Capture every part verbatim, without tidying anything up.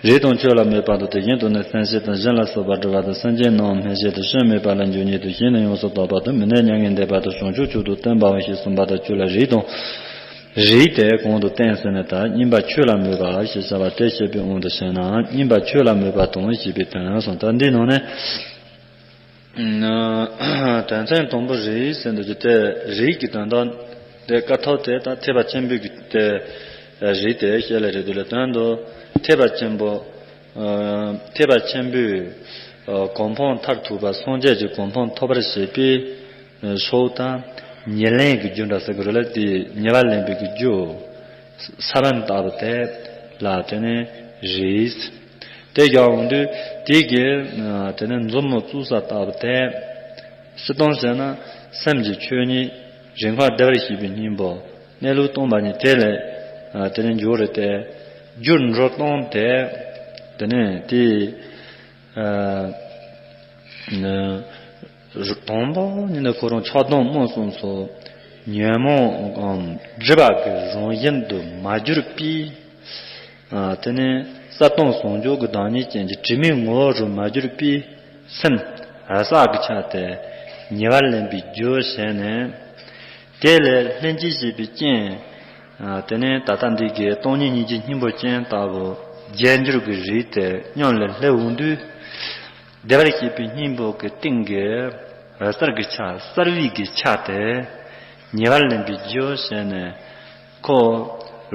རིགས་དང་ཆོས་ལ་མོས་པ་དང་། དེ་བཞིན་དུ་ནི་སེམས་ཅན་དང་གཞན་ལ་སོགས་པ་སྒྲུབ་པ་དང་། སེམས་ཅན་རྣམས་སྨིན་བྱེད་དུ་སྐྱོན་མེད་པ་ལ་འཇུག་ཉིད་དུ་གཞན་ནི་ཡོངས་སུ་དག་པ་དང་། མི་གནས་མྱ་ངན་འདས་པ་དང་། བྱང་ཆུབ་མཆོག་ཏུ་བསྟན་པའང་ཞེས་གསུངས་པ་དང་། ཆོས་ལ་རིགས་དང་། རིགས་དེ་གོང་དུ་བསྟན་ཟིན་ནས། ད་སྙིམ་པ་ཆོས་ལ་མོས་པ་ཞེས་བྱ་བ་དེ་བཤད་པའི་དབང་དུ་བྱས་ན། སྙིམ་པ་ཆོས་ལ་མོས་པ་དང་ཞེས་པའི་དོན་གསུངས། ད་འདིའི་ནང་ནས། དོན་ཚན་དང་པོ་རིགས་ཟེར་འདུག་ཅེ། དེ་རིགས་ཀྱི་དོན་དག་དེ་ཀ་ཐོག་དེ་ད་ཐེག་པ་ཆེན་པོའི་གི་དེ་རིགས་དེ་བཤད་ལེ་རེད་འདུག་ལ། དོན་དུ་ཐེག་པ་ཆེན་པོ། ཐེག་པ་ཆེན་པོའི་གོ་འཕང་མཐར་ཐུག་པ། སངས་རྒྱས་ཀྱི་གོ་འཕང་ཐོབ་པར་བྱེད་པའི་ཕྱོགས་དང་། ཉེར་ལེན་གྱི་རྒྱུ་འདྲ་ཟེར་གི་རེད་ལ། དེ་ཉེ་བར་ལེན་པའི་གི་རྒྱུ། ས་བོན་ལྟ་བུ་དེ་ལ་དེ་ནི་རིགས། དེ་རྒྱག་འོང་དུས་དེ་གི་དེ་ནི་མཛུབ་མོ་བཙུགས་ས་ལྟ་བུ་དེ། སྤྱིར་བཏང་བྱས་ན་སེམས་ཀྱི་ཆོས་ཉིད་རིགས་ཁམས་བདེ་བར་གཤེགས་པའི་སྙིང་པོ། གནས་ལུགས་སྟོང་པ་ཉིད་དེ་ལས་དེ་ནི་འགྱུར་རེ་སྟེ། རྒྱུར་འགྲོ་སྟངས་དེ་དེ་ནི་དེ། དང་པོ་ཉིད་ནས་ཁོ་རང་ཆགས་སྡང་རྨོངས་གསུམ་སོགས་ཉོན་མོངས་སྒྲིབ་པ་གི་རང་བཞིན་དུ་མ་གྱུར་པའི། དེ་ནས་གསལ་སྟོང་ཟུང་འཇུག་གི་བདག་ཉིད་ཅན་གྱི་དྲི་མའི་ངོ་བོ་རུ་མ་གྱུར་པའི་སེམས་རབ་གསལ་གྱི་ཆ་དེ་ཉེ་བར་ལེན་པའི་རྒྱུ་བྱས་ནས། དེ་ལས་ལྷན་ཅིག་སྐྱེས་པའི་རྐྱེན། དེ་ནས་ད་ལྟ་འདི་གའི་སྟོང་ཉིད་སྙིང་རྗེ་སྙིང་པོ་ཅན་ལྟ་བུ་རྒྱས་འགྱུར་གྱི་རིགས་དེ་མཉམ་ལ་སླེབས་འོང་དུས། བདེ་བར་གཤེགས་པའི་སྙིང་པོ་གི་སྟེང་གི་རབ་གསལ་གྱི་ཆ། གསལ་བའི་གི་ཆ་དེ་ཉེ་བར་ལེན་པའི་རྒྱུ་བྱས་ནས། ཁོ་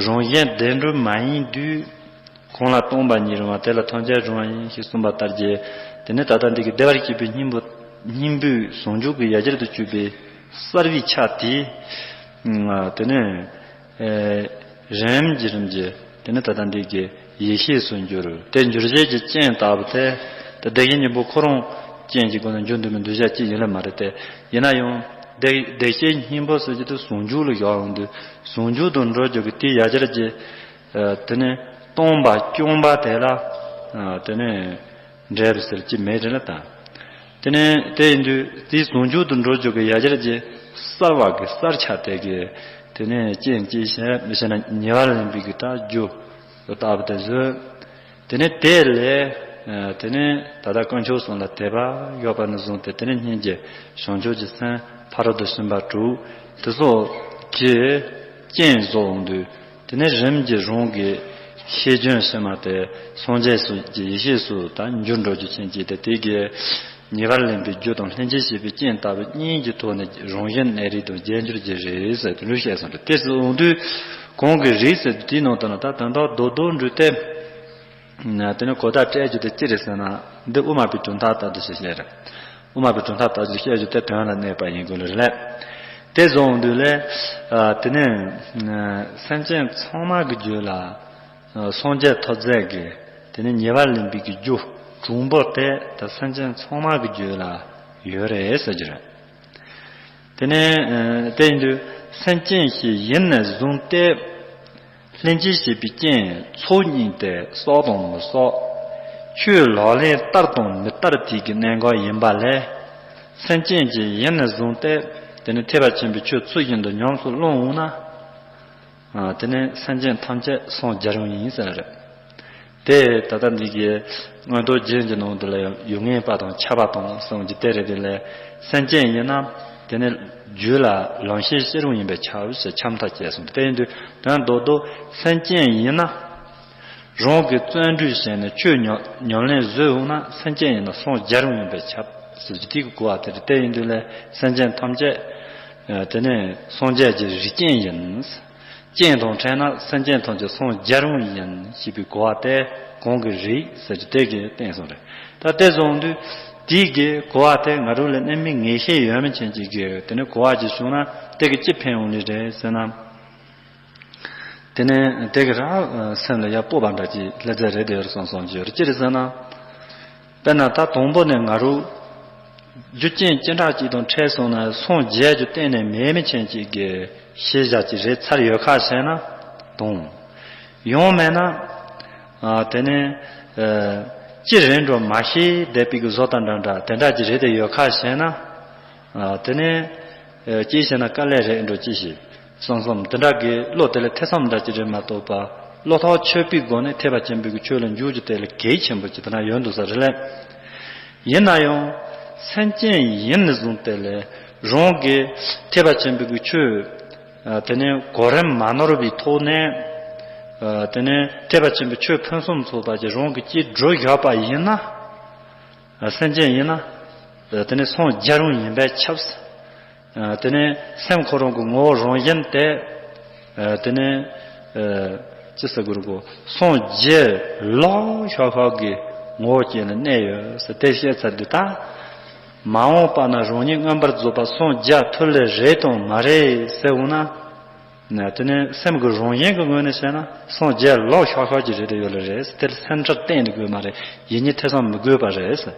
རང་བཞིན་བདེན་གྲུབ་མ་ཡིན་དུས། གང་ལ་སྟོང་པ་ཉིད་རུང་བ། དེ་ལ་ཐམས་ཅད་རུང་བ་ཡིན་ཞེས་གསུངས་པ་ལྟར་གྱི། དེ་ནི་ད་ལྟ་འདི་གི་བདེ་བར་གཤེགས་པའི་སྙིང་པོ། སྙིང་པོའི་ཟུང་འཇུག་གི་ཡ་གྱལ་དུ་གྱུར་པའི་གསལ་བའི་ཆ་དེ། དེ་ནི། རིམ་གྱིས་རིམ་གྱིས་དེ་ནི་ད་ལྟ་འདི་གི་ཡེ་ཤེས་སུ་འགྱུར། དེ་འགྱུར་བྱེད་ཀྱི་རྐྱེན་ལྟ་བུ་དེ། དེ་བདེ་གཤེགས་སྙིང་པོ་ཁོ་རང་རྐྱེན་གྱི་སྒོ་ནས་འགྱུར་འདུག་མིན་འདུག་བྱ་གཅིག་ཡིན་ལ་མ་རེད་དེ། ཡིན་ན་ཡང་བདེ་བདེ་གཤེགས་སྙིང་པོ་ཟེར་གྱི་དེ་ཟུང་འཇུག་ལ་བཞག་ཡོང་དུས། ཟུང་འཇུག་ཏུ་འགྲོ་རྒྱུ་གི་དེའི་ཡ་གྱལ་གྱི། དེ་ནི་སྟོང་པ་སྐྱོང་བ་དེ་ལ། དེ་ནི། འབྲས་བུ་ཟེར་གྱི་མེད་རེད་ལ་ད། དེ་ནས་དེ་ཡིན་དུས་དེའི་ཟུང་འཇུག་ཏུ་འགྲོ་རྒྱུ་གི་ཡ་གྱལ་གྱི་གསལ་བ་གི་གསལ་ཆ་དེ་གི། དེ་ནས་རྐྱེན་གྱིས་བྱས་མི་བྱས་ན་ཉེ་བར་ལེན་པའི་གི་ད་རྒྱུ་ལྟ་བུ་དེ་བཟོས། དེ་ནས་དེ་ལས། དེ་ནས་ད་ལྟ་དཀོན་མཆོག་གསུམ་ལ་དད་པ་ཡོད་པ་ནས་བཟུང་སྟེ། དེ་ནས་སྙིང་རྗེ་བྱང་ཆུབ་ཀྱི་སེམས་ཕ་རོལ་ཏུ་ཕྱིན་པ་དྲུག་དེ་སོགས་ཀྱི་རྐྱེན་བཟོ་འོང་དུས། དེ་ནས་རིམ་གྱིས་རང་གི་ཤེས་བྱའི་ཕྱི་མ་དེ་སངས་རྒྱས་སུ་གྱི་ཡེ་ཤེས་སུ་ད་འགྱུར་འགྲོ་རྒྱུ་ཆེན་གྱིས་དེ་དེ་གའི་ཉེ་བར་ལེན་པའི་རྒྱུ་དང་ལྷན་ཅིག་སྐྱེས་པའི་རྐྱེན་ལྟ་བུ་གཉིས་ཀྱི་ཐོག་ནས་རང་བཞིན་གནས་རིགས་དང་རྒྱས་འགྱུར་གྱི་རིགས་ཟེར་དེ་འདྲ་བཤད་སོང་རེད། དེ་སོང་དུས་གོང་གི་རིགས་ཟེར་དུས་དེའི་ནང་དུ་ན་ད་དོན་དག་རྡོག་རྡོག་འགྲུལ་ཏེ། དེ་ནས་གོ་བརྡ་སྤྲད་རྒྱུ་དེ་ཅི་རེད་ཟེར་ན། འདི་དབུ་མ་པའི་གྲུབ་མཐའ་ལྟར་དུ་ཞེས་བཤད་རེད། དབུ་མ་པའི་གྲུབ་མཐའ་ལྟར་དུ་བཤད་རྒྱུ་དེ་དོན་ལ་གནས་པ་ཡིན་དགོས་ལེ་རེད། དེ་བཟུང་དུས་ལས། དེ་ནས་སེམས་ཅན་ཚང་མ་གི་རྒྱུད་ལ་སངས་རྒྱས་ཐོབ་ཚད་ཀྱི་དེ་ནས་ཉེ་བར་ལེན་པའི་གི་རྒྱུ་གྲུང་པོ་དེ་ད་སེམས་ཅན་ཚང་མ་གི་རྒྱུད་ལ་ཡོད་རེད་ཟེར་རྒྱུ་རེད། དེ་ནས་དེ་ཡིན་དུས་སེམས་ཅན་ཞིག་ཡིན་ནས་བཟུང་སྟེ། ལྷན་ཅིག་སྐྱེས་པའི་རྐྱེན་ཚོགས་གཉིས་ཏེ་གསོག་དང་མི་གསོག་ཆོས་ལག་ལེན་བསྟར་དང་མི་བསྟར་དེ་གི་གནད་འགག་ཡིན་པ་ལས། སེམས་ཅན་གྱི་ཡིན་ནས་བཟུང་སྟེ་དེ་ནི་ཐེག་པ་ཆེན་པོའི་ཆོས་ཚུལ་བཞིན་དུ་ཉམས་སུ་བླངས་འོང་ན། དེ་ནི་སེམས་ཅན་ཐམས་ཅད་སངས་རྒྱ་རུང་ཡིན་ཟེར་རེད། དེ་ད་ལྟ་འདི་གའི་མངོན་རྟོགས་རྒྱན་གྱི་ནང་དུ་ལ་ཡང་ཡུལ་ངེས་པ་དང་ཁྱབ་པ་དང་གསུམ་གྱི་དེ་རེད། དེ་ལས་སེམས་ཅན་ཡིན་ན་དེ་ནི་རྒྱུད་ལ་ལམ་ཤེས་ཤེས་རུང་ཡིན་པས་ཁྱབ་ཞེས་ཁྱབ་མཐའ་བཅས་སོང་། དེ་ཡིན་དུས་དོན་རྡོག་རྡོག་སེམས་ཅན་ཡིན་ན་རང་གི་བརྩོན་འགྲུས་བྱས་ནས་ཆོས་ཉམས་ཉམས་ལེན་བཟོས་འོང་ན་སེམས་ཅན་ཡིན་ན་སངས་རྒྱ་རུང་ཡིན་པས་ཁྱབ་ཟེར་གྱི་དེ་གི་གོ་བ་དེ་རེད། དེ་ཡིན་དུས་ལས་སེམས་ཅན་ཐམས་ཅད་དེ་ནི་སངས་རྒྱས་ཀྱི་རིགས་ཅན་ཡིན། རྐྱེན་དང་འཕྲད་ན་སེམས་ཅན་ཐམས་ཅད་སངས་རྒྱ་རུང་ཡིན་ཞེས་པའི་གོ་བ་དེ་གོང་གི་རིགས་ཟེར་གྱི་དེ་གིས་བསྟན་སོང་རེད། ད་དེ་བཟུང་དུས་དེའི་གི་གོ་བ་དེ་ང་རང་ལ་གནད་མིན་ངེས་ཤེས་ཡོད་མི་ཅན་ཅིག་གིས་དེ་ནི་གོ་བ་ཅིག་བྱུང་ན་དེ་གིས་ཅི་ཕན་ཡོང་ལེ་རེད་ཟེར་ན། དེ་ནི་དེ་གིས་རང་སེམས་ལ་ཡ་སྤོབས་པ་འདྲ་ཅིག་སླེབས་ཚད་རེད་དེ་ཡོད་རེད་བསམ་བསམ་གྱི་ཡོད་རེད། ཅི་རེད་ཟེར་ན། དཔེར་ན་ད་དང་པོ་ནས་ང་རང་རྒྱུ་རྐྱེན་ཅི་འདྲ་ཅིག་དང་འཕྲད་སོང་ན་སངས་རྒྱས་རྒྱུ་གཏན་ནས་མེད་མི་ཅན་ཅིག་གི་ཤེས་བྱ་ཅིག་རེད་ཚར་ཡོད་ཁ་བྱས་ན་དང་། ཡང་མེད་ན། ཨ་དེ་ནས་ཨ་ཅི་རེད་འགྲོ་མ་ཤེས་བསྡད་པའི་གི་བཟོ་ལྟ་འདྲ་འདྲ་དེ་འདྲ་ཅིག་རེད་དེ་ཡོད་ཁ་བྱས་ན། ཨ་དེ་ནས་ཨ་ཅི་བྱས་ན་དཀའ་ལས་རེད་འགྲོ་ཅི་ཞིག་བསམ་བསམ་དེ་འདྲ་གི་བློ་དེ་ལ་ཐེ་ཚོམ་འདྲ་ཅིག་རེད་མ་གཏོགས་པ། བློ་ཐག་ཆོད་པའི་སྒོ་ནས་ཐེག་པ་ཆེན་པོའི་གི་ཆོས་ལ་འཇུག་རྒྱུ་དེ་ལ་གལ་ཆེན་པོ་ཅིག་དེ་ན་ཡོད་འདུག་ས་རེད་ལ། ཡིན་ན་ཡང་སེམས་ཅན་ཡིན་ནས་བཟུང་དེ་ལས་རང་གི་ཐེག་པ་ཆེན་པོའི་གི་ཆོས་དེ་ནས་གོ་རིམ་མ་ནོར་བའི་ཐོག་ནས་དེ་ནས་ཐེག་པ་ཆེན་པོའི་ཆོས་ཕུན་སུམ་ཚོགས་པ་ཅིག་རང་གི་ཅིག་སྒྲུབ་བཞག་པ་ཡིན་ན། སེམས་ཅན་ཡིན་ན། དེ་ནས་སངས་རྒྱས་རང་ཡིན་པས་ཁྱབ། དེ་ནས་སེམས་ཁོ་རང་གི་ངོ་བོ་རང་བཞིན་དེ། དེ་ནས། ཅི་ཟེར་དགོས་རེད་གོ་སངས་རྒྱས་ལོག་ཤོག་ཤོག་གི་ངོ་བོ་ཅན་ལ་གནས་ཡོད་ཟེར་དེ་བཤད་ཚར་དུས་ད། མ་འོངས་པ་ན་རང་ཉིད་མངོན་པར་རྫོགས་པ་སངས་རྒྱས་ཐུབ་ལེ་རེད་དང་མ་རེད་ཟེར་འོང་ན། དེ་ནས་སེམས་ཀྱི་རང་བཞིན་གྱི་ངོས་ནས་བཤད་ན་སངས་རྒྱས་ལོག་ཤོག་ཤོག་ཅིག་རེད་དེ་ཡོད་ལེ་རེད་དེར་སེམས་ཁྲལ་གཏན་ནས་དགོས་མ་རེད། ཡིད་གཉིས་ཐེ་ཚོམ་མི་དགོས་པ་རེད།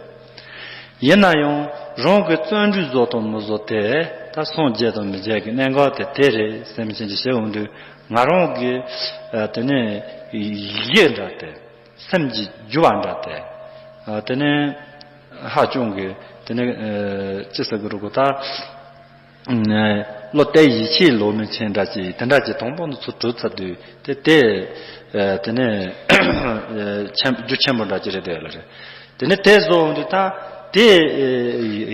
ཡིན་ན་ཡང་རང་གི་བརྩོན་འགྲུས་རྫོགས་དང་མི་རྫོགས་དེ་ད་སངས་རྒྱས་དང་མི་རྒྱས་ཀྱི་གནད་འགག་དེ་དེ་རེད་སེམས་ཅན་གྱི་བཤད་འོང་དུས་ང་རང་གི་དེ་ནས་ཡིད་འདྲ་དེ་སེམས་ཀྱི་རྒྱུ་བ་འདྲ་དེ་དེ་ནས་ཧ་ཅང་གི་དེ་ནས་ཅི་ཟེར་དགོས་རེད་གོ་ད། བློ་གཏད་ཡིད་ཆེས་ལོག་མི་ཆེན་འདྲ་ཅིག་དེ་འདྲ་ཅིག་དང་པོ་འདི་ཚོ་གྲུབ་ཚར་དུས་དེ་དེ་དེ་ནས་ཆེན་རྒྱུ་ཆེན་པོ་འདྲ་ཅིག་རེད་དེ་ལ་རེད། དེ་ནས་དེ་བཟོ་འོང་དུས་ད་དེ་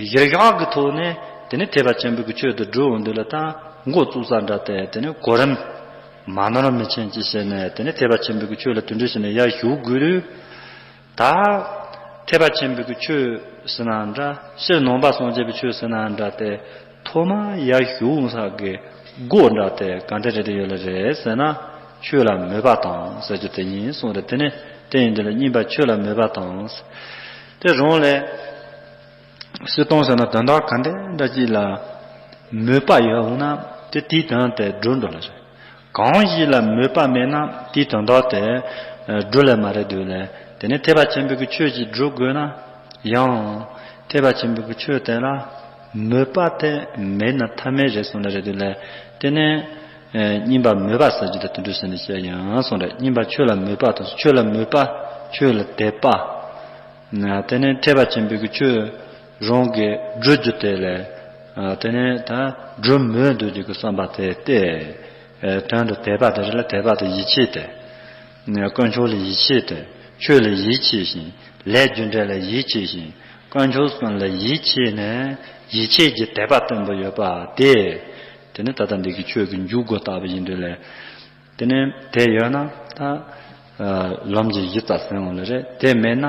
གཞིར་བཞག་གི་ཐོག་ནས་དེ་ནས་ཐེག་པ་ཆེན་པོའི་གི་ཆོས་དེ་སྒྲུབ་འོང་དུས་ལ་ད་འགོ་བཙུགས་ས་འདྲ་དེ་དེ་ནས་གོ་རིམ་མ་ནོར་མི་ཆེན་ཅིག་བྱས་ནས་དེ་ནས་ཐེག་པ་ཆེན་པོའི་གི་ཆོས་ལ་དུ་འགྲོ་བྱས་ནས་ཡར་ཞུགས་དགོས་དུས། ད། ཐེག་པ་ཆེན་པོའི་གི་ཆོས་ཟེར་ན་འདྲ། སྤྱིར་ནང་པ་སངས་རྒྱས་པའི་ཆོས་ཟེར་ན་འདྲ་སྟེ། ཐོག་མ་ཡར་ཞུགས་ས་གི་སྒོ་འདྲ་སྟེ་ག་འདྲ་རེ་རེ་ཡོད་ལ་རེད་ཟེར་ན། ཆོས་ལ་མོས་པ་དང་ཟེར་རྒྱུ་དེ་ཡིན་གསུངས་རེད། དེ་ནི་དེ་ཡིན་དུས་ལ་གཉིས་པ་ཆོས་ལ་མོས་པ་དང་། དེ་རང་ལས། སྤྱིར་བཏང་ཟེར་ན་དོན་དག་ག་འདྲ་འདྲ་ཅིག་ལ་མོས་པ་ཡོད་འོང་ན་དེ་དེའི་དོན་དེ་སྒྲུབ་འགྲོ་ལ་རེད། གང་ཞིག་ལ་མོས་པ་མེད་ན་དེའི་དོན་དག་དེ་སྒྲུབ་ལ་མ་རེད་འདུག་ལས། དེ་ནི་ཐེག་པ་ཆེན་པོའི་གི་ཆོས་ཅིག་སྒྲུབ་དགོས་ན་ཡང་ཐེག་པ་ཆེན་པོའི་གི་ཆོས་དེ་ལ་མོས་པ་དེ་མེད་ན་ཐབས་མེད་རེད་གསུངས་ལ་རེད་འདུག་ལས། དེ་ནི་གཉིས་པ་མོས་པ་ཟེར་རྒྱུ་དེ་དུ་འགྲོ་ཟེར་ནས་བཤད་ཡང་གསུངས་རེད། གཉིས་པ་ཆོས་ལ་མོས་པ་དང་ཆོས་ལ་མོས་པ་ཆོས་ལ་དད་པ། དེ་ནས་ཐེག་པ་ཆེན་པོའི་གི་ཆོས་རང་གི་སྒྲུབ་རྒྱུ་དེ་ལས། དེ་ནས་ད་སྒྲུབ་མོས་འདོད་རྒྱུ་གི་བསམ་པ་དེ་སྟེ། དོན་དུ་དད་པ་དེ་རེད་ལ་དད་པ་དེ་ཡིད་ཆེས་ཏེ། དཀོན་མཆོག་ལ་ཡིད་ཆེས་ཏེ། ཆོས་ལ་ཡིད་ཆེས་ཤིང་། ལས་རྒྱུ་འབྲས་ལ་ཡིད་ཆེས་ཤིང་། དཀོན་མཆོག་གསུམ་ལ་ཡིད་ཆེས་ནས་ཡིད་ཆེས་ཀྱི་དད་པ་བརྟན་པོ་ཡོད་པ་དེ། དེ་ནི་ད་ལྟ་འདི་གི་ཆོས་ཀྱི་འཇུག་སྒོ་ལྟ་བུ་ཡིན་དུས་ལས། དེ་ནས་དེ་ཡོད་ན་ད། ལམ་གྱི་གཞི་རྩ་ཟིན་འོང་ལེ་རེད། དེ་མེད་ན་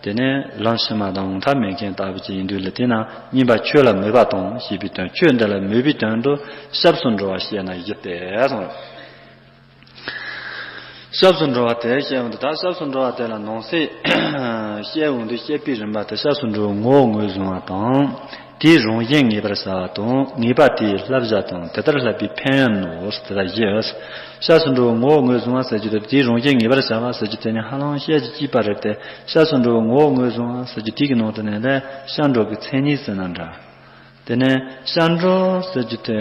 དེ་ནས་ལམ་ཕྱི་མ་དང་འོང་ཐབས་མེད་མཁན་ལྟ་བུ་ཅིག་ཡིན་དུས་ལེ། དེས་ན་གཉིས་པ་ཆོས་ལ་མོས་པ་དང་ཞེས་པའི་དོན། ཆོས་འདི་ལ་མོས་པའི་དོན་དུ་སྐྱབས་སུ་འགྲོ་བ་བཤད་ན་གཞི་སྟེ་གསུངས། སྐྱབས་སུ་འགྲོ་བ་དེ་བཤད་འོང་དུས་ད་སྐྱབས་སུ་འགྲོ་བ་དེ་ལ་ནང་གསེས་བཤད་འོང་དུས་བཤད་པའི་རིམ་པ་དེ་སྐྱབས་སུ་འགྲོ་བའི་ངོ་བོ་ངོས་བཟུང་བ་དང་། དེའི་རང་བཞིན་ངེས་པར་བྱ་བ་དང་། ངེས་པ་དེའི་བསླབ་བྱ་དང་དེ་ལྟར་བསླབ་པའི་ཕན་ཡོན་ནོ། དེ་ལ་བཞི། སྐྱབས་སུ་འགྲོ་བའི་ངོ་བོ་ངོས་བཟུང་བ་ཟེར་རྒྱུ་དེ་དེའི་རང་བཞིན་ངེས་པར་བྱ་བ་ཟེར་རྒྱུ་དེ་ནི་ཧ་ལམ་བཤད་རྒྱུ་གཅིག་པ་རེད་དེ། སྐྱབས་སུ་འགྲོ་བའི་ངོ་བོ་ངོས་བཟུང་བ་ཟེར་རྒྱུ་དེ་གི་ནང་དུ་ནས་ལས་སྐྱབས་འགྲོ་གི་མཚན་ཉིད་ཟེར་ན་འདྲ། དེ་ནས་སྐྱབས་འགྲོ་ཟེར་རྒྱུ་དེ་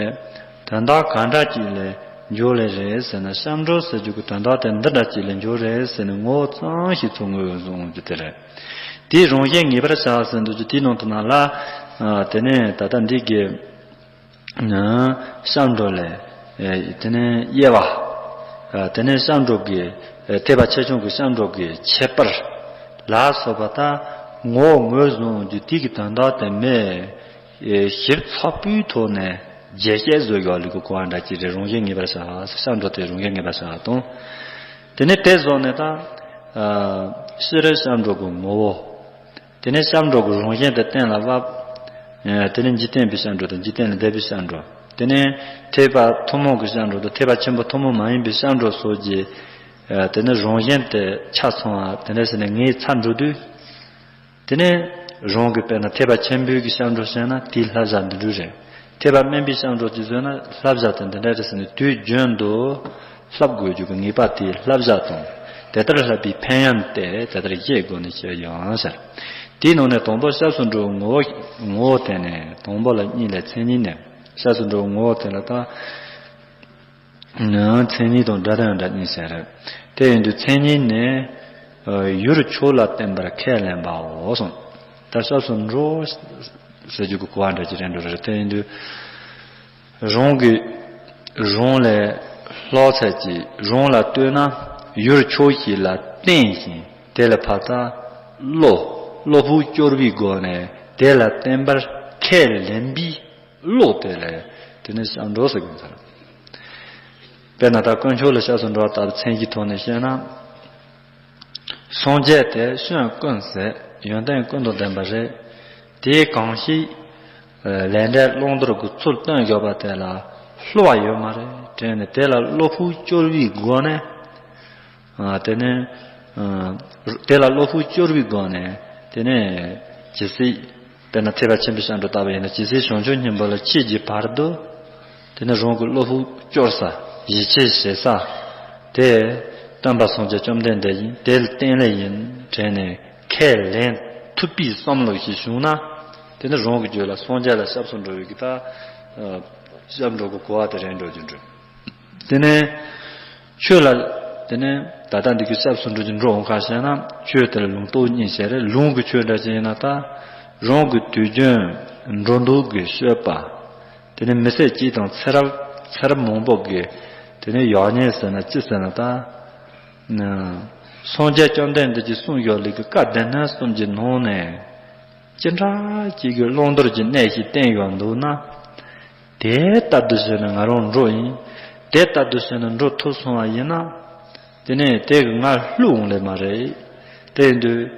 དོན་དག་ག་འདྲ་ཅིག་ལས་འབྱུང་ལེ་རེད་ཟེར་ན། སྐྱབས་འགྲོ་ཟེར་རྒྱུ་གི་དོན་དག་དེ་འདི་འདྲ་ཅིག་ལས་འབྱུང་རེད་ཟེར་ནས་ངོ་བོ་ཙམ་ཞིག་ཚུར་ངོས་བཟུང་རྒྱུ་དེ་རེད། དེའི་རང་བཞིན་ངེས་པར་བྱ་ཟེར་འདུག་རྒྱུ་དེའི་ནང་དུ་ན་ལ། དེ་ནས་ད་ལྟ་འདི་གི་སྐྱབས་འགྲོ་ལས། དེ་ནས་དབྱེ་བ། དེ་ནས་སྐྱབས་འགྲོ་གི་ཐེག་པ་ཆེ་ཆུང་གི་སྐྱབས་འགྲོ་གི་ཁྱད་པར་ལ་སོགས་པ་དག་ངོ་བོ་ངོས་བཟུང་རྒྱུ་དེ་གི་དོན་དག་དེ་མེད། ཞིབ་ཚགས་པོའི་ཐོག་ནས་རྒྱས་བཤད་བཟོ་ཡག་ལུགས་ཀྱི་གོ་བ་འདྲ་ཅིག་རེད། རང་བཞིན་ངེས་པར་བྱ་བ། སྐྱབས་འགྲོ་དེ་རང་བཞིན་ངེས་པར་བྱ་བ་དང་། དེ་ནས་དེ་བཟུང་ནས་ད། ཤེས་རབ་སྐྱབས་འགྲོ་གི་ངོ་བོ། དེ་ནས་སྐྱབས་འགྲོ་གི་རང་བཞིན་དེ་གཏན་ལ་དབབ། དེ་ནས་འཇིག་རྟེན་པའི་སྐྱབས་འགྲོ་དང་འཇིག་རྟེན་ལས་འདས་པའི་སྐྱབས་འགྲོ། དེ་ནས་ཐེག་པ་ཐུན་མོང་གི་སྐྱབས་འགྲོ་དང་ཐེག་པ་ཆེན་པོ་ཐུན་མོང་མ་ཡིན་པའི་སྐྱབས་འགྲོ་སོགས་ཀྱི། དེ་ནས་རང་བཞིན་དེ་ཆ་ཚང་བ་དེ་འདྲ་ཟེར་ནས་ངས་ཚར་འགྲོ་དུས། དེ་ནས་རང་གི་དཔེར་ན་ཐེག་པ་ཆེན་པོའི་གི་སྐྱབས་འགྲོ་བྱས་ན་དེའི་བསླབ་བྱ་འདི་འདྲ་རེད། ཐེག་པ་དམན་པའི་སྐྱབས་འགྲོ་ཅིག་བཟོས་ན་བསླབ་བྱ་དེ་འདི་འདྲ་རེད་ཟེར་ནས་དུས་རྒྱུན་དུ་བསླབ་དགོས་རྒྱུ་གི་ངེས་པ་དེའི་བསླབ་བྱ་དང་། དེ་ལྟར་བསླབ་པའི་ཕན་ཡོན་དེ་དེ་ལྟར་བཤད་དགོས་ནས་བཤད་ཡོང་ཟེར། དེའི་ནང་ནས་དང་པོ་སྐྱབས་སུ་འགྲོ་བའི་ངོ་བོ་ངོ་བོ་དེ་ནས་དང་པོ་ལ་གཉིས་ལས་མཚན་ཉིད་ནས། སྐྱབས་སུ་འགྲོ་བའི་ངོ་བོ་དེ་ལ་ད། མཚན་ཉིད་དང་སྒྲ་དོན་འདྲ་གཉིས་ཟེར་རེད། དེ་ཡིན་དུས་མཚན་ཉིད་ནི། ཡུལ་ཕྱོགས་ལ་བརྟེན་པར་ཁས་ལེན་པའོ་གསུངས། ད་སྐྱབས་སུ་འགྲོ་ཟེར་རྒྱུ་གི་གོ་བ་འདྲ་ཅིག་རེད་འགྲོ་རེད། དེ་ཡིན་དུས། རང་གི་རང་ལས་ལྷག་ཚད་ཀྱི་རང་ལ་ལྟོས་ན། ཡུལ་ཕྱོགས་ཤིག་ལ་བརྟེན་ཞིང་དེ་ལ་ཕར་ད་བློ་བློ་ཕུགས་སྐྱོར་བའི་སྒོ་ནས་དེ་ལ་བརྟེན་པར་ཁས་ལེན་པའི་བློ་དེ་ལས་དེ་ནི་སྐྱབས་འགྲོ་ཟེར་གི་ཡིན་ཟེར། དཔེར་ན་ད་དཀོན་མཆོག་ལ་སྐྱབས་སུ་འགྲོ་བ་ལྟ་བུ་མཚན་གྱི་ཐོག་ནས་བཤད་ན། སངས་རྒྱས་དེ་ཤོན་ཀུན་ཟད་ཡོན་ཏན་ཀུན་དང་ལྡན་པ་རེད། དེས་གང་ཞིག་ལས་འབྲས་བླང་དོར་གྱི་ཚུལ་སྟོན་དགོས་པ་དེ་ལ་བསླུ་བ་ཡོད་མ་རེད་དྲན་ནས་དེ་ལ་བློ་ཕུགས་སྐྱོར་བའི་སྒོ་ནས། དེ་ནས་དེ་ལ་བློ་ཕུགས་སྐྱོར་བའི་སྒོ་ནས་དེ་ནས་ཇི་སྲིད་དཔེར་ན་ཐེག་པ་ཆེན་པོའི་སྐྱབས་འགྲོ་ལྟ་བུ་ཡིན་ན་ཇི་སྲིད་བྱང་ཆུབ་སྙིང་པོ་ལ་མཆིས་ཀྱི་བར་དུ། དེ་ནི་རང་གི་བློ་ཕུགས་སྐྱོར་ས་ཡིད་ཆེས་བྱེད་ས་དེ་སྟོན་པ་སངས་རྒྱས་བཅོམ་ལྡན་འདས་ཡིན་དེ་ལ་བརྟེན་ལས་ཡིན་དྲན་ནས་ཁས་ལེན་ཐུབ་པའི་བསམ་བློ་ཞིག་བྱུང་ན་དེ་ནི་རང་གི་རྒྱུད་ལ་སངས་རྒྱས་ལ་སྐྱབས་སུ་འགྲོ་བའི་གི་ད་སྐྱབས་འགྲོ་གི་གོ་བ་དེ་རེད་འགྲོ་རྒྱུ་འགྲོ། དེ་ནས་ཆོས་ལ་དེ་ནས་ད་ལྟ་འདི་གི་སྐྱབས་སུ་འགྲོ་རྒྱུ་འགྲོ་འོང་ཁ་བཤད་ན་ཆོས་དེ་ལ་ལུང་རྟོགས་གཉིས་བྱས་རེད། ལུང་གི་ཆོས་འདྲ་ཅིག་ཡིན་ན་ད་རང་གི་དུས་རྒྱུན་འགྲོ་འདུག་གི་སྤྱོད་པ། དེ་ནི་མི་ཚེ་གཅིག་དང་ཚེ་རབས་ཚེ་རབས་མང་པོ་གི་དེ་ནི་ཡག་ཉེས་ཟེར་ན་ཅི་ཟེར་ན་ད། སངས་རྒྱས་བཅོམ་ལྡན་འདས་ཀྱིས་གསུངས་ཡོད་ལུགས་ཀྱི་བཀའ་སྡེ་སྣོད་གསུམ་གྱི་ནང་ནས་ཅི་འདྲ་ཅིག་གི་བླང་དོར་གྱི་གནས་ཤིག་བསྟན་ཡོད་འདུག་ན། དེ་ལྟར་དུ་བྱས་ནས་ང་རང་འགྲོ་ཡིན། དེ་ལྟར་དུ་བྱས་ནས་འགྲོ་ཐུབ་སོང་བ་ཡིན་ན། དེ་ནས་དེ་གི་ང་བསླུ་འོང་ལེ་མ་རེད། དེ་ཡིན་དུས།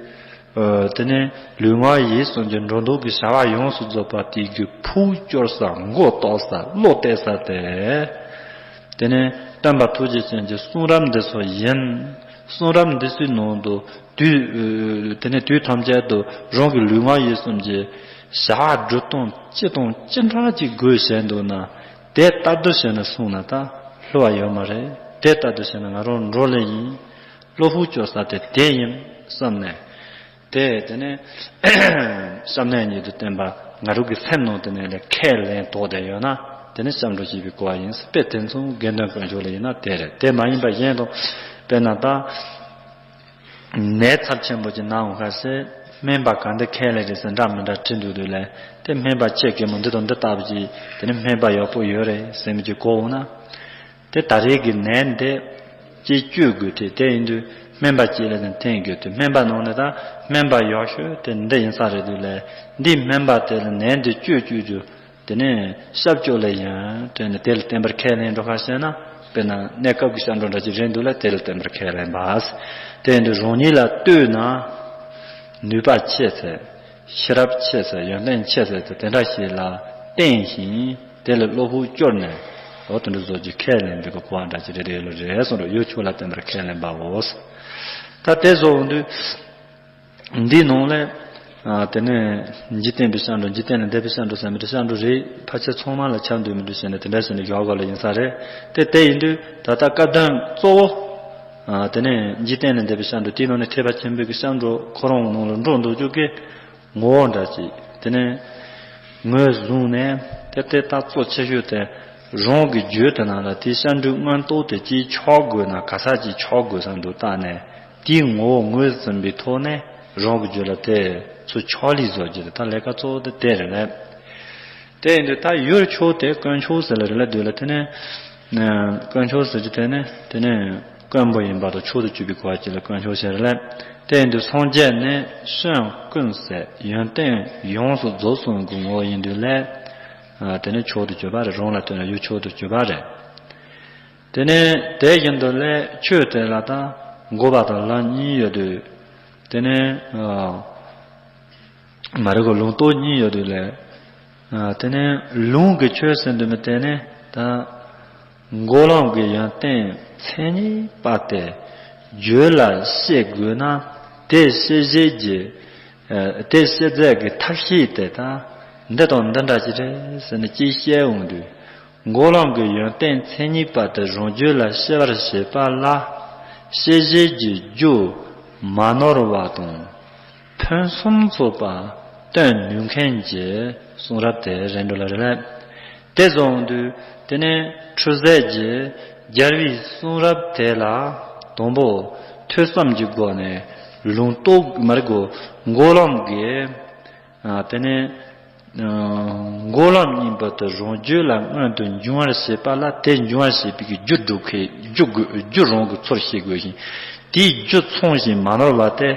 ཨ། དེ་ནས་ལུས་ངག་ཡིད་གསུམ་གྱི་འགྲོ་འདུག་གི་བྱ་བ་ཡོངས་སུ་རྫོགས་པ་དེ་གི་ཕུགས་སྐྱོར་ས་མགོ་གཏོགས་ས་བློ་གཏད་ས་དེ། དེ་ནས་སྟོན་པ་ཐུགས་རྗེ་ཅན་གྱི་གསུང་རབ་འདི་ཚོ་ཡིན། གསུང་རབ་འདི་ཚོའི་ནང་དུ་དུས། དེ་ནས་དུས་ཐམས་ཅད་དུ་རང་གི་ལུས་ངག་ཡིད་གསུམ་གྱི་བྱ་བ་སྒྲུབ་སྟངས་ཅི་དང་ཅི་འདྲ་ཅིག་དགོས་བྱས་འདུག་ན། དེ་ལྟར་དུ་བྱས་ནས་གསུངས་ན་ད་བསླུ་བ་ཡོད་མ་རེད། དེ་ལྟར་དུ་བྱས་ན་ང་རང་འགྲོ་ལེ་ཡིན། བློ་ཕུགས་སྐྱོར་ས་དེ་དེ་ཡིན་བསམ་ནས། དེ་དེ་ནས་བསམ་གནས་ཉིད་དུ་བསྟན་པ་ང་རང་གི་སེམས་ནང་དེ་ནས་ལས་ཁས་ལེན་དོགས་དེ་ཡོད་ན་དེ་ནས་སྐྱབས་འགྲོ་བྱེད་པའི་གོ་བ་ཡིན། དཔེ་དེ་མཚུངས་དགེ་འདུན་དཀོན་མཆོག་ལ་ཡིན་ན་དེ་རེད། དེ་མ་ཡིན་པ་གཞན་དང་དཔེར་ན་ད། ནད་ཚབས་ཆེན་པོ་ཅིག་ན་འོང་ཁ་ཤས་སྨན་པ་ག་འདི་ཁས་ལེན་རེད་ཟེར་འདྲ་མི་འདྲ་དྲི་འདུག་དུས་ལས་དེ་སྨན་པ་ཁྱེད་གད་མོ་འདི་དང་འདི་ལྟ་བུ་ཅིག་དེ་ནི་སྨན་པ་ཡག་པོ་ཡོད་རེད་ཟེར་མི་ཅིག་གོ་འོང་ན། དེ་ད་རེས་ཀྱི་ནད་འདི་ཅིག་བཅོས་དགོས་ཏེ་དེ་ཡིན་དུས་སྨན་པ་ཅིག་ལ་ནི་འཐེན་དགོས་ཏེ་སྨན་པ་ནང་ནས་ད་སྨན་པ་ཡག་ཤོས་དེ་འདི་ཡིན་ས་རེད་དུས་ལས་འདིའི་སྨན་པ་དེ་ལ་ནད་འདི་བཅོས་བཅོས་རྒྱུ། དེ་ནས་ཤབ་བཅོས་ལེ་ཡིན་དྲན་ནས་དེ་ལ་བརྟེན་པར་ཁས་ལེན་འགྲོ་ཁ་ཤས་ན་དཔེར་ན་གནས་སྐབས་ཀྱི་སྐྱབས་འགྲོ་འདྲ་ཅིག་རེད་འདུག་ལ་དེ་ལ་བརྟེན་པར་ཁས་ལེན་པ། དེ་ཡིན་དུས་རང་ཉིད་ལ་ལྟོས་ན་ནུས་པ་ཆེ་ཚད་ཤེས་རབ་ཆེ་ཚད་ཡོན་ཏན་ཆེ་ཚད་དེ་དེ་འདྲ་ཞིག་ལ་བརྟེན་ཞིང་དེ་ལ་བློ་ཕུགས་སྐྱོར་ནས་འོ་དེ་འདྲ་བཟོ་རྒྱུ་ཁས་ལེན་པའི་གོ་བ་འདྲ་ཅིག་རེ་རེ་ལ་རེད་གསུངས་རོགས་ཡུལ་ཕྱོགས་ལ་བརྟེན་པར་ཁས་ལེན་པའོ། ད་དེ་བཟོ་འོང་དུས། འདིའི་ནང་ལས། ཨ། དེ་ནས་འཇིག་རྟེན་པའི་སྐྱབས་འགྲོ་འཇིག་རྟེན་ལས་འདས་པའི་སྐྱབས་འགྲོ་ཟེར་མི་འདྲ་སྐྱབས་འགྲོ་རེད། ཕལ་ཆེར་ཚང་མ་ལ་ཁྱབ་འདུག་མི་འདུག་བྱས་ནས་དེ་འདྲ་བྱས་ནས་ཡག་ག་ལ་ཡིན་ས་རེད། དེ་དེ་ཡིན་དུས་ད་ལྟ་སྐབས་དོན་གཙོ་བོ། ཨ། དེ་ནས་འཇིག་རྟེན་ལས་འདས་པའི་སྐྱབས་འགྲོ་དེའི་ནང་ནས་ཐེག་པ་ཆེན་པོའི་གི་སྐྱབས་འགྲོ་ཁོ་རང་ནང་ལ་འགྲོ་འདུག་རྒྱུ་གི་ངོ་བོ་འདྲ་ཅིག་དེ་ནས་ངོས་བཟུང་ནས་དེ་དེ་ད་གཙོ་ཆེ་ཤོས་དེ་རང་གི་རྒྱུད་དེ་ནང་ལ་དེའི་སྐྱབས་འགྲོའི་མངོན་རྟོགས་དེ་ཅིག་ཆགས་དགོས་ན་ག་ས་ཅིག་ཆགས་དགོས་ས་འདུག་བལྟས་ནས། དེའི་ངོ་བོ་ངོས་ཟིན་པའི་ཐོག་ནས་རང་གི་རྒྱུད་ལ་དེ་ཚོ་ཕྱག་ལས་བཟོ་རྒྱུ་དེ་ད་ལས་ཀ་གཙོ་བོ་དེ་དེ་རེད་ལས། དེ་ཡིན་དུས་ད་ཡུལ་ཕྱོགས་དེ་དཀོན་མཆོག་ཟེར་ལ་རེད་ལ་དུས་ལ་དེ་ནས་དཀོན་མཆོག་ཟེར་རྒྱུ་དེ་ནས་དེ་ནས་དཀོན་པོ་ཡིན་པ་དང་མཆོག་ཏུ་གྱུར་པའི་གོ་བ་ཅིག་ལ་དཀོན་མཆོག་ཟེར་ལས། དེ་ཡིན་དུས་སངས་རྒྱས་ནི་ཤོན་ཀུན་ཟད་ཡོན་ཏན་ཡོངས་སུ་རྫོགས་གསུམ་གྱི་ངོ་བོ་ཡིན་དུས་ལས། དེ་ནས་མཆོག་ཏུ་གྱུར་པ་རེད། རང་ལ་ལྟོས་ན་ཡུལ་མཆོག་ཏུ་གྱུར་པ་རེད། དེ་ནས་དེ་བཞིན་དུ་ལས་ཆོས་དེ་ལ་ད་འགོག་པ་དང་ལམ་གཉིས་ཡོད་དུས། དེ་ནས་ཨ། མ་རེད་གོ་ལུང་རྟོགས་གཉིས་ཡོད་དུས་ལས། ཨ། དེ་ནས་ལུང་གི་ཆོས་ཟེར་དུས་མི་དེ་ནས་ད་འགོག་ལམ་གྱི་ཡོན་ཏན་མཚན་ཉིད་པ་དེ་རྒྱུད་ལ་ཤེས་དགོས་ན་དེ་ཤེས་བྱེད་ཀྱི། ཨ། དེ་ཤེས་ཚད་ཀྱི་ཐབས་ཤེས་དེ་ད་འདི་དང་འདི་འདྲ་ཅིག་རེད་ཟེར་ནས་ཅིག་བཤད་འོང་དུས། འགོག་ལམ་གྱི་ཡོན་ཏན་མཚན་ཉིད་པ་དེ་རང་རྒྱུད་ལ་ཤེས་པར་བྱེད་པ་ལ་ཤེས་བྱེད་ཀྱི་རྒྱུ་མ་ནོར་བ་དང་ཕུན་སུམ་ཚོགས་པ་སྟོན་ནུས་མཁན་གྱི་གསུང་རབ་དེ་རེད་འགྲོ་ལ་རེད་ལ། དེ་བཟུང་དུས་དེ་ནས་འཁྲུལ་ཟད་ཀྱི་རྒྱལ་བའི་གསུང་རབ་དེ་ལ་དང་པོ་ཐོས་བསམ་གྱི་སྒོ་ནས་ལུང་རྟོགས་མ་རེད་གོ་འགོག་ལམ་གྱི། ཨ། དེ་ནས། འགོག་ལམ་གཉིས་པོ་དེ་རང་རྒྱུད་ལ་སྔོན་དུ་འབྱུང་བར་བྱེད་པ་ལ་དེ་འབྱུང་བར་བྱེད་པའི་རྒྱུ་སྒྲུབ་མཁན་རྒྱུ་དགོས་རྒྱུ་རང་གི་ཚུལ་ཤེས་དགོས་ཤིང་། དེའི་རྒྱུ་མཚུངས་ཤིང་མ་ནོར་བ་དེ་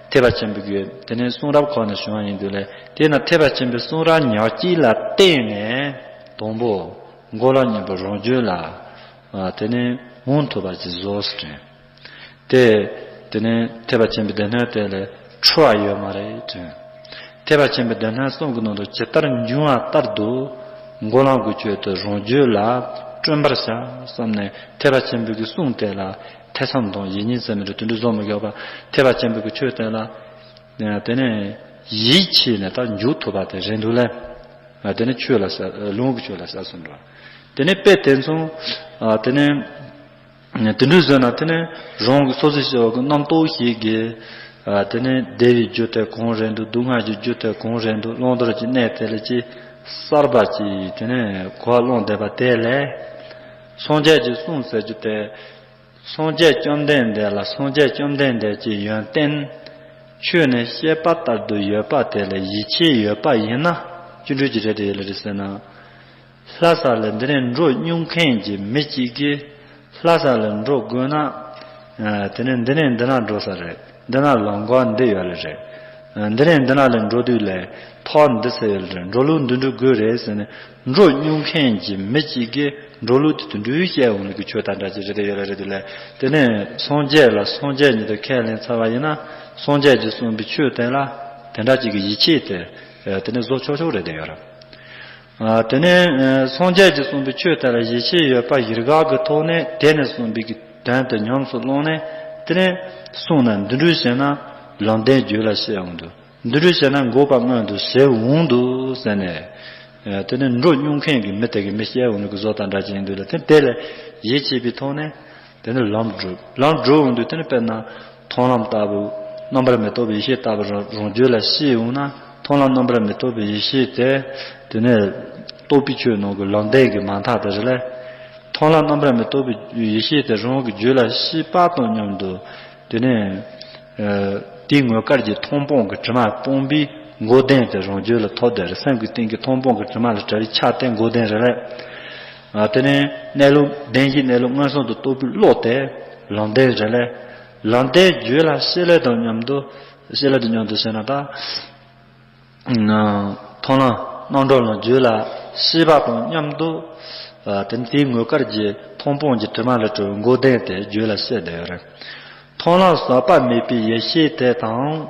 ཐེག་པ་ཆེན་པོའི་དེ་ནས་གསུང་རབ་ཁོ་ནས་བྱུང་བ་ཡིན་དུས་ལས། དེས་ན་ཐེག་པ་ཆེན་པོའི་གསུང་རབ་ཉག་གཅིག་ལ་བརྟེན་ནས་དང་པོ་འགོག་ལམ་གཉིས་པོ་རང་རྒྱུད་ལ་དེ་ནས་འོང་ཐུབ་པ་ཅིག་བཟོ་ཟེར་དྲན། དེ། དེ་ནས་ཐེག་པ་ཆེན་པོའི་སྡེ་སྣོད་དེ་ལས་འཁྲུལ་བ་ཡོད་མ་རེད་དྲན། ཐེག་པ་ཆེན་པོའི་སྡེ་སྣོད་གསུམ་གྱི་ནང་དུ་ཇི་ལྟར་འབྱུང་བ་ལྟར་དུ། འགོག་ལམ་གྱི་ཆོས་དེ་རང་རྒྱུད་ལ་བསྐྲུན་པར་བྱ་བསམ་ནས་ཐེག་པ་ཆེན་པོའི་གི་གསུང་དེ་ལ་ཐེ་ཚོམ་དང་ཡིད་གཉིས་ཟེར་མི་རེད་དེ་འདྲ་བཟོ་མི་དགོས་པ། ཐེག་པ་ཆེན་པོའི་གི་ཆོས་དེ་ལ། དེ་ནས་ཡིད་ཆེས་ནས་ད་འཇུག་ཐུབ་པ་དེ་རེད་འདུག་ལས། དེ་ནས་ཆོས་ལ་ཟེར་ལུང་གི་ཆོས་ལ་ཟེར་གསུངས་འགྲོ། དེ་ནས་དཔེ་དེ་མཚུངས། དེ་ནས། དེ་འདྲ་བཟོས་ན་དེ་ནས་རང་གི་སོ་སོའི་སྐྱེ་བོ་གི་རྣམ་རྟོག་ཞིག་གིས། དེ་ནས་བདེ་བའི་རྒྱུ་དེ་གང་རེད་འདུག་སྡུག་བསྔལ་གྱི་རྒྱུ་དེ་གང་རེད་འདུག་བླང་དོར་གྱི་གནས་དེ་ལ་ཅིག་གསར་པ་ཅིག་དེ་ནས་གོ་བ་བླངས་བསྡད་པ་དེ་ལས། སངས་རྒྱས་ཀྱི་གསུང་ཟེར་རྒྱུ་དེ། སངས་རྒྱས་བཅོམ་ལྡན་འདས་ལ་སངས་རྒྱས་བཅོམ་ལྡན་འདས་ཀྱི་ཡོན་ཏན། ཆོས་ནི་བཤད་པ་ལྟར་དུ་ཡོད་པ་དེ་ལ་ཡིད་ཆེས་ཡོད་པ་ཡིན་ན་སྐྱོན་བྲལ་གྱི་རེད་དེ་ཡོད་ལ་རེད་ཟེར་ན། ལྷ་ས་ལ་འདི་ནས་འགྲོ་མྱོང་མཁན་གྱི་མི་གཅིག་གིས་ལྷ་ས་ལ་འགྲོ་དགོས་ན། དེ་ནས་འདི་ནས་འདི་ན་འགྲོ་ས་རེད། འདི་ན་ལམ་ཀ་འདི་ཡོད་ལ་རེད། འདི་ནས་འདི་ན་ལ་འགྲོ་དུས་ལ་ཐོག་འདི་ཟེར་ཡོད་ལ་རེད། འགྲོ་ལུགས་འདི་འགྲོ་དགོས་རེད་ཟེར་ནས་འགྲོ་མྱོང་མཁན་གྱི་མི་གཅིག་གིས་འགྲོ་ལུགས་དེ་དུད་འགྲོའི་བཤད་འོང་ལུགས་ཀྱི་ཆོས་དང་འདྲ་ཅིག་རེད་དེ་ཡོད་ལ་རེད་དེ་ལ། དེ་ནས་སངས་རྒྱས་ལ་སངས་རྒྱས་ཉིད་དུ་ཁས་ལེན་ཚར་བ་ཡིན་ན་སངས་རྒྱས་ཀྱིས་གསུངས་པའི་ཆོས་དེ་ལ་དེ་འདྲ་ཅིག་གི་ཡིད་ཆེས་དེ་དེ་ནས་བཟོ་ཆོག་ཆོག་རེད་དེ་ཡོད་རེད། དེ་ནས་སངས་རྒྱས་ཀྱིས་གསུངས་པའི་ཆོས་དེ་ལ་ཡིད་ཆེས་ཡོད་པ་ཡིད་དགའ་གི་ཐོག་ནས་དེ་ནས་གསུངས་པའི་གི་དོན་དེ་ཉམས་སུ་བླངས་ནས་དེ་ནས་གསུངས་ན་འདི་འདྲ་བྱས་ན་ལམ་བདེན་རྒྱུད་ལ་སྐྱེ་འོང་དུས། འདི་འདྲ་བྱས་ན་འགོག་པ་མངོན་དུ་བྱེད་འོང་འདུག་ཟེར་ནས། དེ་ནི་འགྲོ་མྱོང་མཁན་གྱི་མི་དེ་གི་མི་སྐྱེ་འོང་ནི་གི་བཟོ་དང་འདྲ་ཅན་འདུག་ལ་དེ་དེ་ལ་ཡིད་ཆེས་པའི་ཐོག་ནས་དེ་ནི་ལམ་སྒྲུབ་ལམ་སྒྲུབ་འོང་དུས་དེ་ནི་དཔེར་ན་མཐོང་ལམ་ལྟ་བུ་རྣམ་པར་མི་རྟོག་པའི་ཡེ་ཤེས་ལྟ་བུ་རང་རང་རྒྱུད་ལ་སྐྱེ་འོང་ན་མཐོང་ལམ་རྣམ་པར་མི་རྟོག་པའི་ཡེ་ཤེས་དེ་དེ་ནི་རྟོགས་པའི་ཆོས་ནང་གི་ལམ་བདེན་གྱི་མ་མཐའ་དེ་རེད་ལ། མཐོང་ལམ་རྣམ་པར་མི་རྟོག་པའི་ཡེ་ཤེས་དེ་རང་གི་རྒྱུད་ལ་སྐྱེས་པ་དང་མཉམ་དུ། དེ་ནས། དེའི་ངོ་སྐལ་གྱི་མཐོང་སྤང་གི་དྲི་མ་སྤངས་པའི་འགོག་བདེན་དེ་རང་རྒྱུད་ལ་ཐོབ་བསྡད་རེད། སེམས་ཀྱི་སྟེང་གི་མཐོང་སྤང་གི་དྲི་མ་ལས་བྲལ་བའི་ཆ་དེ་འགོག་བདེན་རེད་ལས། དེ་ནས་གནས་ལུགས་བདེན་བཞིའི་གནས་ལུགས་མངོན་སུམ་དུ་རྟོགས་པའི་བློ་དེ་ལམ་བདེན་རེད་ལས། ལམ་བདེན་རྒྱུད་ལ་སྐྱེས་ལས་དང་མཉམ་དུ་སྐྱེས་ལས་དང་མཉམ་དུ་ཟེར་ན་ད། མཐོང་ལམ་རྣམ་གྲོལ་ལམ་རྒྱུད་ལ་སྐྱེས་པ་དང་མཉམ་དུ། དེ་ནི་དེའི་ངོ་སྐལ་གྱི་མཐོང་སྤང་གི་དྲི་མ་ལས་གྲོལ་བའི་འགོག་བདེན་དེ་རྒྱུད་ལ་སྐྱེས་བསྡད་ཡོད་རེད། མཐོང་ལམ་ཟག་པ་མེད་པའི་ཡེ་ཤེས་དེ་དང་།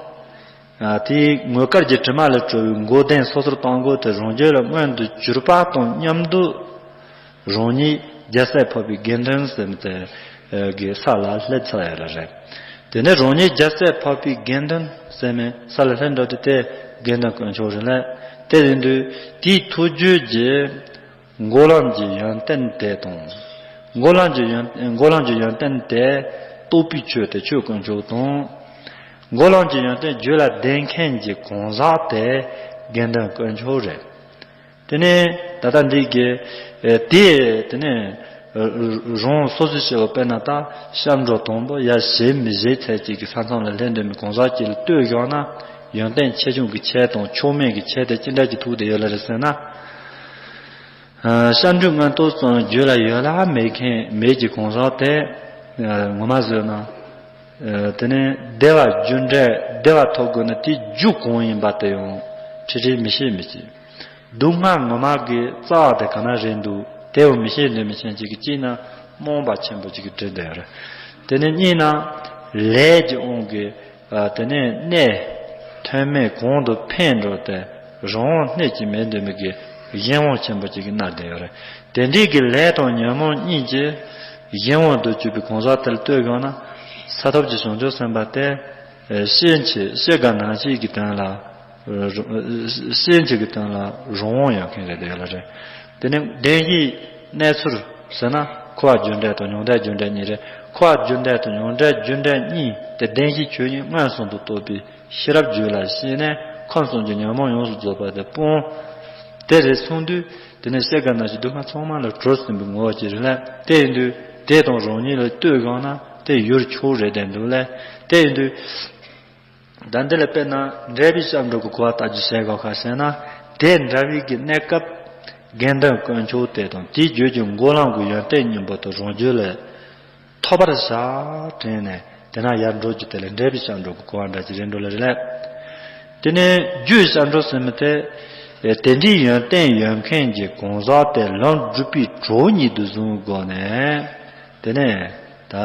དེའི་ངོ་སྐལ་གྱི་དྲི་མ་ལས་གྲོལ་བའི་འགོག་བདེན་སོ་སོར་བཏང་དགོས་དེ་རང་རྒྱུད་ལ་མངོན་དུ་གྱུར་པ་དང་མཉམ་དུ། རང་ཉིད་རྒྱལ་སྲས་འཕགས་པའི་དགེ་འདུན་ཟེར་མི་དེ་གི་ས་ལ་སླེབས་ཚར་ཡོད་ལ་རེད། དེ་ནས་རང་ཉིད་རྒྱལ་སྲས་འཕགས་པའི་དགེ་འདུན་ཟེར་མི་ས་ལ་སླེབས་འགྲོ་དུས་དེ་དགེ་འདུན་དཀོན་མཆོག་རེད་ལ། དེ་ཡིན་དུས་དེའི་ཐུགས་རྒྱུད་ཀྱི་འགོག་ལམ་གྱི་ཡོན་ཏན་དེ་དང་། འགོག་ལམ་གྱི་ཡོན་འགོག་ལམ་གྱི་ཡོན་ཏན་དེ་རྟོགས་པའི་ཆོས་དེ་ཆོས་དཀོན་མཆོག་དང་། འགོག་ལམ་གྱི་ཡོན་ཏན་རྒྱུད་ལ་ལྡན་མཁན་གྱི་གང་ཟག་དེ་དགེ་འདུན་དཀོན་མཆོག་རེད། དེ་ནས་ད་ལྟ་འདི་གི་དེ་དེ་ནས་རང་སོ་སོའི་སྐྱེ་བོ་དཔེར་ན་ད་སྐྱབས་འགྲོ་དང་པོ་ཡ་ཞེ་མི་ཞེ་ཚད་ཅིག་གི་ས་མཚམས་ལ་སླེབས་འདོད་མི་གང་ཟག་ཅིག་ལ་ལྟོས་བཞག་ན་ཡོན་ཏན་ཆེ་ཆུང་གི་ཆེད་དང་མཆོག་དམན་གྱི་ཆེད་དེ་ཅི་འདྲ་ཅིག་ཐུག་བསྡད་ཡོད་ལ་རེད་ཟེར་ན། སྐྱབས་འགྲོའི་མངོན་རྟོགས་ཙམ་རྒྱུད་ལ་ཡོད་ལ་མེད་མཁན་མེད་ཀྱི་གང་ཟག་དེ་ངོ་མ་བཟོས་ན། དེ་ནས་བདེ་བ་རྒྱུ་འབྲས་བདེ་བ་ཐོབ་དགོས་ན་དེའི་རྒྱུ་གང་ཡིན་པ་དེ་ཡང་ཁྲིད་ཁྲིད་མི་ཤེས་མི་ཤེས། སྡུག་བསྔལ་ངོ་མ་གི་རྩ་བ་དེ་ག་ན་རེད་འདུག་དེ་བོ་མི་ཤེས་འདོད་མི་ཤེས་ཅིག་གི་གཅིག་ན་རྨོངས་པ་ཆེན་པོ་ཅིག་གི་འདྲེ་འདོད་རེད། དེ་ནས་གཉིས་ན་ལས་ཀྱི་དབང་གིས་དེ་ནས་གནས་ཐོན་མེད་གོང་དུ་འཕེལ་འགྲོ་སྟེ་རང་དབང་གནས་ཀྱི་མེད་འདོད་མི་གི་གཞན་དབང་ཆེན་པོ་ཅིག་གི་མནར་བསྡད་ཡོད་རེད། དེ་འདྲའི་གི་ལས་དང་ཉོན་མོངས་གཉིས་ཀྱི་གཞན་དབང་དུ་གྱུར་པའི་གང་ཟག་དེ་ལ་ལྟོས་དགོས་ན་ས་ཐོབ་ཀྱི་བྱང་ཆུབ་སེམས་དཔའ་དེ། ཤེས་བྱེད་ཤེས་དགའ་རྣམ་ཤེས་ཀྱི་དོན་ལ། ཤེས་བྱེད་ཀྱི་དོན་ལ་རང་དབང་ཡོད་མཁན་རེད་དེ་ཡོད་ལ་རེད། དེ་ནས་བདེན་བཞིའི་གནས་ཚུལ་ཟེར་ན་འཁོར་བ་རྒྱུ་འབྲས་དང་མྱང་འདས་རྒྱུ་འབྲས་གཉིས་རེད། འཁོར་བ་རྒྱུ་འབྲས་དང་མྱང་འདས་རྒྱུ་འབྲས་གཉིས་དེ་བདེན་བཞིའི་ཆོས་ཉིད་མངོན་སུམ་དུ་རྟོགས་པའི་ཤེས་རབ་རྒྱུད་ལ་སྐྱེས་ནས་ཁམས་གསུམ་གྱི་ཉོན་མོངས་ཡོངས་སུ་རྫོགས་པ་དེ་སྤོང་། དེ་རེད་སོང་དུས་དེ་ནས་ཤེས་དགའ་རྣམ་ཤེས་སྡུག་བསྔལ་ཚང་མ་ལས་གྲོལ་ཟིན་པའི་ངོ་བོ་ཅིག་རེད་ལ། དེ་ཡིན་དུས་དེ་དང་རང་ཉིད་ལ་ལྟོས་དགོས་ན་དེ་ཡུལ་ཕྱོགས་རེད་དེ་འདུག་ལ། དེ་ཡིན་དུས། ད་འདི་ལ་དཔེར་ན་འབྲས་བུའི་སྐྱབས་འགྲོ་གི་གོ་བ་ལྟ་རྒྱུ་བྱས་དགོས་ཁ་ཟེར་ན། དེ་འདྲ་བའི་གི་གནས་སྐབས་དགེ་འདུན་དཀོན་མཆོག་དེ་དང་དེའི་རྒྱུད་ཀྱི་འགོག་ལམ་གྱི་ཡོན་ཏན་སྙིང་པོ་དེ་རང་རྒྱུད་ལ་ཐོབ་པར་བྱ་དྲན་ནས་དེ་ན་ཡར་འགྲོ་རྒྱུ་དེ་ལ་འབྲས་བུའི་སྐྱབས་འགྲོ་གི་གོ་བ་འདྲ་ཅིག་རེད་འགྲོ་ལ་རེད་ལ། དེ་ནས་རྒྱུའི་སྐྱབས་འགྲོ་ཟེར་མི་དེ། དེ་འདྲའི་ཡོན་ཏན་ཡོད་མཁན་གྱི་གང་ཟག་དེ་ལམ་སྒྲུབ་པའི་གྲོགས་ཉིད་དུ་བཟུང་བའི་སྒོ་ནས། དེ་ནས་ད་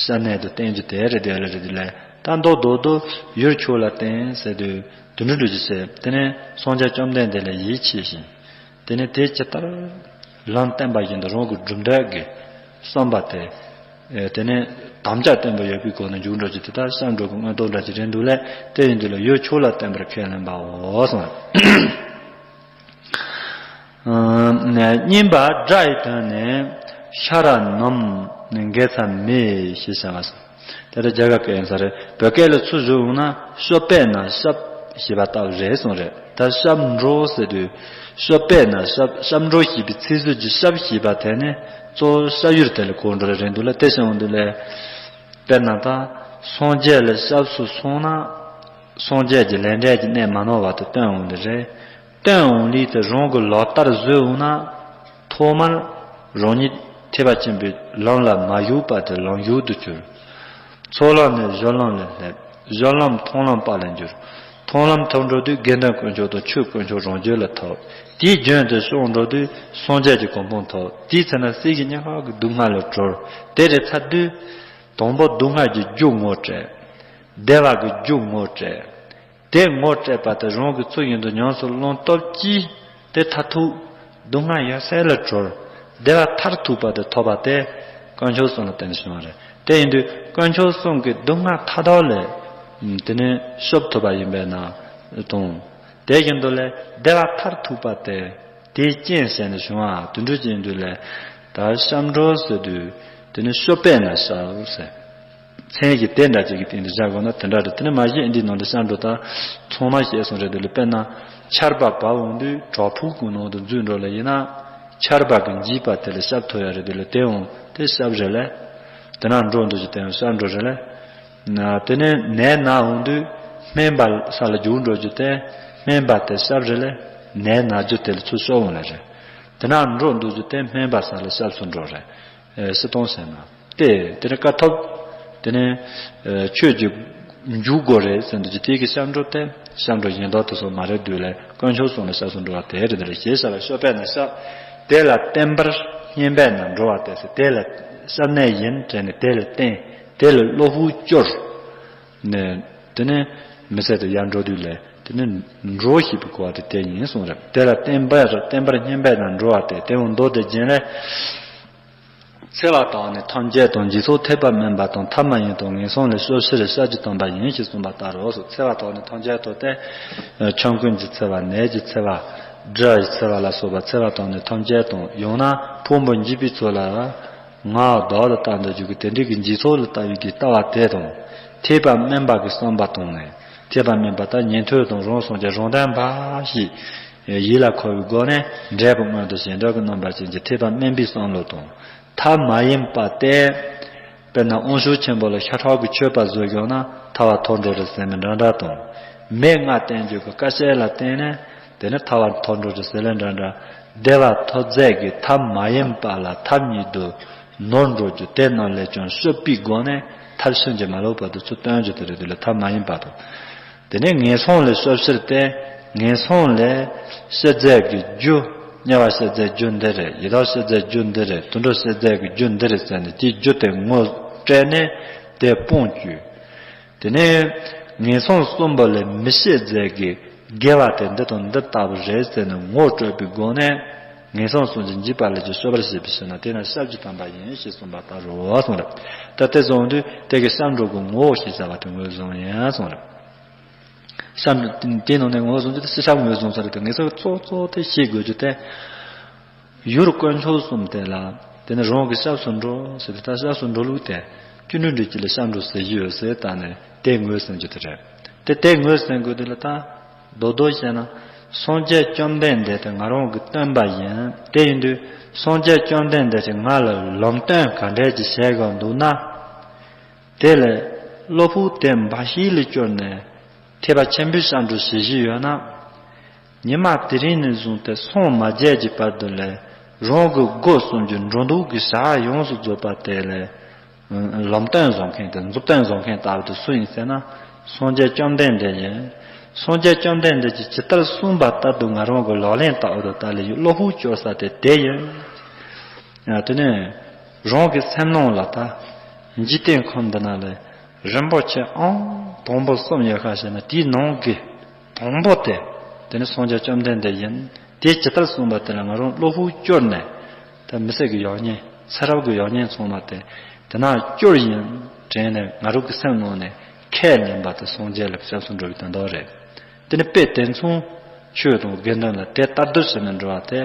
སྐྱབས་གནས་དུ་བསྟེན་རྒྱུ་དེ་རེད་དེ་ལ་རེད་དེ་ལ། ད་མདོར་བསྡུ་དུ་ཡུལ་མཆོག་ལ་བརྟེན་ཟེར་དུས་དུད་འགྲོ་འགྲོ་རྒྱུ་ཟེར། དེ་ནས་སངས་རྒྱས་བཅོམ་ལྡན་འདས་ལ་ཡིད་ཆེས་ཤིང་། དེ་ནས་དེ་ཇི་ལྟར་ལམ་བསྟན་པ་བཞིན་དུ་རང་གི་གྲུབ་འབྲས་ཀྱི་བསམ་པ་དེ། དེ་ནས་དམ་བཅའ་བརྟན་པོ་ཡོད་པའི་སྒོ་ནས་འཇུག་འགྲོ་རྒྱུ་དེ་དག་སྐྱབས་འགྲོ་གི་མངོན་རྟོགས་འདྲ་ཅིག་རེད་འདུག་ལས། དེ་ཡིན་དུས་ལ་ཡུལ་མཆོག་ལ་བརྟེན་པར་ཁས་ལེན་པའོ་གསུངས། གཉིས་པ་སྒྲ་ཡི་དོན་ནི་ཤ་ར་ནམ་དགེ་ཚ་མེ་ཞེས་བྱ་བ་སོ། དེ་ལྟར་རྒྱ་གར་སྐད་ཡིན་ས་རེད། བོད་སྐད་ལ་ཚུར་བཞུགས་འོང་ན་ཤོབ་པད་ན་ཤབ་ཞེས་པ་ལྟ་བུ་རེད་གསུངས་རེད། ད་ཤབ་འགྲོ་ཟེར་དུས་ཤོབ་པད་ན་ཤབ་ཤབ་འགྲོ་ཞེས་པའི་ཚིག་ཟུར་གྱི་ཤབ་ཞེས་པ་དེ་ནི་གཙོ་བོ་ཤབ་ཡུལ་དེ་ལ་གོ་འགྲོ་རེད་འདུག་ལ། དེ་བྱུང་འདུག་ལས། དཔེར་ན་ད་སངས་རྒྱས་ལ་ཤབ་སུ་སོང་ན་སངས་རྒྱས་ཀྱི་ལས་འབྲས་ཀྱི་གནས་མ་ནོར་བ་དེ་སྟོན་འོང་འདི་རེད། སྟོན་འོང་ལུགས་དེ་རང་གི་ལག་བསྟར་བཟོས་འོང་ན། ཐོག་མར་རང་ཉིད་ཐེག་པ་ཆེན་པོའི་ལམ་ལ་མ་ཞུགས་པ་དེ་ལམ་ཞུགས་སུ་གྱུར། ཚོགས་ལམ་ནས་སྦྱོར་ལམ་ལ་སླེབས། སྦྱོར་ལམ་མཐོང་ལམ་པ་ལ་འགྱུར། མཐོང་ལམ་ཐོབ་འགྲོ་དུས་དགེ་འདུན་དཀོན་མཆོག་དང་ཆོས་དཀོན་མཆོག་རང་རྒྱུད་ལ་ཐོབ། དེའི་རྒྱུན་དུ་སོང་འགྲོ་དུས་སངས་རྒྱས་ཀྱི་གོ་འཕང་ཐོབ། དེའི་ཚེ་ན་སྲིད་ཀྱི་སྙིང་ཁ་གི་སྡུག་བསྔལ་ལས་གྲོལ། དེ་རེད་ཚར་དུས། དང་པོ་སྡུག་བསྔལ་གྱི་རྒྱུ་ངོ་སྤྲད། བདེ་བ་གི་རྒྱུ་ངོ་སྤྲད། དེ་ངོ་སྤྲད་པ་དེ་རང་གི་ཚུལ་བཞིན་དུ་ཉམས་སུ་བླང་སྟོབས་ཀྱིས་དེ་མཐར་ཐུག་སྡུག་བསྔལ་ཡོད་ཚད་ལས་གྲོལ། བདེ་བ་མཐར་ཐུག་པ་དེ་ཐོབ་པ་དེ་དཀོན་མཆོག་གསུམ་ལ་བརྟེན་ནས་བྱུང་བ་རེད། དེ་ཡིན་དུས་དཀོན་མཆོག་གསུམ་གྱི་སྡུག་བསྔལ་མཐའ་དག་ལས་དེ་ནས་སྐྱོབ་ཐུབ་པ་ཡིན་པས་ན་དང་། དེ་བཞིན་དུ་ལས་བདེ་བ་མཐར་ཐུག་པ་དེ་དེའི་རྐྱེན་བྱས་ནས་བྱུང་བ་དུད་འགྲོ་ཅན་དུ་ལས། ད་སྐྱབས་འགྲོ་ཟེར་དུས་དེ་ནི་སྐྱོབ་པས་ན་སྐྱབས་ཟེར། མཚན་གྱི་དེ་འདྲ་ཅིག་གི་སྟེང་དུ་བཞག་དགོས་ན་དེ་འདྲ་རེད། དེ་ནི་མ་གཞི་འདིའི་ནང་དུ་སྐྱབས་འགྲོ་དང་ཚང་མ་བཤད་སོང་རེད། དེ་ལ་དཔེར་ན་ཆར་པ་བབས་འོང་དུས་བྲག་ཕུག་གི་ནང་དུ་འཛུལ་འགྲོ་ལ་ཡིན་ན། ཆར་པ་གི་འཇིགས་པ་དེ་ལ་སྐྱབས་ཐོབ་ཡ་རེད། དེ་ལ་དེ་འོང་དེ་སྐྱབས་རེད་ལ། དེ་ན་འགྲོ་འདུག་ཅིག་དེ་ཡང་སྐྱབས་འགྲོ་རེད་ལ། དེ་ནས་ནད་ན་འོང་དུས་སྨན་པ་ས་ལ་རྒྱུག་འགྲོ་རྒྱུ་དེ་སྨན་པ་དེ་སྐྱབས་རེད་ལ། ནད་ན་རྒྱུ་དེ་ལ་ཚུར་སྐྱོབ་འོང་ལ་རེད། དེ་ན་འགྲོ་འདུག་རྒྱུ་དེ་སྨན་པ་ས་ལ་སྐྱབས་སུ་འགྲོ་རེད། ཨེ་སྲིད་སྟོང་ཟེར་ན། དེ་དེ་ནས་དཀའ་ཐུབ། དེ་ནས་ཨེ་ཆོས་ཀྱི་འཇུག་སྒོ་རེད་ཟེར་འདུག་རྒྱུ་དེ་གི་སྐྱབས་འགྲོ་དེ་སྐྱབས་འགྲོ་གཞན་དག་དེ་སོགས་མ་རེད་འདུག་ལས། དཀོན་མཆོག་གསུམ་ལ་སྐྱབས་སུ་འགྲོ་བ་དེ་རེད། དེ་ལ་ཞེས་བྱ་བ་སྐྱོབ་པས་ན་སྐྱབས། དེ་ལ་བརྟེན་པར་སྙེན་པས་ན་འགྲོ་བ་དེ་ཟེར། དེ་ལ་སྐྱབས་གནས་ཡིན་དྲན་ནས་དེ་ལ་བརྟེན། དེ་ལ་བློ་ཕུགས་སྐྱོར། ནས་དེ་ནས་མི་ཚེ་དེ་ཡར་འགྲོ་དུས་ལས་དེ་ནས་འགྲོ་ཞེས་པའི་གོ་བ་དེ་དེ་ཡིན་གསུངས་རེད། དེ་ལ་བརྟེན་པར་བརྟེན་པར་སྙེན་པས་ན་འགྲོ་བ་སྟེ། དེ་འོང་མདོ་སྡེ་རྒྱན་ལས། འཚེ་བ་དག་ནི་ཐམས་ཅད་དང་། འཇིག་ཚོགས་ཐེག་པ་དམན་པ་དང་། ཐབས་མ་ཡིན་དང་ངན་སོང་ལས། སྐྱོབ་ཕྱིར་སྐྱབས་ཀྱིས་སྟོན་པ་ཡིན་ཞེས་གསུངས་པ་ལྟར་རོ། སོ་འཚེ་བ་དག་ནི་ཐམས་ཅད་དང་སྟེ། ཆོམ་རྐུན་གྱི་འཚེ་བ། ནད་ཀྱི་འཚེ་བ། དགྲ་ཡི་འཚེ་བ་ལ་སོགས་པ་འཚེ་བ་དག་ནི་ཐམས་ཅད་དང་། ཡང་ན་ཕུང་པོ་འཇིག་པའི་ཚོགས་ལ་ངའི་བདག་ཏུ་ལྟ་འདོད་རྒྱུ་གི་དེ་འདྲའི་གི་འཇིག་ཚོགས་ལ་ལྟ་བའི་གི་ལྟ་བ་དེ་དང་། ཐེག་པ་དམན་པ་གི་བསམ་པ་དང་ནི། ཐེག་པ་དམན་པ་དང་ཉན་ཐོས་དང་རང་སངས་རྒྱས་རང་དང་བ་ཞིག་ཡིད་ལ་འཁོར་བའི་སྒོ་ནས་འབྲས་བུ་མངོན་དུ་བྱེད་འདོད་ཀྱི་རྣམ་པ་ཅན་གྱི་ཐེག་པ་དམན་པའི་བསམ་བློ་དང་། ཐབས་མ་ཡིན་པ་སྟེ། དཔེར་ན་དབང་ཕྱུག་ཆེན་པོ་ལ་ཤ་ཁྲག་གི་མཆོད་པ་བཟོས་ཡོང་ན་ཐར་པ་ཐོབ་འགྲོ་རེད་ཟེར་ནས་འདྲ་འདྲ་དང་། མི་ལྔ་བསྟེན་རྒྱུ་གི་དཀའ་སྤྱད་ལ་བརྟེན་ནས་དེ་ནི་ཐར་པ་ཐོབ་འགྲོ་རེད་ཟེར་ལ་འདྲ་འདྲ། བདེ་བ་ཐོབ་མཛད་ཀྱི་ཐབས་མ་ཡིན་པ་ལ་ཐབས་ཉིད་དུ་ནོར་འགྲོ་རྒྱུ་དེ་རྣམས་ལས་ཀྱང་སྐྱོབ་པའི་སྒོ་ནས་ཐབས་ཕྱིན་ཅི་མ་ལོག་པ་དེ་ཚུར་སྟོན་རྒྱུ་དེ་རེད། དེ་ལ་ཐབས་མ་ཡིན་པ་དང་། དེ་ནས་ངན་སོང་ལས་སྐྱོབ་ཕྱིར་ཏེ། ངན་སོང་ལས་སྐྱོབ་མཛད་ཀྱི་རྒྱུ། དམྱལ་བ་སྐྱོབ་མཛད་རྒྱུ་འདི་རེད། ཡི་དྭགས་སྐྱོབ་མཛད་རྒྱུ་འདི་རེད། དུད་འགྲོ་སྐྱོབ་མཛད་ཀྱི་རྒྱུ་འདི་རེད་ཟེར་ནས་དེའི་རྒྱུ་དེ་ངོ་སྤྲད་ནས་དེ་སྤོང་བཅུག་དེ་ནས་ངན་སོང་གསུམ་པོ་ལས་མི་སྐྱོབ་མཛད་ཀྱི་དགེ་བ་དེ་འདི་དང་འདི་ལྟ་བུ་རེད་ཟེར་ནས་ངོ་སྤྲོད་པའི་སྒོ་ནས་ངན་སོང་གསུམ་གྱི་འཇིགས་པ་ལས་ཀྱང་སྐྱོབ་པར་བྱེད་པའི་ཕྱིར་ན་དེ་ན་སྐྱབས་ཀྱིས་སྟོན་པ་ཡིན་ཞེས་གསུངས་པ་ལྟར་རོ་གསུངས་རེད། ད་དེ་བཟུང་དུས་དེ་གི་སྐྱབས་འགྲོ་གི་ངོ་བོ་ཞེས་བྱ་བ་དེ་ངོས་བཟུང་ཡིན་གསུངས་རེད། སྐྱབས་འགྲོ་དེའི་ནང་ནས་ངོས་བཟུང་རྒྱུ་དེ་སྐྱབས་ངོས་བཟུང་ས་རེད་དེ། ངེས་སོ་གཙོ་གཙོ་དེ་ཤེས་དགོས་རྒྱུ་དེ། ཡུལ་དཀོན་མཆོག་གསུམ་དེ་ལ་དེ་ནི་རང་གི་སྐྱབས་སུ་འགྲོ་ཟེར་དུས་ད་སྐྱབས་སུ་འགྲོ་ལུགས་དེ་སྐྱེ་འགྲོ་འདྲེ་གཅིག་ལ་སྐྱབས་འགྲོ་ཟེར་གྱི་ཡོད་ཟེར་ད་ནི་དེ་ངོས་ཟིན་རྒྱུ་དེ་རེད། དེ་དེ་ངོས་ཟིན་དགོས་དུས་ལ་ད་རྡོག་རྡོག་བཤད་ན་སངས་རྒྱས་བཅོམ་ལྡན་འདས་དེ་ང་རང་གི་སྟོན་པ་ཡིན། དེ་ཡིན་དུས་སངས་རྒྱས་བཅོམ་ལྡན་འདས་ཀྱིས་ང་ལ་ལམ་སྟོན་ག་འདྲས་ཀྱི་བྱེད་དགོས་འདུག་ན། དེ་ལས་བློ་ཕུགས་དེ་འབའ་ཞིག་ལས་བསྐྱོར་ནས་ཐེག་པ་ཆེན་པོའི་སྐྱབས་འགྲོ་བྱེད་བཞིན་ཡོད་ན། ཉི་མ་དེ་རིང་ནས་བཟུང་སྟེ་སངས་མ་རྒྱས་ཀྱི་བར་དུ་ལས་རང་གི་སྒོ་གསུམ་གྱི་འགྲོ་འདུག་གི་ཞག་ཡོངས་སུ་རྫོགས་པ་དེ་ལས་ལམ་སྟོན་བཟོ་མཁན་དང་མཛུབ་སྟོན་བཟོ་མཁན་ལྟ་བུ་དེ་སུ་ཡིན་ཟེར་ན། སངས་རྒྱས་བཅོམ་ལྡན་འདས་ཡིན། སངས་རྒྱས་བཅོམ་ལྡན་འདས་ཀྱིས་ཇི་ལྟར་གསུངས་པ་ལྟར་དུ་ང་རང་གི་ལག་ལེན་བསྟར་བ་དང་ལྟར་ལས་ཀྱི་བློ་ཕུགས་སྐྱོར་ས་དེ་དེ་ཡིན། ཡང་དེ་ནས་རང་གི་སེམས་ནང་ལ་ད་འཇིག་རྟེན་ཁམས་འདི་ན་ལས་རིན་པོ་ཆེ་ཨང་དང་པོ་གསུམ་ཡོད་ཁ་ཞེ་ན། དེའི་ནང་གི་དང་པོ་དེ་དེ་ནི་སངས་རྒྱས་བཅོམ་ལྡན་འདས་ཡིན། དེ་ཇི་ལྟར་གསུངས་པ་དེ་ལ་ང་རང་བློ་ཕུགས་སྐྱོར་ནས། ད་མི་ཚེ་གི་ཡོད་བྱད་ཚེ་རབས་ཀྱི་ཡོད་བྱད་ཚང་མ་དེ་དེ་ན་སྐྱོར་ཡིན་དྲན་ནས་ང་རང་གི་སེམས་ནང་ནས་ཁས་ལེན་པ་དེ་སངས་རྒྱས་ལ་སྐྱབས་སུ་འགྲོ་བའི་དོན་དག་རེད། དེ་ནི་དཔེ་དེ་མཚུངས་ཆོས་དང་དགེ་འདུན་ལ་དེ་ལྟར་དུ་ཞེན་ནས་འགྲོ་བ་སྟེ།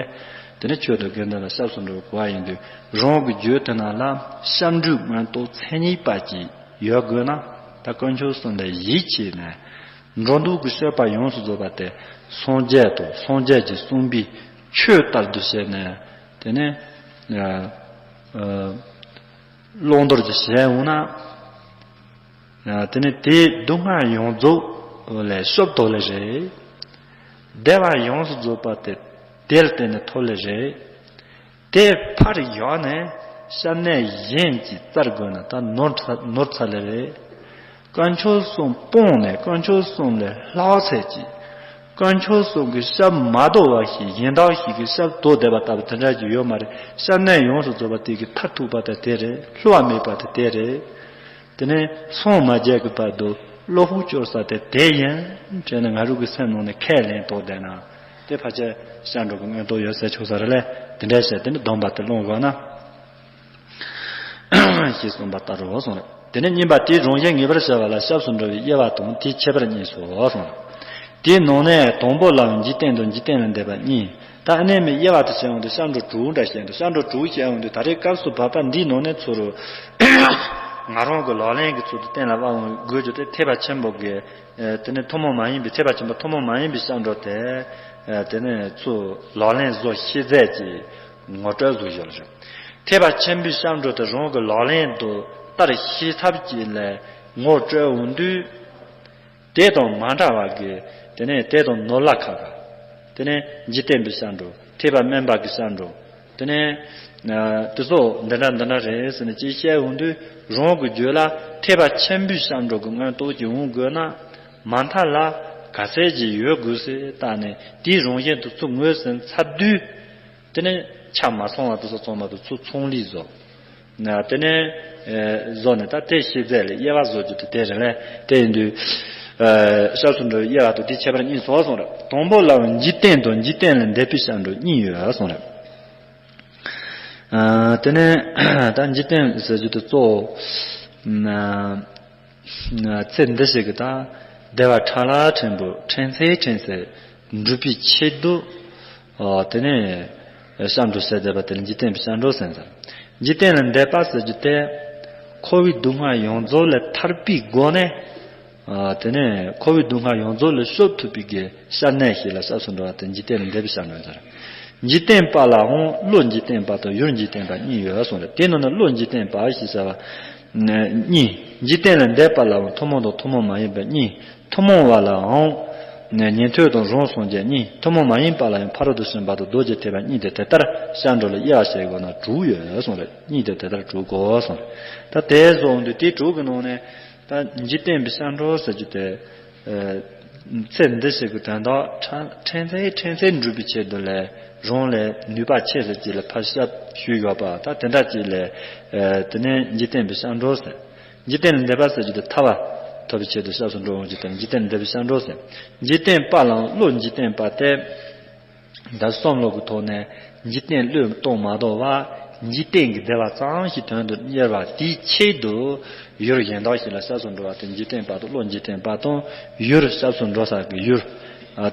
དེ་ནི་ཆོས་དང་དགེ་འདུན་ལ་སྐྱབས་སུ་འགྲོ་བའི་གོ་བ་ཡིན་དུས། རང་གི་རྒྱུད་དེ་ན་ལ་སྐྱབས་འགྲོའི་མངོན་རྟོགས་མཚན་ཉིད་པ་ཅིག་ཡོད་དགོས་ན། ད་དཀོན་མཆོག་གསུམ་ལ་ཡིད་ཆེས་ནས་འགྲོ་འདུག་གི་སྤྱོད་པ་ཡོངས་སུ་རྫོགས་པ་དེ་སངས་རྒྱས་དང་སངས་རྒྱས་ཀྱིས་གསུངས་པའི་ཆོས་ལྟར་དུ་བྱས་ནས། དེ་ནི་ཨ་ཨ་བླང་དོར་གྱི་བྱས་འོང་ན། ཡང་དེ་ནི་དེའི་སྡུག་བསྔལ་ཡོངས་རྫོགས་ལས་སྐྱོབ་ཐུབ་ལེ་རེད། བདེ་བ་ཡོངས་སུ་རྫོགས་པ་དེ་དེ་ལ་བརྟེན་ནས་ཐོབ་ལེ་རེད། དེ་ཕར་ཡོང་ནས་སྐྱབས་གནས་གཞན་གྱིས་བཙལ་དགོས་ན་ད་ནོར་ཚ་ནོར་ཚར་ལེ་རེད། དཀོན་མཆོག་གསུམ་སྤངས་ནས་དཀོན་མཆོག་གསུམ་ལས་ལྷག་ཚད་ཀྱི། དཀོན་མཆོག་གསུམ་གྱི་ཞབས་མ་དོ་བ་ཞིག་གཞན་དག་ཞིག་གི་ཞབས་དོ་བསྡད་པ་ལྟ་བུ་དེ་འདྲ་ཞིག་ཡོད་མ་རེད། སྐྱབས་གནས་ཡོངས་སུ་རྫོགས་པ་དེ་གི་མཐར་ཐུག་པ་དེ་དེ་རེད། བསླུ་བ་མེད་པ་དེ་དེ་རེད། དེ་ནས་སངས་མ་རྒྱས་ཀྱི་བར་དུ་བློ་ཕུགས་སྐྱོར་ས་དེ་དེ་ཡིན་དྲན་ནས་ང་རང་གི་སེམས་ནང་ནས་ཁས་ལེན་ཐོག་བསྡད་ན། དེ་ཕལ་ཆེར་སྐྱབས་འགྲོ་གི་མངོན་རྟོགས་ཡོད་ཟེར་ཆོག་ས་རེད་ལས། དེ་འདྲ་བྱས་དེ་ནི་སྡོམ་པ་དེ་བླངས་དགོས་ན། ཞེས་གསུངས་པ་ལྟར་རོ་གསུངས་རེད། དེ་ནས་གཉིས་པ་དེའི་རང་བཞིན་ངེས་པར་བྱ་བ་ལ་སྐྱབས་སུ་འགྲོ་བའི་དབྱེ་བ་དང་དེའི་ཁྱད་པར་གཉིས་སོ་གསུངས་རེད། དེའི་ནང་ནས་དང་པོ་ལའང་འཇིག་རྟེན་དང་འཇིག་རྟེན་ལས་འདས་པ་གཉིས། ད་ཨ་ནེ་མའི་དབྱེ་བ་དུ་བྱས་འོང་དུས་སྐྱབས་འགྲོ་དྲུག་འདྲ་བཤད་འདུག་སྐྱབས་འགྲོ་དྲུག་བཤད་འོང་དུས་ད་རེས་སྐབས་སུ་བབ་པ་འདིའི་ནང་ནས་ཚུར་ང་རང་གི་ལག་ལེན་གྱི་ཚུལ་དུ་གཏན་ལ་དབབ་འོང་དགོས་རྒྱུ་དེ་ཐེག་པ་ཆེན་པོ་གི་དེ་ནི་ཐུན་མོང་མ་ཡིན་པའི་ཐེག་པ་ཆེན་པོ་ཐུན་མོང་མ་ཡིན་པའི་སྐྱབས་འགྲོ་དེ། དེ་ནི་ཚུར་ལག་ལེན་བཟོ་ཤེས་ཚད་ཀྱི་ངོ་སྤྲོད་བཟོ་ཡོད་རེད། ཐེག་པ་ཆེན་པོའི་སྐྱབས་འགྲོ་དེ་རང་གི་ལག་ལེན་དུ་བསྟར་ཤེས་ཐབས་ཀྱི་ལས་ངོ་སྤྲོད་འོང་དུས། དེ་དང་མ་འདྲ་བ་གི་དེ་ནས་དེ་དང་ནོར་ལ་ཁ་ཁ། དེ་ནས་འཇིག་རྟེན་པའི་སྐྱབས་འགྲོ། ཐེག་པ་དམན་པ་གི་སྐྱབས་འགྲོ། དེ་ནས་དེ་ཚོ་འདི་འདྲ་འདི་འདྲ་རེད་ཟེར་ནས་ཅིག་བཤད་འོང་དུས་རང་གི་རྒྱུད་ལ་ཐེག་པ་ཆེན་པོའི་སྐྱབས་འགྲོ་གི་མངོན་རྟོགས་ཀྱི་འོང་དགོས་ན། མ་མཐའ་ལ་ག་ཚད་ཅིག་ཡོད་དགོས་ཟེར་བལྟས་ནས་དེའི་རང་བཞིན་དུ་ཚུར་ངོས་ཟིན་ཚར་དུས། དེ་ནས་ཆ་མ་ཚང་བ་དེ་ཚོ་ཚང་མ་དེ་ཚུར་ཚང་ལི་བཟོ། དེ་ནས་བཟོ་ནས་ད་དེ་ཤེས་ཚད་ལས་དབྱེ་བ་བཟོ་རྒྱུ་དེ་དེ་རེད་ལས། དེ་ཡིན་དུས་སྐྱབས་སུ་འགྲོ་བའི་དབྱེ་བ་དང་དེའི་ཁྱད་པར་གཉིས་སོ་གསུངས་རེད། དང་པོ་ལའང་འཇིག་རྟེན་དང་འཇིག་རྟེན་ལས་འདས་པའི་སྐྱབས་འགྲོ་གཉིས་ཡོད་གསུངས་རེད། དེ་ནས་ད་འཇིག་རྟེན་ཟེར་རྒྱུ་དེ་གཙོ་བོ། ཚེ་འདི་ཞིག་གི་དང་བདེ་བ་ཕྲ་ལ་ཕྲན་བུ་ཕྲན་ཚེགས་ཕྲན་ཚེགས་འགྲུབ་པའི་ཆེད་དུ། དེ་ནས་སྐྱབས་འགྲོ་བྱས་བསྡད་པ་དེ་ལ་འཇིག་རྟེན་པའི་སྐྱབས་འགྲོ་ཟེར་ཟེར། འཇིག་རྟེན་ལས་འདས་པ་ཟེར་རྒྱུ་དེ། འཁོར་བའི་སྡུག་བསྔལ་ཡོངས་རྫོགས་ལས་ཐར་པའི་སྒོ་ནས། དེ་ནས་འཁོར་བའི་སྡུག་བསྔལ་ཡོངས་རྫོགས་ལས་སྐྱོབ་ཐུབ་པའི་གི་སྐྱབས་གནས་ཤིག་ལ་སྐྱབས་སུ་འགྲོ་བ་དེ་འཇིག་རྟེན་ལས་འདས་པའི་སྐྱབས་འགྲོ་ཟེར། འཇིག་རྟེན་པ་ལའང་བློ་འཇིག་རྟེན་པ་དང་ཡུལ་འཇིག་རྟེན་པ་གཉིས་ཡོད་གསུངས་རེད། དེ་ནང་ནས་བློ་འཇིག་རྟེན་པ་ཞེས་བྱ་བ་གཉིས། འཇིག་རྟེན་ལས་འདས་པ་ལའང་ཐུན་མོང་དང་ཐུན་མོང་མ་ཡིན་པ་གཉིས། ཐུན་མོང་བ་ལའང་ཉན་ཐོས་དང་རང་སངས་རྒྱས་གཉིས། ཐུན་མོང་མ་ཡིན་པ་ལ་ཡང་ཕ་རོལ་ཏུ་ཕྱིན་པ་དང་རྡོ་རྗེ་ཐེག་པ་གཉིས་ཏེ། དེ་ལྟར་སྐྱབས་འགྲོ་ལ་དབྱེ་བ་བྱེད་དགོས་ན་དྲུག་ཡོད་གསུངས་རེད། གཉིས་ཏེ་དེ་ལྟར་དྲུག་གོ་གསུངས་རེད། ད་དེ་བཟོ་འོང་དུས་དེ་དྲུག་གི་ནང་ནས་ད་འཇིག་རྟེན་པའི་སྐྱབས་འགྲོ་ཟེར་རྒྱུ་དེ། ཚེ་འདི་ཞིག་གི་དོན་དག་ཕྲ་ཕྲན་ཚེགས་ཕྲན་ཚེགས་འགྲུབ་པའི་ཆེད་དུ་ལས་རང་ལས་ནུས་པ་ཆེ་ཟེར་ཅིག་ལ་ཕར་ཞབས་ཞུས་ཡོད་པ་ད་དེ་འདྲ་ཅིག་ལས། དེ་ནས་འཇིག་རྟེན་པའི་སྐྱབས་འགྲོ་ཟེར། འཇིག་རྟེན་ལས་འདས་པ་ཟེར་རྒྱུ་དེ་ཐར་པ་ཐོབ་པའི་ཆེད་དུ་སྐྱབས་སུ་འགྲོ་འོང་རྒྱུ་དེ་འཇིག་རྟེན་ལས་འདས་པའི་སྐྱབས་འགྲོ་ཟེར། འཇིག་རྟེན་པ་ལའང་བློ་འཇིག་རྟེན་པ་སྟེ། ད་བསམ་བློ་གི་ཐོག་ནས་འཇིག་རྟེན་བློས་གཏོང་མ་དོར་བར་འཇིག་རྟེན་གྱི་བདེ་བ་ཙམ་ཞིག་དོན་དུ་གཉེར་བ་དེའི་ཆེད་དུ་ཡུལ་གཞན་དག་ཞིག་ལ་སྐྱབས་སུ་འགྲོ་བ་དེ་འཇིག་རྟེན་པ་དང་བློ་འཇིག་རྟེན་པ་དང་ཡུལ་སྐྱབས་སུ་འགྲོ་ས་གི་ཡུལ།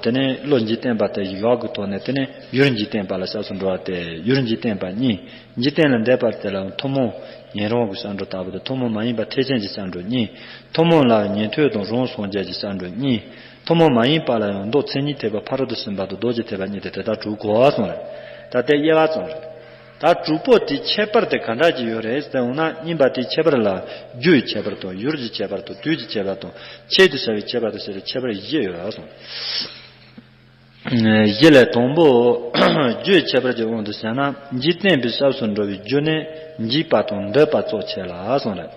དེ་ནས་བློ་འཇིག་རྟེན་པ་དེ་ཡི་ཡག་གི་ཐོག་ནས་དེ་ནས་ཡུལ་འཇིག་རྟེན་པ་ལ་སྐྱབས་སུ་འགྲོ་བ་སྟེ་ཡུལ་འཇིག་རྟེན་པ་གཉིས། འཇིག་རྟེན་ལས་འདས་པ་དེ་ལའང་ཐུན་མོང་ཉན་རང་གི་སྐྱབས་འགྲོ་ལྟ་བུ་དང་ཐུན་མོང་མ་ཡིན་པ་ཐེག་ཆེན་གྱི་སྐྱབས་འགྲོ་གཉིས། ཐུན་མོང་ལ་ཉན་ཐོས་དང་རང་སངས་རྒྱས་ཀྱི་སྐྱབས་འགྲོ་གཉིས། ཐུན་མོང་མ་ཡིན་པ་ལ་ཡང་མདོ་མཚན་ཉིད་ཐེག་པ་ཕ་རོལ་ཏུ་ཕྱིན་པ་དང་རྡོ་རྗེ་ཐེག་པ་གཉིས་ཏེ། དེ་ལྟར་དྲུག་གོ་གསུངས་རེད། ད་དེ་དབྱེ་བ་ཙམ་རེད། ད་དྲུག་པོ་དེའི་ཁྱད་པར་དེ་ག་འདྲ་ཅིག་ཡོད་རེད་ཟེར་འོང་ན། གཉིས་པ་དེའི་ཁྱད་པར་ལ་རྒྱུའི་ཁྱད་པར་དང་ཡུལ་གྱི་ཁྱད་པར་དང་དུས་ཀྱི་ཁྱད་པར་དང་ཆེད་དུ་བྱ་བའི་ཁྱད་པར་དང་ཞེས་པའི་ཁྱད་པར་བཞི་ཡོད་གསུངས། བཞི་ལས་དང་པོ། རྒྱུའི་ཁྱད་པར་གྱི་དབང་དུ་བྱས་ན། འཇིག་རྟེན་པའི་སྐྱབས་སུ་འགྲོ་བའི་རྒྱུ་ནི་འཇིགས་པ་དང་འདོད་པ་གཙོ་ཆེ་ལ་གསུངས་རེད།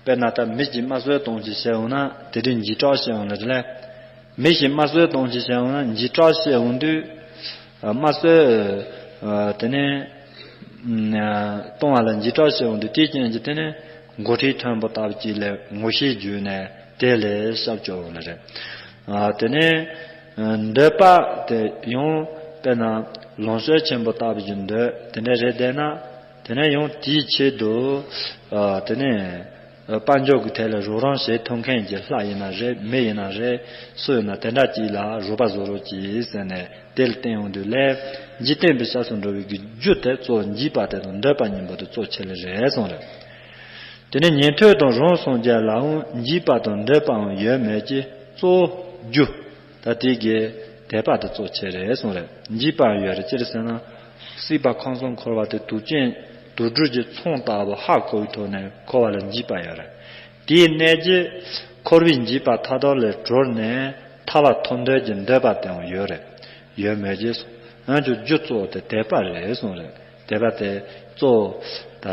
དཔེར་ན་ད་མི་ཞིག་དམར་གསོད་གཏོང་ཅིག་བྱས་འོང་ན་དེ་དུས་འཇིགས་སྐྲག་བྱས་འོང་ལ་རེད་ལ། མི་ཞིག་དམར་གསོད་གཏོང་ཅིག་བྱས་འོང་ན་འཇིགས་སྐྲག་བྱས་འོང་དུས། དམར་གསོད། དེ་ནས། གཏོང་བ་ལ་འཇིགས་སྐྲག་བྱས་འོང་དུས་དེའི་རྐྱེན་གྱིས་དེ་ནས་མགོ་ཁྲིད་མཐོན་པོ་ལྟ་བུ་ཅིག་ལ་ངོ་ཤེས་བརྒྱུད་ནས་དེ་ལས་སྐྱབས་བཅོལ་འོང་ལ་རེད། དེ་ནས། འདོད་པ་དེ་ཡང་དཔེར་ན་ལོངས་སྤྱོད་ཆེན་པོ་ལྟ་བུ་ཅིག་འདོད་དེ་འདྲ་རེད་བསྡད་ན། དེ་ནས་ཡང་དེའི་ཆེད་དུ། དེ་ནས། དཔལ་འབྱོར་གྱི་ཐད་ལ་རོགས་རམ་བྱེད་ཐུབ་མཁན་གྱི་ལྷ་ཡིན་ན་རེད། མི་ཡིན་ན་རེད། སུ་ཡིན་ན་དེ་འདྲ་ཅིག་ལ་རོགས་པ་བཟོ་རོགས་གྱིས་ཟེར་ནས་དེ་ལ་བརྟེན་ཡོང་དུས་ལས། འཇིག་རྟེན་པའི་སྐྱབས་སུ་འགྲོ་བའི་རྒྱུ་དེ་གཙོ་བོ་འཇིགས་པ་དེ་དང་འདོད་པ་གཉིས་པོ་དེ་གཙོ་ཆེ་ལེ་རེད་གསུངས་རེད། དེ་ནས་ཉན་ཐོས་དང་རང་སངས་རྒྱས་ལའང་འཇིགས་པ་དང་འདོད་པའང་ཡོད་མོད་ཀྱི་གཙོ་བོ་རྒྱུ། ད་དེ་གའི་དད་པ་དེ་གཙོ་ཆེ་རེད་གསུངས་རེད། འཇིགས་པའང་ཡོད་རེད། ཅི་རེད་ཟེར་ན། སྲིད་པ་ཁམས་གསུམ་འཁོར་བ་དེ་དུག་ཅན་དུག་སྦྲུལ་གྱི་ཚོགས་ལྟ་བུ་ཧ་གོ་བའི་ཐོག་ནས་འཁོར་བ་ལ་འཇིགས་པ་ཡོད་རེད། དེའི་གནད་ཀྱིས་འཁོར་བའི་འཇིགས་པ་མཐའ་དག་ལས་གྲོལ་ནས་ཐར་བ་ཐོབ་འདོད་ཀྱི་འདོད་པ་དེའང་ཡོད་རེད། ཡོད་མོད་ཀྱི་ཡང་ཅུང་རྒྱུ་གཙོ་བོ་དེ་དད་པ་རེད་གསུངས་རེད། དད་པ་དེ་གཙོ་བོ་ད།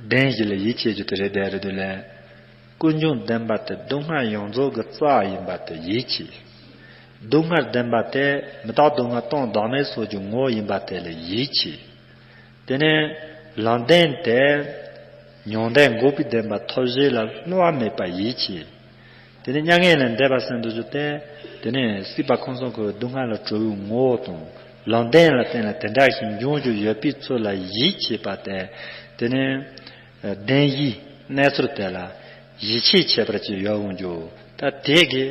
བདེན་བཞི་ལ་ཡིད་ཆེས་རྒྱུ་དེ་རེད་བསྡད་རེད་འདུག་ལས། ཀུན་འབྱུང་བདེན་པ་དེ་སྡུག་བསྔལ་ཡོངས་རྫོགས་ཀྱི་རྩ་བ་ཡིན་པ་དེ་ཡིད་ཆེས། སྡུག་བསྔལ་བདེན་པ་དེ་མི་རྟག་སྡུག་བསྔལ་སྟོང་བདག་མེད་སོགས་ཀྱི་ངོ་བོ་ཡིན་པ་དེ་ལ་ཡིད་ཆེས། དེ་ནས་ལམ་བདེན་དེ་མྱང་འདས་འགོག་པའི་བདེན་པ་ཐོབ་བྱེད་ལ་བསླུ་བ་མེད་པ་ཡིད་ཆེས། དེ་ནས་མྱ་ངན་ལས་འདས་པ་ཟེར་འདུག་རྒྱུ་དེ། དེ་ནས་སྲིད་པ་ཁམས་གསུམ་འཁོར་བའི་སྡུག་བསྔལ་ལས་གྲོལ་བའི་ངོ་བོ་དང་། ལམ་བདེན་ལ་བརྟེན་ནས་དེ་འདྲ་ཞིག་འབྱུང་རྒྱུ་ཡོད་པའི་ཚུལ་ལ་ཡིད་ཆེས་པ་དེ། དེ་ནས་བདེན་བཞིའི་གནས་ཚུལ་དེ་ལ་ཡིད་ཆེས་ཁྱད་པར་ཅན་ཡོད་འོང་རྒྱུ། ད་དེ་གི་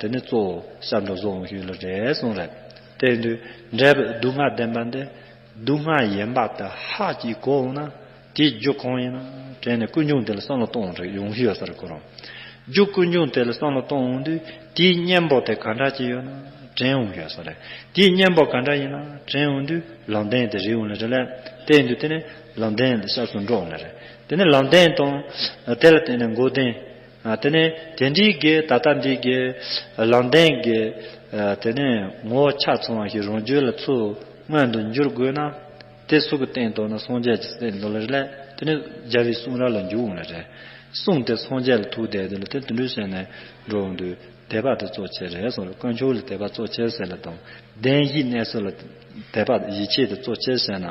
དེ་ནི་གཙོ་བོ་སྐྱབས་འགྲོ་བཟོ་འོང་ཞུས་ལ་རེད་གསུངས་རེད། དེ་ཡིན་དུས་འབྲས་བུ་སྡུག་བསྔལ་བདེན་པ་འདི་སྡུག་བསྔལ་ཡིན་པ་དེ་ཧ་ཅིག་གོ་འོང་ན། དེའི་རྒྱུ་གང་ཡིན་ན་དྲན་ནས་ཀུན་འབྱུང་དེ་ལ་བསམ་བློ་གཏོང་རེ་ཡོང་ཞུས་ཡོད་ས་རེད་ཁོ་རང་། རྒྱུ་ཀུན་འབྱུང་དེ་ལ་བསམ་བློ་གཏོང་འོང་དུས་དེའི་གཉེན་པོ་དེ་ག་འདྲ་ཅིག་ཡོད་ན་དྲན་འོང་ཞུས་ས་རེད། དེའི་གཉེན་པོ་ག་འདྲ་ཡིན་ན་དྲན་འོང་དུས་ལམ་བདེན་དེ་རིག་འོང་ལ་རེད་ལ། དེ་ཡིན་དུས་དེ་ནི་ལམ་བདེན་ལ་སྐྱབས་སུ་འགྲོ་འོང་ལ་རེད། དེ་ནི་ལམ་བདེན་དང་དེ་ལ་བརྟེན་ནས་འགོག་བདེན། དེ་ནས་དེ་འདྲའི་གི་ད་ལྟ་འདི་གི་ལམ་བདེན་གི་དེ་ནས་ངོ་བོ་ཆ་ཚང་བ་ཞིག་རང་རྒྱུད་ལ་ཚུར་མངོན་དུ་འགྱུར་དགོས་ན། དེ་སུ་གི་སྟེང་དུ་ན་སངས་རྒྱས་ཀྱི་སྟེང་དུ་ལ་རེད་ལ། དེ་ནི་རྒྱལ་བའི་གསུང་རབ་ལ་འཇུག་འོང་ལ་རེད། གསུང་དེ་སངས་རྒྱས་ལ་ཐུག་བསྡད་དེ་ལ་དེ་དུད་འགྲོའི་ཞལ་ནས་འགྲོ་འོང་དུས་དད་པ་དེ་གཙོ་ཆེ་རེད་གསུངས་རེད། དཀོན་མཆོག་ལ་དད་པ་གཙོ་ཆེ་ཟེར་ལ་དང་། བདེན་བཞིའི་གནས་ཚུལ་ལ་དད་པ་ཡིད་ཆེས་དེ་གཙོ་ཆེ་ཟེར་ན།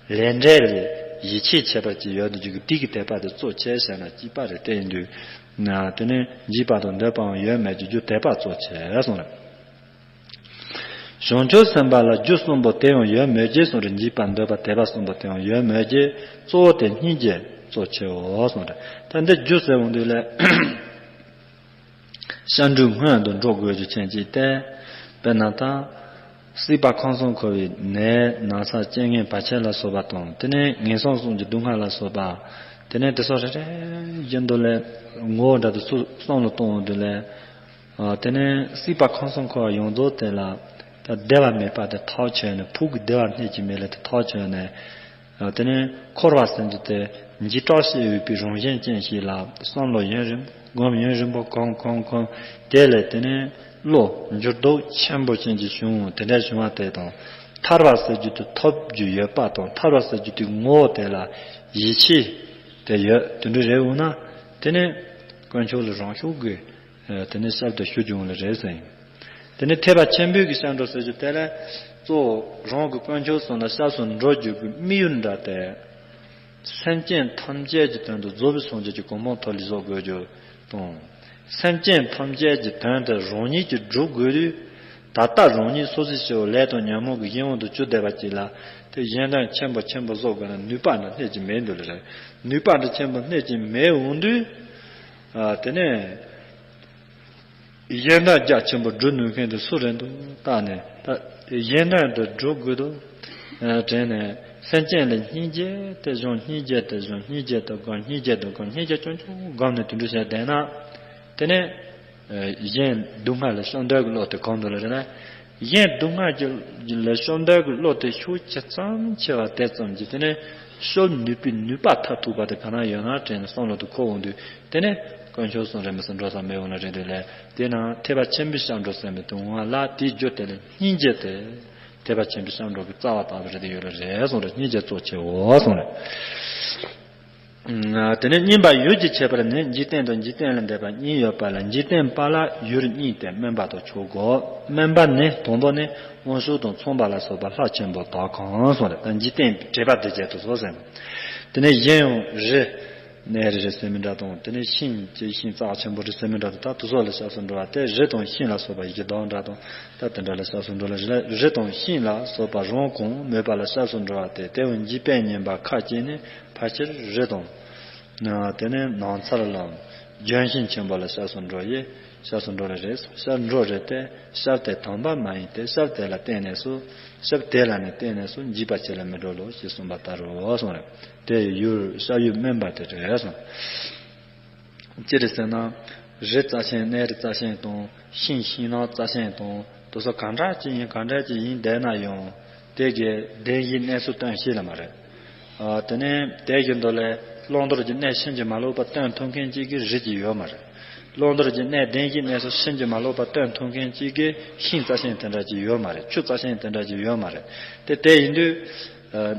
ལས་འབྲས་ལ་ཡིད་ཆེས་ཁྱད་པར་ཅིག་ཡོད་དུ་འཇུག་གི་དེ་གི་དད་པ་དེ་གཙོ་ཆེ་ཟེར་ན་གཅིག་པ་རེད། དེ་ཡིན་དུས། དེ་ནི་འཇིགས་པ་དང་འདོད་པའང་ཡོད་མེད་ཀྱི་རྒྱུ་དད་པ་གཙོ་ཆེ་གསུངས་རེད། བྱང་ཆུབ་སེམས་དཔའ་ལ་རྒྱུ་གསུམ་པོ་དེ་ཡང་ཡོད་མོད་ཀྱི་གསུངས་རེད། འཇིགས་པ་འདོད་པ་དད་པ་གསུམ་པོ་དེ་ཡང་ཡོད་མོད་ཀྱི་གཙོ་བོ་དེ་སྙིང་རྗེ་གཙོ་ཆེའོ་གསུངས་རེད། ད་འདི་རྒྱུ་ཟེར་འོང་དུས་ལས། སྐྱབས་འགྲོའི་སྔོན་དུ་འགྲོ་དགོས་རྒྱུ་ཅན་གཅིག་སྟེ། དཔེར་ན་ད། སྲིད་པ་ཁམས་གསུམ་འཁོར་བའི་ནད་ན་ཚ་རྐྱེན་ངན་བར་ཆད་ལ་སོགས་པ་དང་དེ་ནས་ངན་སོང་གསུམ་གྱི་སྡུག་བསྔལ་ལ་སོགས་པ། དེ་ནས་དེ་སོགས་རེ་རེ་བཞིན་དུ་ལས་ངོ་བོ་འདྲ་དུ་ཚུར་བསམ་བློ་གཏོང་འོང་དུས་ལས། དེ་ནས་སྲིད་པ་ཁམས་གསུམ་འཁོར་བ་ཡོངས་རྫོགས་དེ་ལ་ད་བདེ་བ་མེད་པ་དེ་ཐག་ཆོད་ནས་ཕུགས་ཀྱི་བདེ་བ་སྣོད་ཀྱི་མེད་ལ་དེ་ཐག་ཆོད་ནས། དེ་ནས་འཁོར་བ་ཟེར་རྒྱུ་དེ་འཇིགས་སྐྲག་བྱེད་འོས་པའི་རང་བཞིན་ཅན་ཞིག་ལ་བསམ་བློ་ཡུན་རིང་སྒོམ་ཡུན་རིང་པོ་གོམས་གོམས་གོམས། དེ་ལས་དེ་ནས་བློ་འགྱུར་ལྡོག་ཆེན་པོ་ཅན་གྱི་བྱུང་དེ་འདྲ་བྱུང་བ་དེ་དང་། ཐར་བ་ཟེར་རྒྱུ་དེ་ཐོབ་རྒྱུ་ཡོད་པ་དང་ཐར་བ་ཟེར་རྒྱུ་དེ་ངོ་བོ་དེ་ལ་ཡིད་ཆེས་དེ་ཡོད་དེ་འདྲ་རེད་འོང་ན། དེ་ནས་དཀོན་མཆོག་ལ་རང་ཤུགས་ཀྱིས་དེ་ནས་གསལ་དུ་ཞུ་རྒྱུ་འོང་ལ་རེད་ཟེར་ཡིན། དེ་ནས་ཐེག་པ་ཆེན་པོའི་གི་སྐྱབས་འགྲོ་ཟེར་རྒྱུ་དེ་ལ་གཙོ་བོ་རང་གི་དཀོན་མཆོག་གསུམ་ལ་སྐྱབས་སུ་འགྲོ་རྒྱུ་གི་དམིགས་ཡུལ་འདྲ་སྟེ། སེམས་ཅན་ཐམས་ཅད་ཀྱི་དོན་དུ་རྫོགས་པའི་སངས་རྒྱས་ཀྱི་གོ་འཕང་ཐོབ་ལེ་བཟོ་དགོས་རྒྱུ་དང་། སེམས་ཅན་ཐམས་ཅད་ཀྱི་དོན་དུ་རང་ཉིད་ཀྱིས་སྒྲུབ་དགོས་དུས། ད་ལྟ་རང་ཉིད་སོ་སོའི་སྐྱེ་བོ་ལས་དང་ཉོན་མོངས་ཀྱི་གཞན་དབང་དུ་གྱུར་བསྡད་པ་ཅིག་ལ་དེ་གཞན་དོན་ཆེན་པོ་ཆེན་པོ་བཟོ་དགོས་ན་ནུས་པ་འདྲ་སྣེ་གཅིག་མེད་འདུག་ལ་རེད། ནུས་པ་འདྲ་ཆེན་པོ་སྣེ་གཅིག་མེད་འོང་དུས། དེ་ནས། གཞན་དོན་རྒྱ་ཆེན་པོ་སྒྲུབ་ནུས་མཁན་དེ་སུ་རེད་འདུག་བལྟས་ནས་ད་གཞན་དོན་དེ་སྒྲུབ་དགོས་འདུག་དྲན་ནས་སེམས་ཅན་ལ་སྙིང་རྗེ་དེ་བྱུང་སྙིང་རྗེ་དེ་བྱུང་སྙིང་རྗེ་དེ་སྒོམ་སྙིང་རྗེ་དེ་སྒོམ་སྙིང་རྗེ་ཆུང་ཆུང་སྒོམ་ནས་དེ་འདྲ་བྱས་བསྡད་ན། དེ་ནས་གཞན་སྡུག་བསྔལ་ལ་སྐྱོ་འདོད་ཀྱི་བློ་དེ་གང་འདུག་ལ་རེད་ན། གཞན་སྡུག་བསྔལ་གྱི་ལས་སྐྱོབ་འདོད་ཀྱི་བློ་དེ་ཤུགས་ཇི་ཙམ་ཆེ་བ་དེ་ཙམ་གྱིས་དེ་ནས་སྐྱོབ་ནུས་པའི་ནུས་པ་མཐར་ཐུག་པ་དེ་ག་ན་ཡོད་ན་དྲན་ནས་བསམ་བློ་དེ་འཁོར་འོང་དུས་དེ་ནས་དཀོན་མཆོག་གསུམ་རེ་མི་སུ་འགྲོ་ས་མེད་འོང་ལ་རེད་དེ་ལས་དེ་ན་ཐེག་པ་ཆེན་པོའི་སྐྱབས་འགྲོ་ཟེར་མི་དུ་འོང་བ་ལ་དེའི་རྒྱུ་དེ་ལས་སྙིང་རྗེ་དེ་ཐེག་པ་ཆེན་པོའི་སྐྱབས་འགྲོ་གི་རྩ་བ་དག་པ་རེད་དེ་ཡོད་ལ་རེད་གསུངས་རེད། སྙིང་རྗེ་གཙོ་ཆེའོ་གསུངས་རེད། དེ་ནས་གཉིས་པ་ཡུལ་གྱི་ཁྱད་པར་ནི་འཇིག་རྟེན་དང་འཇིག་རྟེན་ལས་འདས་པ་གཉིས་ཡོད་པ་ལ་འཇིག་རྟེན་པ་ལ་ཡུལ་གཉིས་ཏེ་དམན་པ་དང་ཆོས་གོ། དམན་པ་ནི་དང་པོ་ནི་དབང་ཕྱུག་དང་ཚངས་པ་ལ་སོགས་པ་ལྷ་ཆེན་པོ་དག་གམ་གསུངས་རེད། ད་འཇིག་རྟེན་བྲེད་པ་འདི་བྱེད་དུ་སོ་ཟེར། དེ་ནས་གཞན་ཡང་རི་གནས་རི་རི་ཟེར་མི་འདྲ་དང་དེ་ནས་ཤིང་གཅིག་ཤིང་རྩ་ཆེན་པོ་རི་ཟེར་མི་འདྲ་དང་ད་དུ་སོགས་ལ་སྐྱབས་སུ་འགྲོ་བ་སྟེ་རི་དང་ཤིང་ལ་སོགས་པ་ཡི་གེ་དང་འདྲ་དང་ད་དེ་འདྲ་ལ་སྐྱབས་སུ་འགྲོ་ལ་རི་ལ་རི་དང་ཤིང་ལ་སོགས་པ་རང་གང་མོས་པ་ལ་སྐྱབས་སུ་འགྲོ་བ་སྟེ་དེ་བས་འཇིགས་པས་ཉེན་པ་ཁ་ཅིག་ནི། ཕལ་ཆེར་རི་དང་། དེ་ནས་ནགས་ཚལ་ལམ། ལྗོན་ཤིང་ཆེན་པོ་ལ་སྐྱབས་སུ་འགྲོ་ཡི། སྐྱབས་སུ་འགྲོ་རེ་རེད། སྐྱབས་འགྲོ་རེ་སྟེ་སྐྱབས་དེ་དམ་པ་མ་ཡིན་ཏེ་སྐྱབས་དེ་ལ་བརྟེན་ནས་སུ། སྐྱབས་དེ་ལ་ནི་བརྟེན་ནས་སུ་འཇིགས་པ་ཆེ་ལ་མི་འགྲོ་ལོ་ཞེས་གསུངས་པ་ལྟར་རོ་གསུངས་རེད། དེ་ཡུལ་སྐྱབས་ཡུལ་དམན་པ་དེ་རེད་གསུངས། ཅི་རེད་ཟེར་ན། རི་རྩ་ཆེན་གནས་རི་རྩ་ཆེན་དང་ཤིང་ཤིང་ནགས་རྩ་ཆེན་དང་དེ་ཚོ་གང་འདྲ་ཅིག་ཡིན་གང་འདྲ་ཅིག་ཡིན་བསྡད་ན་ཡང་དེ་གའི་བདེན་བཞིའི་གནས་ཚུལ་སྟོན་ཤེས་ལ་མ་རེད། ཨ་དེ་ནས་དེ་བཞིན་དུ་ལས་བླང་དོར་གྱི་གནས་ཕྱིན་ཅི་མ་ལོག་པ་སྟོན་ཐུབ་མཁན་གཅིག་གི་རི་ཅིག་ཡོད་མ་རེད། བླང་དོར་གྱི་གནས་བདེན་བཞིའི་གནས་སུ་ཕྱིན་ཅི་མ་ལོག་པ་སྟོན་ཐུབ་མཁན་གཅིག་གི་ཤིང་རྩ་ཆེན་དེ་འདྲ་ཅིག་ཡོད་མ་རེད། ཆུ་རྩ་ཆེན་དེ་འདྲ་ཅིག་ཡོད་མ་རེད། དེ་དེ་ཡིན་དུས།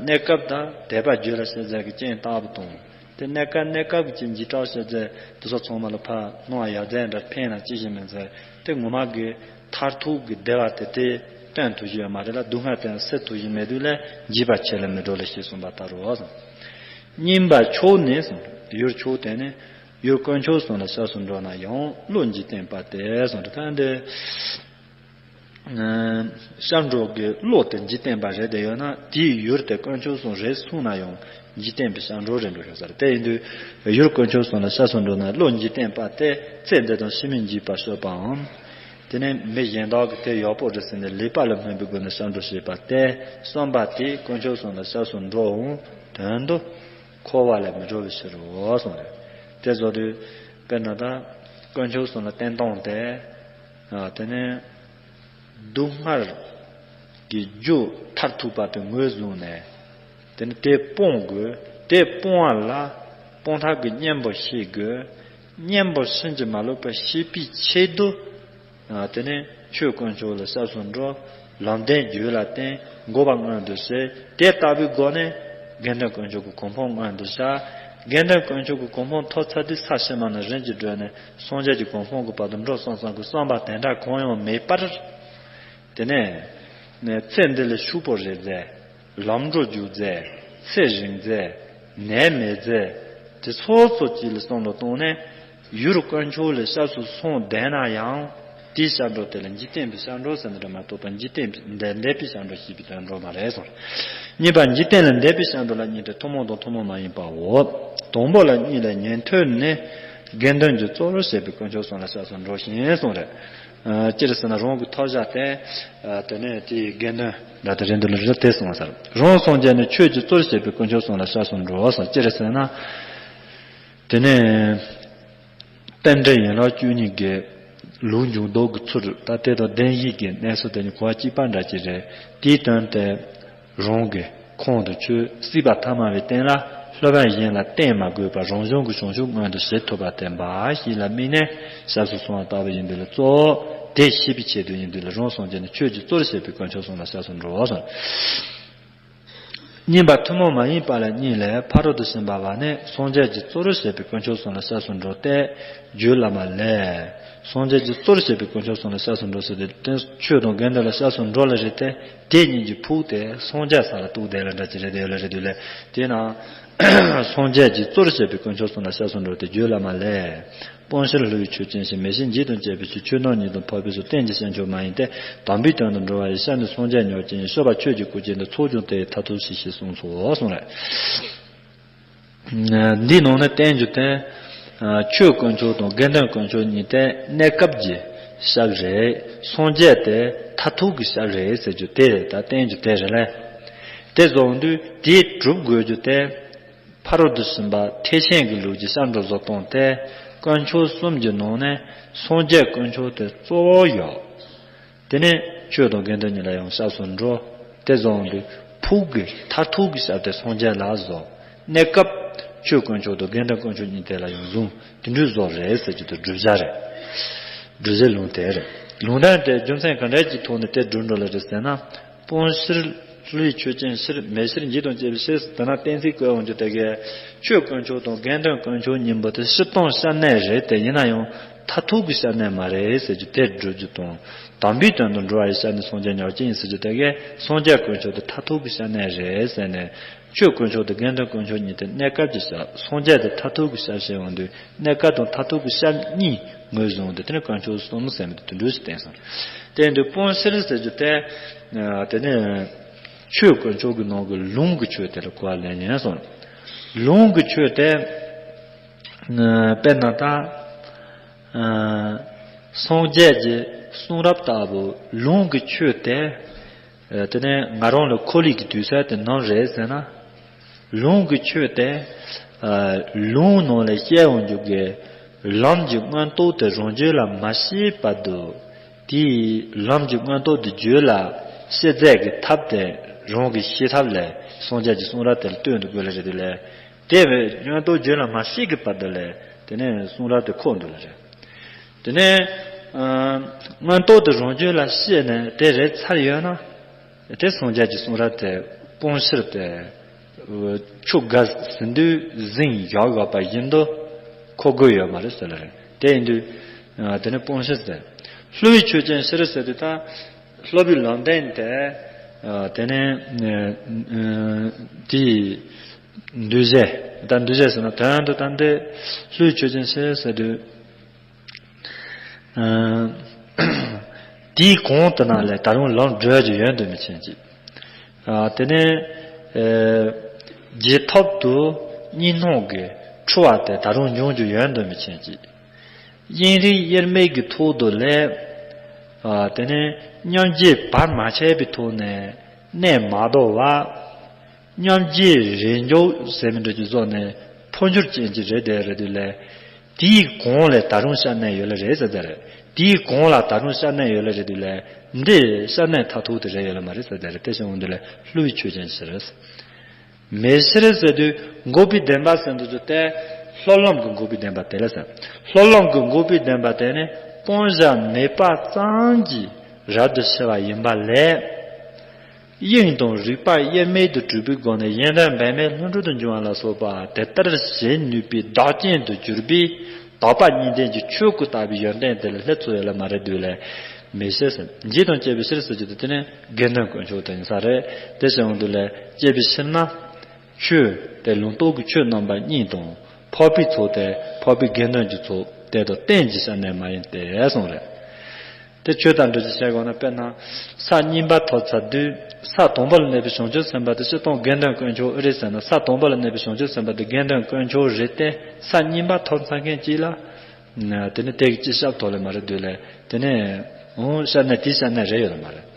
གནས་སྐབས་དང་དད་པ་རྒྱུད་ལ་ཤེས་ཚད་ཀྱི་རྐྱེན་ལྟ་བུ་དང་། དེ་གནས་སྐབས་གནས་སྐབས་ཀྱི་འཇིགས་སྐྲག་ཤེས་ཚད་དེ་ཚོ་ཚང་མ་ལ་ཕར་སྣང་བ་ཡར་ཚད་འདྲ་ཕན་ན་ཅི་ཞིག་མིན་ཚད་དེ་ངོ་མ་གི་མཐར་ཐུག་གི་བདེ་བ་དེ་དེ་སྟོན་ཐུབ་ཀྱི་ཡོད་མ་རེད་ལ་སྡུག་བསྔལ་དེ་སེལ་ཐུབ་ཀྱི་མེད་དུས་ལས་འཇིགས་པ་ཆེ་ལ་མི་འགྲོ་ལ་ཞེས་གསུངས་པ་ལྟར་རོ། གཉིས་པ་ཕྱོགས་ནས་གསུངས། ཡུལ་ཕྱོགས་དེ་ནི་ཡུལ་དཀོན་མཆོག་གསུམ་ལ་སྐྱབས་སུ་འགྲོ་ན་ཡང་བློ་འཇིག་རྟེན་པ་སྟེ་གསུངས་ཏེ་ད་འདི། སྐྱབས་འགྲོ་གི་བློ་དེ་འཇིག་རྟེན་པ་རེད་དེ་ཡོད་ན་དེའི་ཡུལ་དེ་དཀོན་མཆོག་གསུམ་རེད་གསུངས་ན་ཡང་འཇིག་རྟེན་པའི་སྐྱབས་འགྲོ་རེད་འགྲོ་ཤོག་ཟེར། དེ་ཡིན་དུས་ཡུལ་དཀོན་མཆོག་གསུམ་ལ་སྐྱབས་སུ་འགྲོ་ན་བློ་འཇིག་རྟེན་པ་སྟེ་ཚེ་འདི་དང་ཕྱི་མའི་འཇིགས་པ་སྤྱོད་པའམ། དེ་ནས་མི་གཞན་དག་གིས་དེ་ཡག་པོ་རེད་ཟེར་ནས་ལེགས་པ་ལ་སྨོན་པའི་སྒོ་ནས་སྐྱབས་འགྲོ་བྱེད་པ་སྟེ་གསུམ་པ་དེས་དཀོན་མཆོག་གསུམ་ལ་སྐྱབས་སུ་འགྲོའང་དོན་དུ་འཁོར་བ་ལས་མི་གྲོལ་བའི་ཕྱིར་རོ་གསུངས་རེད། དེ་བཟོ་དུས་དཔེར་ན་ད་དཀོན་མཆོག་གསུམ་ལ་བརྟེན་སྟངས་དེ། དེ་ནས་སྡུག་བསྔལ་གྱི་རྒྱུ་མཐར་ཐུག་པ་དེ་ངོས་བཟུང་ནས་དེ་ནི་དེ་སྤོང་དགོས། དེ་སྤོང་བ་ལ་སྤོང་ཐབས་ཀྱི་གཉེན་པོ་ཤེས་དགོས། གཉེན་པོ་ཕྱིན་ཅི་མ་ལོག་པ་ཤེས་པའི་ཆེད་དུ་དེ་ནི་ཆོས་དཀོན་མཆོག་ལ་སྐྱབས་སུ་འགྲོ། ལམ་བདེན་རྒྱུད་ལ་བརྟེན། འགོག་པ་སྔོན་དུ་བྱེད། དེ་ལྟ་བུའི་སྒོ་ནས་དགེ་འདུན་དཀོན་མཆོག་གི་གོ་འཕང་མངོན་དུ་བྱ། དགེ་འདུན་དཀོན་མཆོག་གི་གོ་འཕང་ཐོབ་ཚར་དུས་ས་ཕྱི་མ་ནས་རིམ་གྱིས་བགྲོད་ནས་སངས་རྒྱས་ཀྱི་གོ་འཕང་གི་བར་དུ་འགྲོ་བསམ་བསམ་གྱི་བསམ་པ་དེ་འདྲ་གང་ཡང་མེད་པར། དེ་ནས་ཚེ་འདི་ལ་ཕྱུག་པོ་རེད་ཟེར། ལམ་འགྲོ་རྒྱུག་ཟེར། ཚེ་རིང་ཟེར། ནད་མེད་ཟེར། དེ་སོ་སོ་གཅིག་ལ་བསམ་བློ་བཏང་ནས་ཡུལ་དཀོན་མཆོག་ལ་སྐྱབས་སུ་སོང་བསྡད་ན་ཡང་དེའི་སྐྱབས་འགྲོ་དེ་ལ་འཇིག་རྟེན་པའི་སྐྱབས་འགྲོ་ཟེར་ནི་རེད་མ་གཏོགས་པ་འཇིག་རྟེན་པའི་འདས་འདས་པའི་སྐྱབས་འགྲོ་ཞེས་པའི་དོན་འགྲོ་མ་རེད་གསུངས། གཉིས་པ་འཇིག་རྟེན་ལས་འདས་པའི་སྐྱབས་འགྲོ་ལ་གཉིས་ཏེ་ཐུན་མོང་དང་ཐུན་མོང་མ་ཡིན་པའོ། དང་པོ་ལ་གཉིས་ལས་ཉན་ཐོས་ནི་དགེ་འདུན་གྱི་གཙོ་བོར་བྱས་པའི་དཀོན་མཆོག་གསུམ་ལ་སྐྱབས་སུ་འགྲོ་ཞིང་གསུངས་རེད། ཨ་སྤྱིར་ཟེར་ན་རང་གི་ཐོབ་བྱ་དེ་ཨ་དེ་ནས་དེའི་དགེ་འདུན་ལ་དེ་རེད་འདུག་ལ་རེད་དེ་གསུངས་ས་རེད། རང་སངས་རྒྱས་ནི་ཆོས་ཀྱི་གཙོར་བྱས་པའི་དཀོན་མཆོག་གསུམ་ལ་སྐྱབས་སུ་འགྲོ་བ་སོགས་སྤྱིར་ཟེར་ན། དེ་ནས་རྟེན་འབྲེལ་ཡན་ལག་བཅུ་གཉིས་ཀྱི་ལུགས་འབྱུང་ལྡོག་གི་ཚུལ་ད་དེ་དང་བདེན་བཞི་གི་གནས་ཚུལ་དེ་གཉིས་གོ་བ་གཅིག་པ་འདྲ་ཅིག་རེད། དེའི་དོན་དེ། རང་གི་ཁོང་དུ་ཆུད། སྲིད་པ་ཐ་མལ་པའི་སྟེང་ལ་སློབ་པ་གཞན་ལ་བརྟེན་མ་དགོས་པར་རང་བྱུང་གི་བྱང་ཆུབ་མངོན་དུ་བྱེད་ཐུབ་པ་བསྟན་པ་ཞིག་ལ་དམིགས་ནས་སྐྱབས་སུ་སོང་བ་ལྟ་བུ་ཡིན་དུས་ལ་གཙོ་བོ་དེ་ཤེས་པའི་ཆེད་དུ་ཡིན་དུས་ལ་རང་སངས་རྒྱས་ནི་ཆོས་ཀྱི་གཙོར་བྱས་པའི་དཀོན་མཆོག་གསུམ་ལ་སྐྱབས་སུ་འགྲོ་བ་གསུངས། གཉིས་པ་ཐུན་མོང་མ་ཡིན་པ་ལ་གཉིས་ལས་ཕ་རོལ་ཏུ་ཕྱིན་པ་བ་ནི་སངས་རྒྱས་ཀྱི་གཙོ་བོར་བྱས་པའི་དཀོན་མཆོག་གསུམ་ལ་སྐྱབས་སུ་འགྲོ་སྟེ་རྒྱུད་བླ་མ་ལས། སངས་རྒྱས་ཀྱི་གཙོར་བྱས་པའི་དཀོན་མཆོག་གསུམ་ལ་སྐྱབས་སུ་འགྲོ་ཟེར་ཏེ་དེ་ཆོས་དང་དགེ་འདུན་ལ་སྐྱབས་སུ་འགྲོ་ལ་རེད་དེ། དེ་གཉིས་ཀྱི་ཕུགས་དེ་སངས་རྒྱས་ས་ལ་གཏུགས་བསྡད་ལ་འདྲ་ཅི་རེད་དེ་ཡོད་ལ་རེད་དུས་ལས་དེས་ན། སངས་རྒྱས་ཀྱི་གཙོར་བྱས་པའི་དཀོན་མཆོག་གསུམ་ལ་སྐྱབས་སུ་འགྲོ་སྟེ་རྒྱུད་བླ་མ་ལས། སྤང་ཕྱིར་བསླུ་བའི་ཆོས་ཅན་ཞིག་མེད་ཕྱིར་འཇིག་དང་བཅས་པའི་ཕྱིར་ཆོས་རྣམས་ཉིད་དུ་འཕགས་པའི་ཕྱིར་རྟེན་ཅིང་བྱང་ཆུབ་མ་ཡིན་ཏེ། དམ་པའི་དོན་དུ་འགྲོ་བ་ཡི་ཤ་ནི་སངས་རྒྱས་ཉོག་ཅན་ཡིན། སྤྱོད་པ་ཆོས་ཀྱི་སྐུར་བྱེད་འདི་ཚོགས་ཀྱང་དེ་ཡི་མཐར་ཐུག་ཕྱིར་ཞེས་གསུངས་སོ་གསུངས་རེད། འདིའི་ནང་ནས་བསྟན་རྒྱུ་དེ། ཆོས་དཀོན་མཆོག་དང་དགེ་འདུན་དཀོན་མཆོག་གཉིས་དེ་གནས་སྐབས་ཀྱི་ཞབས་རེད། སངས་རྒྱས་དེ་མཐར་ཐུག་གི་ཞབས་རེད་ཟེར་རྒྱུ་དེ་རེད། ད་བསྟན་རྒྱུ་དེ་རེད་ལ། དེ་བཟོ་དུས་དེ་སྒྲུབ་དགོས་རྒྱུ་དེ། ཕ་རོལ་ཏུ་ཕྱིན་པ་ཐེག་ཆེན་གྱི་ལུགས་ཀྱི་སྐྱབས་འགྲོ་བཟོ་སྟངས་དེ་དཀོན་མཆོག་གསུམ་གྱི་ནང་ནས་སངས་རྒྱས་དཀོན་མཆོག་དེ་གཙོ་བོ་ཡོད། དེ་ནས་ ཆོས་དང་དགེ་འདུན་གཉིས་ལ་ཡང་སྐྱབས་སུ་འགྲོ། དེ་བཟུང་དུས་ཕུགས་ཀྱི་མཐར་ཐུག་གི་སྐྱབས་དེ་སངས་རྒྱས་ལ་བཟོ། གནས་སྐབས་ཆོས་དཀོན་མཆོག་དང་དགེ་འདུན་དཀོན་མཆོག་གཉིས་དེ་ལ་ཡང་བཟུང་། དེ་འདྲའི་བཟོ་རེད་ཟེར་གྱི་འདུག་བསྒྲུབ་བྱ་རེད། བསྒྲུབ་བྱའི་ལུང་དེ་རེད། ལུང་དོན་དེ་རྒྱུ་མཚན་ག་འདྲ་ཅིག་ཐོག་ནས་དེ་བསྒྲུབས་འགྲོ་ལ་རེད་ཟེར་ན། སྤོང་ཕྱིར། བསླུ་བའི་ཆོས་ཅན་ཕྱིར། མེད་ཕྱིར། འཇིག་དང་བཅས་པའི་ཕྱིར། དེ་ན་གཏན་ཚིགས་བཀོད་འོང་རྒྱུ་དེ་གས། ཆོས་དཀོན་མཆོག་དང་དགེ་འདུན་དཀོན་མཆོག་གཉིས་པོ་དེ་སྤྱིར་བཏང་སྐྱབས་གནས་རེད་དེ། ཡིན་ན་ཡང་མཐར་ཐུག་གི་སྐྱབས་གནས་མ་རེད་ཟེར་རྒྱུ་དེ་བསྒྲུབ་རྒྱུ་དང་། དམ་པའི་དོན་དུ་འགྲོ་བ་ཡི་སྐྱབས་ནི་སངས་རྒྱས་ཉག་གཅིག་ཡིན་ཟེར་རྒྱུ་དེ་གས། སངས་རྒྱས་དཀོན་མཆོག་དེ་མཐར་ཐུག་གི་སྐྱབས་གནས་རེད་ཟེར་ནས། ཆོས་དཀོན་མཆོག་དང་དགེ་འདུན་དཀོན་མཆོག་གཉིས་དེ་གནས་སྐབས་ཀྱི་སྐྱབས། སངས་རྒྱས་དེ་མཐར་ཐུག་གི་སྐྱབས་ཞེས་འོང་དུས། གནས་སྐབས་དང་མཐར་ཐུག་གི་སྐྱབས་གཉིས་ངོས་བཟུང་སྟེ། དེ་ནི་དཀོན་མཆོག་གསུམ་ཟེར་མི་དེ་དེ་འདྲ་ཞིག་བསྟན་སོང་། དེ་ཡིན་དུས་སྤོང་ཕྱིར་ཟེར་རྒྱུ་དེ། ཨ། དེ་ནི་ཆོས་དཀོན་མཆོག་གི་ནང་གི་ལུང་གི་ཆོས་དེ་ལ་གོ་བ་ལེན་ཡིན་སོང་། ལུང་གི་ཆོས་དེ། ཨ། དཔེར་ན་ད། ཨ། སངས་རྒྱས་ཀྱི་གསུང་རབ་ལྟ་བུ་ལུང་གི་ཆོས་དེ། ཨ། དེ་ནི་ང་རང་ལ་ཁོར་ཡུག་གི་དུས་ཚོད་དེ་ནམ་རེད་ཟེར་ན། ལུང་གི་ཆོས་དེ། ཨ། ལུང་ནང་ལ་བཤད་འོང་རྒྱུ་གི་ལམ་གྱི་མངོན་རྟོགས་དེ་རང་རྒྱུད་ལ་མ་སྐྱེས་བར་དུ། དེའི་ལམ་གྱི་མངོན་རྟོགས་དེ་རྒྱུད་ལ་སྐྱེ་མཛད་ཀྱི་ཐབས་དེ་རང་གིས་ཤེས་ཐབས་ལ་སངས་རྒྱས་ཀྱི་གསུང་རབ་དེ་ལ་ལྟོས་འདུག་དགོས་ལ་རེད་དེ་ལས། དེ་བས་མངོན་རྟོགས་རྒྱུད་ལ་མ་སྐྱེས་ཀྱི་བར་དུ་ལས་དེ་ནས་གསུང་རབ་དེ་ཁོག་འདུག་ལ་རེད། དེ་ནས། ཨ། མངོན་རྟོགས་དེ་རང་རྒྱུད་ལ་སྐྱེས་ནས་དེ་རེད་ཚར་ཡོད་ན། དེ་སངས་རྒྱས་ཀྱི་གསུང་རབ་དེ་སྤོང་ཕྱིར་དེ། ཆུ་རྒལ་ཟིན་དུས་ཟིན་ཡག་ཡོད་པ་བཞིན་དུ་ཁོག་དགོས་ཡོད་མ་རེད་ཟེར་ལ་རེད། དེ་ཡིན་དུས། ཨ། དེ་ནས་སྤོང་ཕྱིར་དེ། བསླུ་བའི་ཆོས་ཅན་ཕྱིར་ཟེར་དུས་ད། བསླུ་བའི་ལམ་བདེན་དེ། ཨ། དེ་ནས། ཨ། དེའི་འདུ་བྱེད། ད་འདུ་བྱེད་ཟེར་ན་དོན་དུ་ད་འདི་བསླུ་བའི་ཆོས་ཅན་ཕྱིར་ཟེར་དུས། ཨ། དེའི་གོང་དུ་ན་ལས་ད་རུང་ལམ་བགྲོད་རྒྱུ་ཡོད་འདུག་མི་ཆེན་ཅིག་ཨ། དེ་ནས། ཨ། རྗེས་ཐོབ་ཏུ་གཉིས་སྣང་གི་འཁྲུལ་བ་དེ་ད་རུང་འབྱུང་རྒྱུ་ཡོད་འདུག་མི་ཆེན་ཅིག་དབྱིངས་རིག་དབྱེར་མེད་ཀྱི་ཐོག་ཏུ་ལས། ཨ། དེ་ནས་མཉམ་རྗེས་བར་མ་ཆད་པའི་ཐོག་ནས་གནས་མ་དོར་བ། མཉམ་རྗེས་རེས་འཇོག་ཟེར་མི་འདྲ་ཅིག་བཟོ་ནས་འཕོ་འགྱུར་ཅན་ཅིག་རེད་དེ་རེད་དུས་ལས། དེའི་གོང་ལས་ད་རུང་སྐྱབས་གནས་ཡོད་ལ་རེད་ཟེར་དེ་རེད། དེའི་གོང་ལ་ད་རུང་སྐྱབས་གནས་ཡོད་ལ་རེད་དུས་ལས། འདི་སྐྱབས་གནས་མཐར་ཐུག་དེ་རེད་ཡོད་ལ་མ་རེད་ཟེར་དེ་རེད། དེ་བཞིན་འོང་དུས་ལས་བསླུ་བའི་ཆོས་ཅན་ཕྱིར། མེད་ཕྱིར་ཟེར་དུས་འགོག་པའི་བདེན་པ་ཟེར་དུས་ཚོད་དེ། སློབ་ལམ་གྱི་འགོག་པའི་བདེན་པ་དེ་ལ་ཟེར། སློབ་ལམ་གྱི་འགོག་པའི་བདེན་པ་དེ་ནི་སྤང་བྱ་མེད་པ་ཙམ་གྱིས་རབ་ཏུ་ཕྱེ་བ་ཡིན་པ་ལས། དབྱིངས་དང་རིག་པ་དབྱེར་མེད་དུ་གྲུབ་པའི་སྒོ་ནས་ཡོན་ཏན་འབད་མེད་ལྷུན་གྲུབ་ཏུ་འབྱུང་བ་ལ་སོགས་པ་དེ་ལྟར་བྱེད་ནུས་པའི་བདག་རྐྱེན་དུ་གྱུར་པའི་དག་པ་གཉིས་ལྡན་གྱི་ཆོས་སྐུ་ལྟ་བུའི་ཡོན་ཏན་དེ་ལ་སླེབས་ཚུལ་ཡོད་ལ་མ་རེད་དུས་ལས། མེད་ཕྱིར་ཟེར། འཇིག་དང་བཅས་པའི་ཕྱིར་ཟེར་རྒྱུ་དེ་དེ་ནི་དགེ་འདུན་དཀོན་མཆོག་དེ་ཡིན་ས་རེད། དེ་བཞིན་འོང་དུས་ལས་བཅས་པའི་ཕྱིར་ན། ཆོས་དེ་ལུང་རྟོགས་ཀྱི་ཆོས་རྣམ་པ་གཉིས་དང་། འཕགས་པའི་ཚོགས་དེ་འཕགས་པའི་དགེ་འདུན་གྱི་ཚོགས་དེ་དང་རྟེན་གྱི་སྐྱབས་གནས་མ་ཡིན་ཏེ་གསུངས་རེད། དེ་ཆོས་དང་འདྲ་ཅིག་བཤད་དགོས་ན། དཔེར་ན་ས་གཉིས་པ་ཐོབ་ཚར་དུས་ས་དང་པོ་ལ་གནས་པའི་བྱང་ཆུབ་སེམས་དཔའ་དེ་སྤྱིར་བཏང་དགེ་འདུན་དཀོན་མཆོག་ཨེ་རེད་ཟེར་ན། ས་དང་པོ་ལ་གནས་པའི་བྱང་ཆུབ་སེམས་དཔའ་དེ་དགེ་འདུན་དཀོན་མཆོག་རེད་དེ། ས་གཉིས་པ་ཐོབ་ཚར་མཁན་གཅིག་ལ། དེ་ནི་དེ་གི་སྤྱི་ཞབས་ཐོག་ལས་མ་རེད་དུས་ལས། དེ་ནི་འོང་སྐྱབས་གནས་དེའི་སྐྱབས་གནས་རེད་ཡོད་ལ་མ་རེད།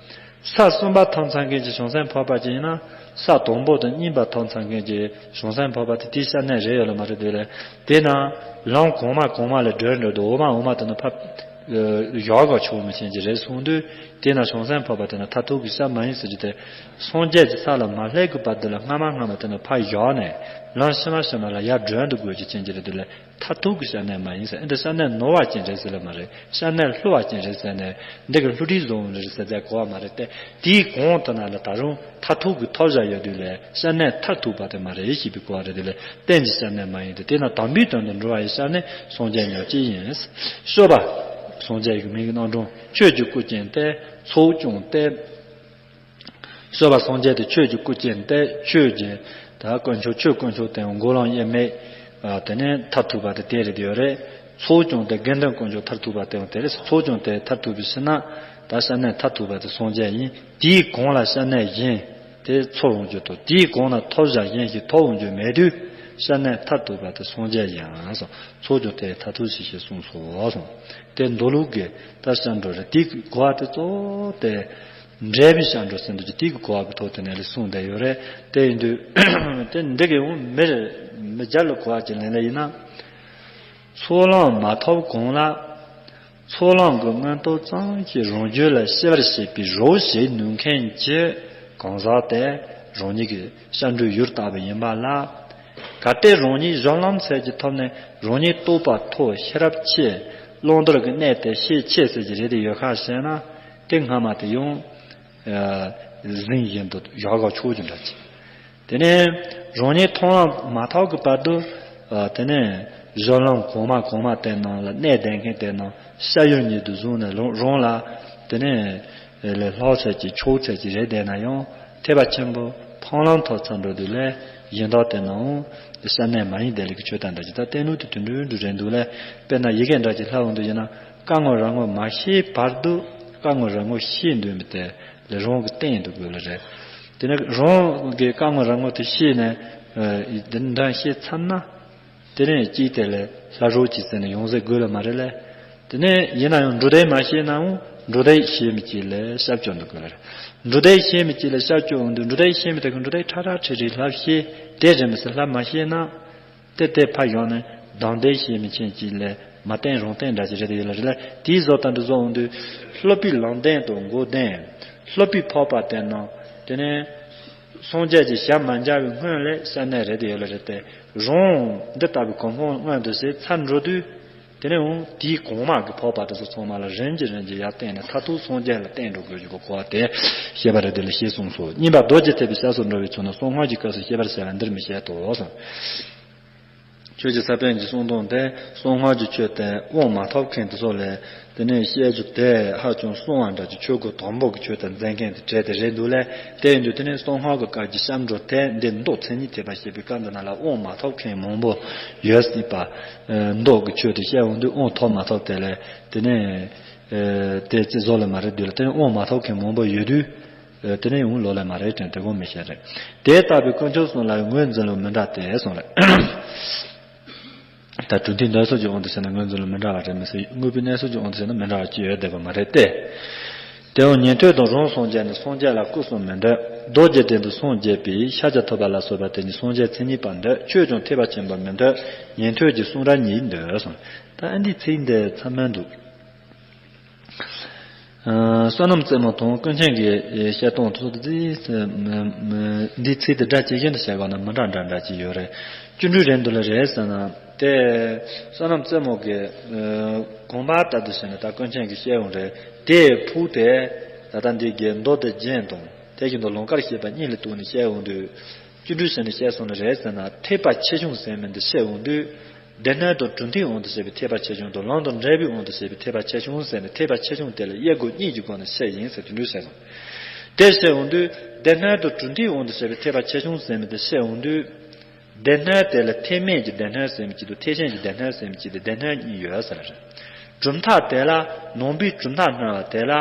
ས་གསུམ་པ་ཐོབ་ཚར་མཁན་གྱི་བྱང་སེམས་འཕགས་པ་ཅིག་ཡིན་ན། ས་དང་པོ་དང་གཉིས་པ་ཐོབ་ཚར་མཁན་གྱི་བྱང་སེམས་འཕགས་པ་དེ་དེའི་སྐྱབས་གནས་རེད་ཡོད་ལ་མ་རེད་དུས་ལས། དེས་ན་ལམ་གོང་མ་གོང་མ་ལས་བགྲོད་འགྲོ་དུས་འོག་མ་འོག་མ་དེ་ནི་ཕར་ཡོག་ག་ཆོག་མི་ཆེན་གྱི་རེད་གསུངས་དུས། དེས་ན་བྱང་སེམས་འཕགས་པ་དེ་ནི་མཐར་ཐུག་གི་སྐྱབས་མ་ཡིན་ཟེར་རྒྱུ་དེ། སངས་རྒྱས་ཀྱི་ས་ལ་མ་སླེབས་ཀྱི་བར་དུ་ལ་སྔ་མ་སྔ་མ་དེ་ནི་ཕར་ཡོག་ནས་ལམ་ཕྱི་མ་ཕྱི་མ་ལ་ཡར་བགྲོད་འགྲོ་དགོས་རྒྱུ་ཆེན་གྱི་རེད་དུས་ལས། མཐར་ཐུག་གི་སྐྱབས་གནས་མ་ཡིན་ཟེར། འདི་སྐྱབས་གནས་ནོར་བ་ཅན་རེད་ཟེར་ལ་མ་རེད། སྐྱབས་གནས་བསླུ་བ་ཅན་རེད་ཟེར་ནས། འདི་གི་བསླུ་བྲིད་བཟོ་འོང་རེད་ཟེར་ཚད་གོ་བ་མ་རེད་དེ། དེའི་གོང་དུ་ན་ལ་ད་རུང་མཐར་ཐུག་གི་ཐོབ་བྱ་ཡོད་དུས་ལས་སྐྱབས་གནས་མཐར་ཐུག་པ་དེ་མ་རེད་ཞེས་པའི་གོ་བ་རེད་དེ་ལས། རྟེན་གྱི་སྐྱབས་གནས་མ་ཡིན་ཏེ། དེས་ན་དམ་པའི་དོན་དུ་འགྲོ་བ་ཡི་སྐྱབས་གནས་སངས་རྒྱས་ཉག་གཅིག་ཡིན། སྤྱོད་པ། སངས་རྒྱས་ཀྱི་མིང་གི་རྣམ་གྲངས། ཆོས་ཀྱི་སྐུ་ཅན་ཏེ། ཚོགས་སྐྱོང་སྟེ། སྤྱོད་པ་སངས་རྒྱས་དེ་ཆོས་ཀྱི་སྐུ་ཅན་ཏེ། ཆོས་ཀྱི་ད་དཀོན་མཆོག་ཆོས་དཀོན་མཆོག་དེའང་འགོག་ལམ་དབྱེར་མེད། ཨ། དེ་ནས་མཐར་ཐུག་པ་དེ་དེ་རེད་ཡོད་རེད། ཚོགས་སྐྱོང་དེ་དགེ་འདུན་དཀོན་མཆོག་མཐར་ཐུག་པ་དེའང་དེ་རེད། ཚོགས་སྐྱོང་དེ་མཐར་ཐུག་པའི་ཕྱིར་ན། ད་སྐྱབས་གནས་མཐར་ཐུག་པ་དེ་སངས་རྒྱས་ཡིན། དེའི་གོང་ལ་སྐྱབས་གནས་གཞན་དེ་ཚོར་འོང་རྒྱུ་དང་། དེའི་གོང་ལ་ཐོབ་བྱ་གཞན་ཞིག་ཐོབ་འོང་རྒྱུ་མེད་དུས་སྐྱབས་གནས་མཐར་ཐུག་པ་དེ་སངས་རྒྱས་ཡིན་ཟེར། ཚོགས་སྐྱོང་དེ་མཐར་ཐུག་ཞིག་ཞེས་གསུངས་སོ་གསུངས། དེ་མདོ་ལུགས་ཀྱི་ད་སྐྱབས་འགྲོ་རེད། དེའི་གོ་བ་དེ་གཙོ་བོ་དེ། འབྲས་བུའི་སྐྱབས་འགྲོ་ཟེར་འདུག་ཅིག་དེའི་གོ་བ་གི་ཐོག་དེ་ནས་ལས་གསུངས་བསྡད་ཡོད་རེད། དེ་ཡིན་དུས་དེ་འདི་གི་འོང་མི་རེད། མི་རྒྱ་ལ་གོ་བ་ཅིག་ལེན་ལེ་ཡིན་ན། ཚོགས་ལམ་མ་ཐོབ་གོང་ལ་ ཚོགས་ལམ་གྱི་མངོན་རྟོགས་ཙམ་ཞིག་རང་རྒྱུད་ལ་སྐྱེ་བར་བྱེད་པའི་རོ་ཞིག་ནུས་མཁན་གྱི་གང་ཟག་དེ་རང་ཉིད་ཀྱི་སྐྱབས་འགྲོའི་ཡུལ་ལྟ་བུ་ཡིན་པ་ལ། གལ་ཏེ་རང་ཉིད་གཞན་ལམ་ཚད་ཀྱི་ཐོབ་ནས་རང་ཉིད་རྟོགས་པ་མཐོ་ཤེས་རབ་ཆེ་བླང་དོར་གྱི་གནས་དེ་ཤེས་ཆེ་ཟེར་གྱི་རེད་དེ་ཡོད་ཁ་བཤད་ན་དེ་སྔ་མ་དེ་ཡང་ཟིན་བཞིན་དུ་བཞག་ག་ཆོག་རྒྱུ་འདྲ་ཅིག་དེ་ནས་རང་ཉིད་མཐོང་ལམ་མ་ཐོབ་ཀྱི་བར་དུ། ཨ། དེ་ནས་གཞན་ལམ་གོང་མ་གོང་མ་དེ་ནང་ལ་གནས་བསྡད་མཁན་དེ་ནང་ཤ་ཡུལ་ཉིད་དུ་བཟུང་ནས་རང་རང་ལ་དེ་ནས་ལས་ལྷག་ཚད་ཀྱི་ཆོག་ཚད་ཀྱི་རེད་བསྡད་ན་ཡང་ཐེག་པ་ཆེན་པོ་མཐོང་ལམ་ཐོབ་ཚར་འགྲོ་དུས་ལས་གཞན་དག་དེ་ནང་ས་གནས་མ་ཡིན་བསྡད་ལས་ཀྱི་ཆོས་དང་འདྲ་ཅིག་ད་བསྟན་ལུགས་དེ་དུད་འགྲོའི་འགྲོ་རེད་འདུག་ལས་དཔེར་ན་ཡི་གེ་འདྲ་ཅིག་ལྷག་འོང་དུས་ཡིན་ན་སྐར་ངོ་རང་ངོ་མ་ཤེས་བར་དུ་སྐར་ངོ་རང་ངོ་ཤེས་འདོད་མི་དེ་ལས་རང་གི་སྟེང་དུ་དགོས་ལ་རེད། དེ་ནས་རང་གི་སྐར་ངོ་རང་ངོ་དེ་ཤེས་ནས་ཨ་འདི་འདྲ་ཤེས་ཚར་ན། དེ་ནས་གཅིག་དེ་ལས་ལྷ་རོགས་གཅིག་ཟེར་ནས་ཡོང་ཟེར་དགོས་ལ་མ་རེད་ལས། དེ་ནས་ཡིན་ན་ཡང་འགྲོ་དོན་མ་ཤེས་ནའང་འགྲོ་དོན་ཤེས་མི་གཅིག་ལས་ཤབ་སྐྱོར་འདུག་དགོས་ལ་རེད། འགྲོ་དོན་ཤེས་མི་གཅིག་ལས་ཤབ་སྐྱོར་འོང་དུས་འགྲོ་དོན་ཤེས་མི་དེ་གི་འགྲོ་དོན་ཁྲ་ཁྲ་ཁྲི་ཁྲི་ལྷབ་ཤེས་དེ་རེད་མི་སྲིད་ལྷབ་མ་ཤེས་ན། དེ་དེ་ཕ་ཡོང་ནས་གདམས་དོན་ཤེས་མི་ཆེན་གཅིག་ལས་མ་བསྟན་རང་བསྟན་འདྲ་ཅིག་རེད་དེ་ཡོད་ལ་རེད་ལ་དེའི་བཟོ་ལྟ་འདི་བཟོ་འོང་དུས་སློབ་པའི་ལམ་བདེན་དང་འགོག་བདེན། སློབ་པའི་འཕགས་པ་དེ་ནང་དེ་ནས། སངས་རྒྱས་ཀྱི་ཞལ་མ་མཇལ་བའི་སྔོན་ལས་སེམས་གནས་རེད་དེ་ཡོད་ལ་རེད་དེ། རང་འདི་ལྟ་བུའི་གོ་འཕང་མངོན་དུ་བྱས་ཚར་འགྲོ་དུས། དེ་ནས་འོང་དེའི་གོང་མ་གི་འཕགས་པ་དེ་ཚོ་ཚང་མ་ལ་རིམ་གྱིས་རིམ་གྱིས་ཡར་བསྟན་ནས་མཐར་ཐུག་སངས་རྒྱས་ལ་བསྟན་འགྲོ་དགོས་རྒྱུ་གི་གོ་བ་དེ་བཤད་པ་རེད་དེ་ལ་ཞེས་གསུངས་སོ། གཉིས་པ་རྡོ་རྗེ་ཐེག་པའི་སྐྱབས་སུ་འགྲོ་བའི་ཚུལ་ནི་གསང་སྔགས་ཀྱི་སྐབས་སུ་བཤད་པར་བྱ་བ་འདིར་མི་བཤད་དོ་གསུངས། ཆོས་ཀྱི་ས་པཎ་གྱི་གསུང་དོན་དེ་གསང་སྔགས་ཀྱི་ཆོས་དེ་དབང་མ་ཐོབ་མཁན་དེ་ཚོ་ལས་དེ་ནས་བཤད་རྒྱུ་དེ་ཧ་ཅང་གསང་བ་འདྲ་ཀྱི་ཆོས་སྒོ་དང་པོ་གི་ཆོས་དེ་མཛད་མཁན་དེ་གྲས་དེ་རེད་འདུག་ལས། དེ་ཡིན་དུས་དེ་ནས་གསང་སྔགས་ཀྱི་སྐབས་ཀྱི་སྐྱབས་འགྲོ་དེ་འདི་མདོ་མཚན་ཉིད་ཐེག་པ་བཤད་པའི་སྐབས་འདི་ན་ལ་དབང་མ་ཐོབ་མཁན་མང་པོ་ཡོད་སྲིད་པ། མདོ་གི་ཆོས་དེ་བཤད་འོང་དུས་དབང་ཐོབ་མ་ཐོབ་དེ་ལས་དེ་ནས་དེ་ཅི་བཟོ་ལ་མ་རེད་འདུག་ལ་དེ་ནས་དབང་མ་ཐོབ་མཁན་མང་པོ་ཡོད་དུས། དེ་ནས་ཡང་ལོ་ལས་མ་རེད་དྲན་དེ་དགོངས་མི་ཤེས་རེད། དེ་ལྟ་བུའི་དཀོན་མཆོག་གསུམ་ལ་ངོས་འཛིན་ལུགས་མི་འདྲ་སྟེ་གསུངས་རེད། ད་གྲུབ་མཐའི་གནས་ཚུལ་གྱི་དབང་དུ་བྱས་ན་ངོས་འཛིན་ལུགས་མི་འདྲ་བ་རེད་མི་སྲིད་དངོས་པོའི་གནས་ཚུལ་གྱི་དབང་དུ་བྱས་ན་མི་འདྲ་བ་ཅི་ཡོད་བསྡད་པ་མ་རེད་དེ། དེའང་ཉན་ཐོས་དང་རང་སངས་རྒྱས་ནི་སངས་རྒྱས་ལ་སྐུ་གསུམ་མི་འདོད། རྡོ་རྗེ་གདན་དུ་སངས་རྒྱས་པའི་ཤཱཀྱ་ཐུབ་པ་ལ་སོགས་པ་དེ་ཉིད་སངས་རྒྱས་མཚན་ཉིད་པར་འདོད། ཆོས་ཀྱང་ཐེག་པ་ཆེན་པོར་མི་འདོད། ཉན་ཐོས་ཀྱི་གསུང་རབ་ཉིད་འདོད་གསུངས། ད་ཨ་འདིའི་ཚིག་འདི་ཚང་མ་འདུག་བསོད་ནམས་རྩེ་མོ་དང་ཀུན་མཁྱེན་གྱི་བཤད་སྟངས་ཚོ་འདི་འདིའི་ཚིག་དེ་སྒྲ་ཇི་བཞིན་དུ་བཤད་དགོས་ན་མི་འདྲ་འདྲ་འདྲ་ཅིག་ཡོད་རེད། བཅུ་འདྲུས་རེད་འདུག་ལ་རེད་ཟེར་ན་དེ་བསོད་ནམས་རྩེ་མོ་གི་དགོངས་པ་ལྟར་དུ་བྱས་ན་ད་ཀུན་མཁྱེན་གྱི་བཤད་ཡོང་རེད་དེ་ཕུག་དེ་ད་ལྟ་འདི་གའི་མདོ་སྡེ་རྒྱན་དང་དེ་བཞིན་དུ་ལུང་དཀར་བཤད་པ་གཉིས་ལ་གཏུགས་ནས་བཤད་ཡོང་དུས། བཅུ་འདྲུས་ཟེར་ནས་བཤད་སོང་ནི་རེད་ཟེར་ན་ཐེག་པ་ཆེ་ཆུང་ཟེར་མི་འདི་བཤད་འོང་དུས། སྡེ་སྣོད་དང་གྲུབ་མཐའི་དབང་དུ་བྱས་པའི་ཐེག་པ་ཆེ་ཆུང་དང་ལམ་དང་འབྲས་བུའི་དབང་དུ་བྱས་པའི་ཐེག་པ་ཆེ་ཆུང་ཟེར་ནས་ཐེག་པ་ཆེ་ཆུང་དེ་ལ་དབྱེ་སྒོ་གཉིས་ཀྱི་སྒོ་ནས་བཤད་ཡིན་ཟེར་དེ་འདྲ་བཤད་སོང་། དེ་བཤད་འོང་དུས་སྡེ་སྣོད་དང་གྲུབ་མཐའི་དབང་དུ་བྱས་པའི་ཐེག་པ་ཆེ་ཆུང་ཟེར་མི་དེ་བཤད་འོང་དུས། སྡེ་སྣོད་དེ་ལ་ཐེག་དམན་གྱི་སྡེ་སྣོད་ཟེར་མི་གཅིག་དང་ཐེག་ཆེན་གྱི་སྡེ་སྣོད་ཟེར་མི་གཅིག་དེ་སྡེ་སྣོད་གཉིས་ཡོད་ཟེར་རེད། གྲུབ་མཐའ་དེ་ལ་ནང་པའི་གྲུབ་མཐའ་སྣང་བ་དེ་ལ།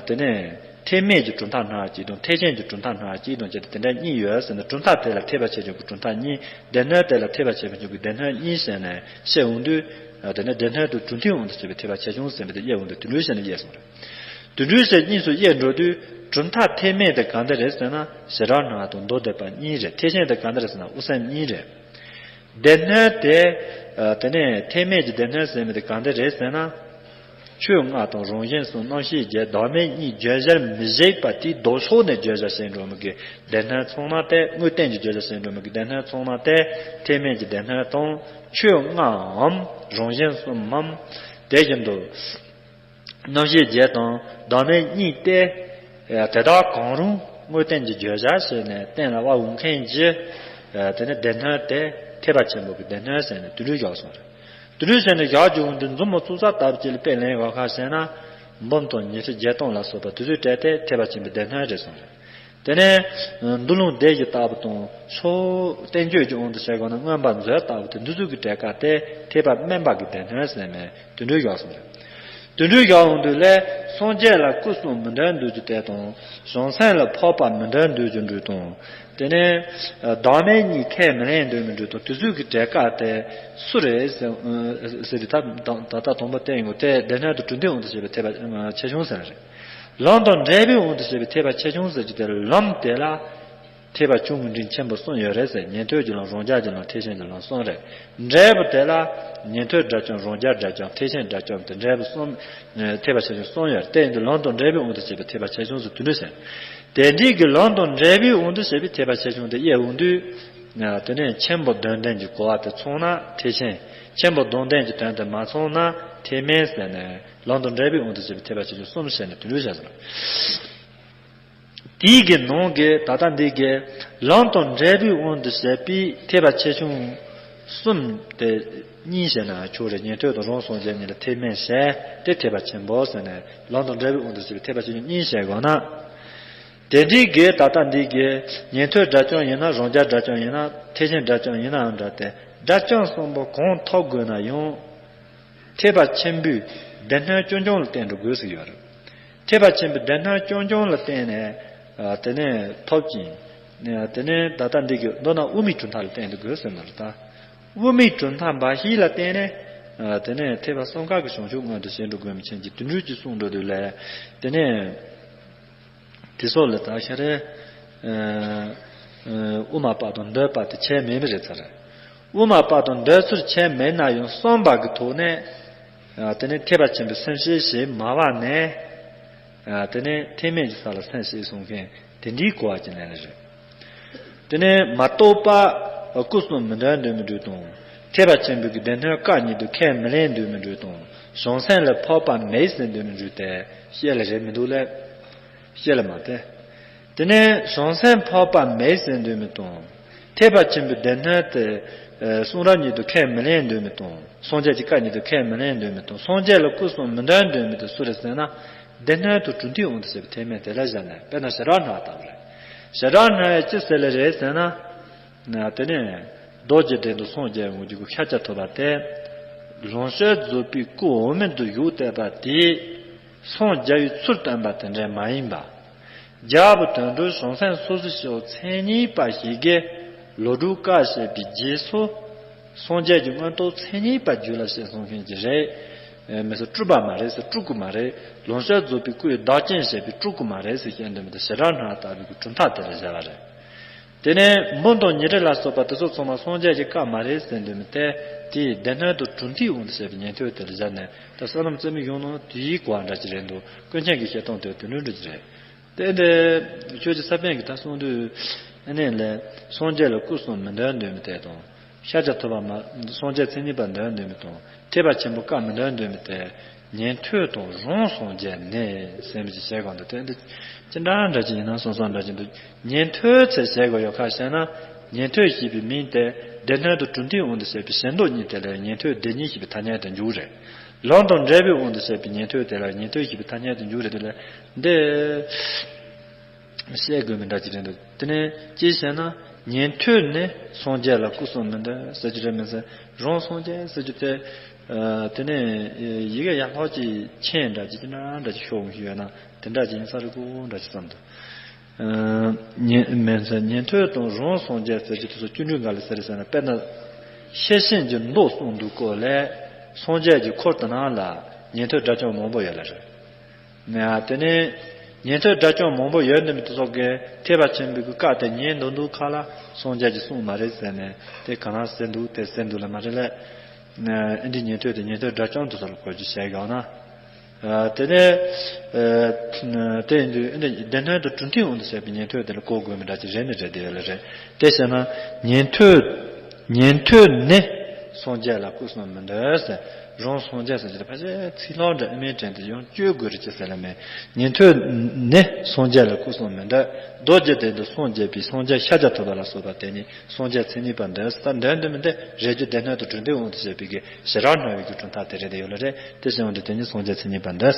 དེ་ནས་ཐེག་དམན་གྱི་གྲུབ་མཐའ་སྣང་བ་གཅིག་དང་ཐེག་ཆེན་གྱི་གྲུབ་མཐའ་སྣང་བ་གཅིག་དང་བཅས་ཏེ་དེ་འདྲ་གཉིས་ཡོད་ཟེར་ནས་གྲུབ་མཐའ་དེ་ལ་ཐེག་པ་ཆེ་ཆུང་གི་གྲུབ་མཐའ་གཉིས། སྡེ་སྣོད་དེ་ལ་ཐེག་པ་ཆེ་ཆུང་གི་སྡེ་སྣོད་གཉིས་ཟེར་ནས་བཤད་འོང་དུས། དེ་ནས་སྡེ་སྣོད་དུ་གྲུབ་མཐའི་དབང་དུ་བྱས་པའི་ཐེག་པ་ཆེ་ཆུང་ཟེར་བའི་དེ་དབྱེ་འོང་དུས་དེ་འདྲའི་བཤད་ནས་དབྱེ་སོང་རེད། དེ་འདྲའི་བཤད་གཉིས་སུ་དབྱེ་འགྲོ་དུས་གྲུབ་མཐའ་ཐེག་དམན་དེ་གང་འདྲ་རེད་ཟེར་ན་ཞེ་དྲག་སྣང་བ་དང་མདོ་སྡེ་པ་གཉིས་རེད། ཐེག་ཆེན་དེ་གང་འདྲ་རེད་ཟེར་ན་དབུ་སེམས་གཉིས་རེད། སྡེ་སྣོད་དེ། དེ་ནས་ཐེག་དམན་གྱི་སྡེ་སྣོད་ཟེར་མི་དེ་གང་འདྲ་རེད་ཟེར་ན། ཆོས་ལྔ་དང་རང་གཞན་གསུམ་རྣམ་ཤེས་བརྒྱད་བདག་མེད་གཉིས་བརྗོད་བྱར་མི་བཞེད་པ་དེའི་ལྡོག་ཕྱོགས་ནས་བརྗོད་བྱ་བྱེད་འགྲོ་མི་གི་སྡེ་སྣོད་ཚང་མ་དེ་དངོས་བསྟན་གྱི་བརྗོད་བྱ་བྱེད་འགྲོ་མི་གི་སྡེ་སྣོད་ཚང་མ་དེ་ཐེག་དམན་གྱི་སྡེ་སྣོད་དང་ཆོས་ལྔའམ་རང་གཞན་གསུམ་མམ་དེ་བཞིན་དུ། རྣམ་ཤེས་བརྒྱད་དང་བདག་མེད་གཉིས་ཏེ། དེ་དག་གང་རུང་དངོས་བསྟན་གྱི་བརྗོད་བྱ་བྱས་ནས་གཏན་ལ་དབབ་འོང་མཁན་གྱི། དེ་ནི་སྡེ་སྣོད་དེ་ཐེག་པ་ཆེན་པོ་གི་སྡེ་སྣོད་ཟེར་ནས་དེ་འདྲའི་བཞག་སོང་རེད། དེ་འདྲའི་བྱས་ནས་བཞག་རྒྱུ་འོང་དུས་མཛུབ་མོ་བཙུགས་ས་ལྟ་བུ་ཅིག་ལ་དཔེ་ལེན་དགོས་ཁ་བཤད་ན། འབུམ་དང་ཉི་ཁྲི་བརྒྱད་སྟོང་ལ་སོགས་པ་དེ་ཚོའི་གྲས་དེ་ཐེག་པ་ཆེན་པོའི་སྡེ་སྣོད་རེད་གསུངས་རེད། དེ་ནས་མདོ་ལུང་སྡེ་བཞི་ལྟ་བུ་དང་ཕྱོགས་བསྟན་བཅོས་ཀྱི་དབང་དུ་བྱས་དགོས་ན་མངོན་པ་མཛོད་ལྟ་བུ་དེ་འདི་ཚོ་གི་གྲས་ཀ་དེ་ཐེག་པ་དམན་པ་གི་སྡེ་སྣོད་ཟེར་ནས་དེ་འདྲའི་བཞག་སོང་རེད། དེ་འདྲའི་བཞག་འོང་དུས་ལས་སངས་རྒྱས་ལ་སྐུ་གསུམ་མི་འདོད་འདོད་རྒྱུ་དེ་དང་བྱང་སེམས་ལ་འཕགས་པ་མི་འདོད་འདོད་རྒྱུ་འདྲ་དང་དེ་ནས་བདག་མེད་གཉིས་ཁས་མི་ལེན་འདོད་མི་འདྲ་དང་དེ་ཚོ་གི་གྲས་ཀ་དེ་སུ་རེད་ཟེར་ཟེར་དུས་ད་ད་ལྟ་དང་པོ་བསྟན་ཡོང་དེ་སྡེ་སྣོད་དུ་གྲུབ་མཐའི་དབང་དུ་བྱས་པའི་ཐེག་པ་ཆེ་ཆུང་ཟེར་རེད། ལམ་དང་འབྲས་བུའི་དབང་དུ་བྱས་པའི་ཐེག་པ་ཆེ་ཆུང་ཟེར་རྒྱུ་དེ་ལམ་དེ་ལ། ཐེག་པ་ཆུང་ངུའི་འབྲིང་ཆེན་པོ་གསུམ་ཡོད་རེད་ཟེར། ཉན་ཐོས་ཀྱི་ལམ། རང་རྒྱལ་གྱི་ལམ། ཐེག་ཆེན་གྱི་ལམ་གསུམ་རེད། འབྲས་བུ་དེ་ལ་ཉན་ཐོས་དགྲ་བཅོམ། རང་རྒྱལ་དགྲ་བཅོམ། ཐེག་ཆེན་དགྲ་བཅོམ་དེ་འབྲས་བུ་གསུམ། ཐེག་པ་ཆེ་ཆུང་གསུམ་ཡོད་རེད། དེ་ཡིན་དུས་ལམ་དང་འབྲས་བུའི་དབང་དུ་བྱས་པའི་ཐེག་པ་ཆེ་ཆུང་ཟེར་དེ་འདྲ་ཟེར། དེ་འདྲའི་གི་ལམ་དང་འབྲས་བུའི་དབང་དུ་བྱས་པའི་ཐེག་པ་ཆེ་ཆུང་དེ་དབྱེ་འོང་དུས། དེ་ནས་ཆེན་པོ་དོན་ལྡན་གྱི་གོ་བ་དེ་ཚང་ན་ཐེག་ཆེན། ཆེན་པོ་དོན་ལྡན་གྱི་དོན་དེ་མ་ཚང་ན་ཐེག་དམན་ཟེར་ནས་ལམ་དང་འབྲས་བུའི་དབང་དུ་བྱས་པའི་ཐེག་པ་ཆེ་ཆུང་གསུམ་བྱས་ནས་དེ་འདྲ་བྱས་སོང་། དེའི་གི་ནང་གི་ད་ལྟ་འདི་གི་ལམ་དང་འབྲས་བུའི་དབང་དུ་བྱས་པའི་ཐེག་པ་ཆེ་ཆུང་གསུམ་དེ་གཉིས་བྱས་ན་ཆོག་རེད། ཉན་ཐོས་དང་རང་སངས་རྒྱས་གཉིས་ལ་ཐེག་དམན་བྱས་ཏེ་ཐེག་པ་ཆེན་པོ་ཟེར་ནས་ལམ་དང་འབྲས་བུའི་དབང་དུ་བྱས་པའི་ཐེག་པ་ཆེ་ཆུང་གཉིས་བྱས་དགོས་ན། དེ་འདྲའི་གི་ད་ལྟ་འདི་གི་ཉན་ཐོས་དགྲ་བཅོམ་ཡིན་ན། རང་རྒྱལ་དགྲ་བཅོམ་ཡིན་ན། ཐེག་ཆེན་དགྲ་བཅོམ་ཡིན་ནའང་འདྲ་སྟེ། དགྲ་བཅོམ་གསུམ་པོ་གང་ཐོབ་དགོས་ན་ཡང་། ཐེག་པ་ཆེན་པོའི་སྡེ་སྣོད་རྐྱང་རྐྱང་ལ་བརྟེན་འགྲོ་དགོས་ཟེར་ཡོད་རེད། ཐེག་པ་ཆེན་པོའི་སྡེ་སྣོད་རྐྱང་རྐྱང་ལ་བརྟེན་ནས་ཨ་དེ་ནས་ཐོབ་ཅིང་། ཨ་དེ་ནས་ད་ལྟ་འདི་གི་མདོར་ན་དབུ་མའི་གྲུབ་མཐའ་ལ་བརྟེན་འགྲོ་དགོས་ཟེར་ནོ་རེད་ད། དབུ་མའི་གྲུབ་མཐའ་འབའ་ཞིག་ལ་བརྟེན་ནས་ཨ་དེ་ནས་ཐེག་པ་གསུམ་ཀ་གི་བྱང་ཆུབ་མངོན་དུ་བྱེད་འགྲོ་དགོས་མི་ཆེན་གྱི་དེ་འདྲ་ཅིག་གསུངས་འགྲོ་དུས་ལས། དེ་ནས། དེ་སོགས་ལ་ད་ཤ་རེ། དབུ་མ་པ་དང་མདོའི་པ་དེ་ཁྱད་མེད་མི་རེད་ཚར། དབུ་མ་པ་དང་མདོའི་ཚུལ་ཁྱད་མེད་ན་ཡང་གསུམ་པ་གི་ཐོག་ནས། དེ་ནས་ཐེག་པ་ཆེན་པོའི་སེམས་བསྐྱེད་ཞེས་སྨྲ་བ་ནས། དེ་ནས་ཐེག་དམན་གྱི་ས་ལ་སེམས་བསྐྱེད་གསུང་མཁན་དེ་འདྲའི་གོ་བ་ཅིག་ལེན་ལེ་རེད། དེ་ནས་མ་རྟོགས་པ་སྐུ་གསུམ་མི་འདོན་འདོད་མི་འགྲོ་དང་། ཐེག་པ་ཆེན་པོའི་གི་སྡེ་སྣོད་སྐབས་ཉིད་དུ་ཁས་མི་ལེན་འདོད་མི་འགྲོ་དང་། བྱང་སེམས་ལ་འཕགས་པ་མེད་ཟེར་འདོད་མི་འགྲོ་སྟེ་བཤད་ལེ་རེད་མི་འདུག་ལེ། བཤད་ལེ་མ་སྟེ། དེ་ནས་བྱང་སེམས་འཕགས་པ་མེད་ཟེར་འདོད་མི་དང་། ཐེག་པ་ཆེན་པོའི་སྡེ་སྣོད་དེ་གསུང་རབ་ཉིད་དུ་ཁས་མི་ལེན་འདོད་མི་དང་། སངས་རྒྱས་ཀྱི་བཀའ་ཉིད་དུ་ཁས་མི་ལེན་འདོད་མི་དང་། སངས་རྒྱས་ལ་སྐུ་གསུམ་མི་འདོན་འདོད་མི་དེ་སུ་རེད་ཟེར་ན། སྡེ་སྣོད་དང་གྲུབ་མཐའི་དབང་དུ་བྱས་པའི་ཐེག་དམན་དེ་ལ་བཞག་ནས། དཔེར་ན་ཞེ་དྲག་སྨྲ་བ་ལྟ་བུ་རེད། ཞེ་དྲག་སྨྲ་བས་ཅི་ཟེར་ལེ་རེད་ཟེར་ན། དེ་ནས་རྡོ་རྗེ་གདན་དུ་སངས་རྒྱས་འོང་རྒྱུ་གི་ཤཱཀྱ་ཐུབ་པ་དེ། ལོངས་སྤྱོད་རྫོགས་པའི་སྐུ་འོག་མིན་དུ་བཞུགས་བསྡད་པ་དེ། སངས་རྒྱས་པའི་ཚུལ་སྟོན་པ་དེ་འདྲ་མ་ཡིན་པ། རྒྱལ་བ་དོན་གྲུབ་བྱང་སེམས་སོ་སོའི་ཞབས་མཚན་ཉིད་པ་ཞིག་གིས་ལོ་དྲུག་བཀའ་བཤད་པའི་རྗེས་སུ། སངས་རྒྱས་ཀྱི་མངོན་རྟོགས་མཚན་ཉིད་པ་རྒྱུད་ལ་བཤད་གསུང་མཁན་གྱི་རེད། མི་སྲིད་སྤྲུལ་པ་མ་རེད་ཟེར། སྤྲུལ་སྐུ་མ་རེད། ལོངས་སྤྱོད་རྫོགས་པའི་སྐུ་ཡི་བདག་རྐྱེན་བྱས་པའི་སྤྲུལ་སྐུ་མ་རེད་ཟེར་བཤད་འདོད་མི་དེ་ཞེ་དྲག་སྨྲ་བ་ལྟ་བུའི་གི་གྲུབ་མཐའ་དེ་ལ་བཞག་པ་རེད། དེ་ནས་འབུམ་དང་ཉི་ཁྲི་ལ་སོགས་པ་དེ་ཚོ་ཚང་མ་སངས་རྒྱས་ཀྱི་བཀའ་མ་རེད་ཟེར་འདོད་མི་དེ། དེའི་སྡེ་སྣོད་དང་གྲུབ་མཐའི་དབང་དུ་བྱས་པའི་ཉན་ཐོས་དེ་ལ་བཞག་ནས། ད་ས་ལམ་རྩེ་མོའི་གཞུང་ནང་དེའི་གོ་བ་འདྲ་ཅིག་རེད་འདུག་ཀུན་མཁྱེན་གྱི་བཤད་སྟངས་དེ་དེ་འདྲ་འདྲ་ཅིག་རེད། དེ་འདི་ཆོས་ཀྱི་ས་པཎ་གྱིས་ད་གསུངས་དུས། ཨ་ནི་ལས་སངས་རྒྱས་ལ་སྐུ་གསུམ་མི་འདོན་འདོད་མི་དེ་དང་། ཤཱཀྱ་ཐུབ་པ་མ། སངས་རྒྱས་མཚན་ཉིད་པ་འདོན་འདོད་མི་དང་། ཐེག་པ་ཆེན་པོའི་བཀའ་མི་འདོན་འདོད་མི་དེ། ཉན་ཐོས་དང་རང་སངས་རྒྱས་ནས་ཟེར་མི་ཅིག་བྱས་གོང་དུ། དེ་འདི་ཅི་འདྲ་འདྲ་ཅིག་ཡིན་ན་སོང་སོང་འདྲ་ཅིག་འདུག་ཉན་ཐོས་ཚེ་བྱས་དགོས་ཡོད་ཁ་བཤད་ན། ཉན་ཐོས་ཞེས་པའི་མིང་དེ་སྡེ་སྣོད་དང་གྲུབ་མཐའི་དབང་དུ་བྱས་པའི་ཞེ་མདོ་གཉིས་དེ་ལ་ཉན་ཐོས་སྡེ་གཉིས་ཞེས་པའི་ཐ་སྙད་དུ་འཇུག་རེད། ལམ་དང་འབྲས་བུའི་དབང་དུ་བྱས་པའི་ཉན་ཐོས་དེ་ལ་ཉན་ཐོས་ཞེས་པའི་ཐ་སྙད་དུ་འཇུག་རེད། དེ་ལ་འདི། བཤད་དགོས་མི་འདྲ་ཅིག་རེད་འདུག་དེ་ནས་ཅི་བྱས་ན། ཉན་ཐོས་ནི་སངས་རྒྱས་ལ་སྐུ་གསུམ་མི་འདོན་ཟེར་གྱི་རེད་མི་ཟེར། རང་སངས་རྒྱས་ཟེར་གྱི་དེ། ཨ་དེ་ནས་ཡི་གེ་ཡག་ལྷག་ཅིག་མཁྱེན་འདྲ་ཅིག་ཅི་འདྲ་འདྲ་ཅིག་ཤོག་ཞུས་ཡོད་ན་དེ་འདྲ་ཅིག་ཡིན་ས་རེད་གོ་འདྲ་ཅིག་བསམ་འདུག་ཨ་ཉན་མིན་ཟེར། ཉན་ཐོས་དང་རང་སངས་རྒྱས་ཟེར་གྱི་དེ་ཚོ་བཅུ་དྲུག་ག་ལ་ཟེར་ཟེར་ན། དཔེར་ན་ཤེར་ཕྱིན་གྱི་མདོ་གསུངས་འདུག་གོ་ལས། སངས་རྒྱས་ཀྱི་འཁོར་དེ་ནང་ལ་ཉན་ཐོས་དགྲ་བཅོམ་མང་པོ་ཡོད་ལ་རེད། དེ་ནས་ཉན་ཐོས་དགྲ་བཅོམ་མང་པོ་ཡོད་འདི་མི་དེ་ཚོ་གིས་ཐེག་པ་ཆེན་པོའི་གི་བཀའ་དེ་ཉན་འདུག་འདུག་ཁ་ལ་སངས་རྒྱས་ཀྱི་གསུང་མ་རེད་ཟེར་ནས། དེ་ག་ན་ཟེར་འདུག་དེ་ཟེར་འདུག་ལ་མ་རེད་ལས། ཨ་འདི་ཉན་ཐོས་དེ་ཉན་ཐོས་དགྲ་བཅོམ་དེ་ཚོ་ལ་གོ་རྒྱུ་བྱས་ཡོང་ན། ཨ་དེ་ནས་ཨ་དེ་ཡིན་དུས་ཨ་འདི་སྡེ་སྣོད་དང་གྲུབ་མཐའི་དབང་དུ་བྱས་པའི་ཉན་ཐོས་དེ་ལ་གོ་དགོས་མི་འདྲ་ཅིག་རེད་ནི་རེད། དེ་ཡོད་ལ་རེད། དེ་བྱས་ན་ཉན་ཐོས། ཉན་ཐོས་ནི་སངས་རྒྱས་ལ་སྐུ་གསུམ་མི་འདོན་ཟེར། རང་སངས་རྒྱས་ཟེར་གྱི་དེ་ཕལ་ཆེར་ཚིག་ལྷག་འདྲ་ཨ་མའི་དྲན་དེ་ཡང་བཅོས་དགོས་རེད་ཅེས་ཟེར་ལ་མེད། ཉན་ཐོས་ནི་སངས་རྒྱས་ལ་སྐུ་གསུམ་མི་འདོན། རྡོ་རྗེ་གདན་དུ་སངས་རྒྱས་པའི་སངས་རྒྱས་ཤཱཀྱ་ཐུབ་པ་ལ་སོགས་པ་དེ་ཉིད་སངས་རྒྱས་མཚན་ཉིད་པ་འདོན་ཟེར། ད་འདོན་འདོད་མི་འདི་རེ་རྒྱུ་སྡེ་སྣོད་དང་གྲུབ་མཐའི་དབང་དུ་བྱས་པའི་གི་ཞེ་དྲག་སྨྲ་བའི་གི་གྲུབ་མཐའ་དེ་རེད། དེ་ཡོད་ལ་རེད། དེ་བྱས་འོང་དུས་དེ་ཉིད་སངས་རྒྱས་མཚན་ཉིད་པ་འདོན།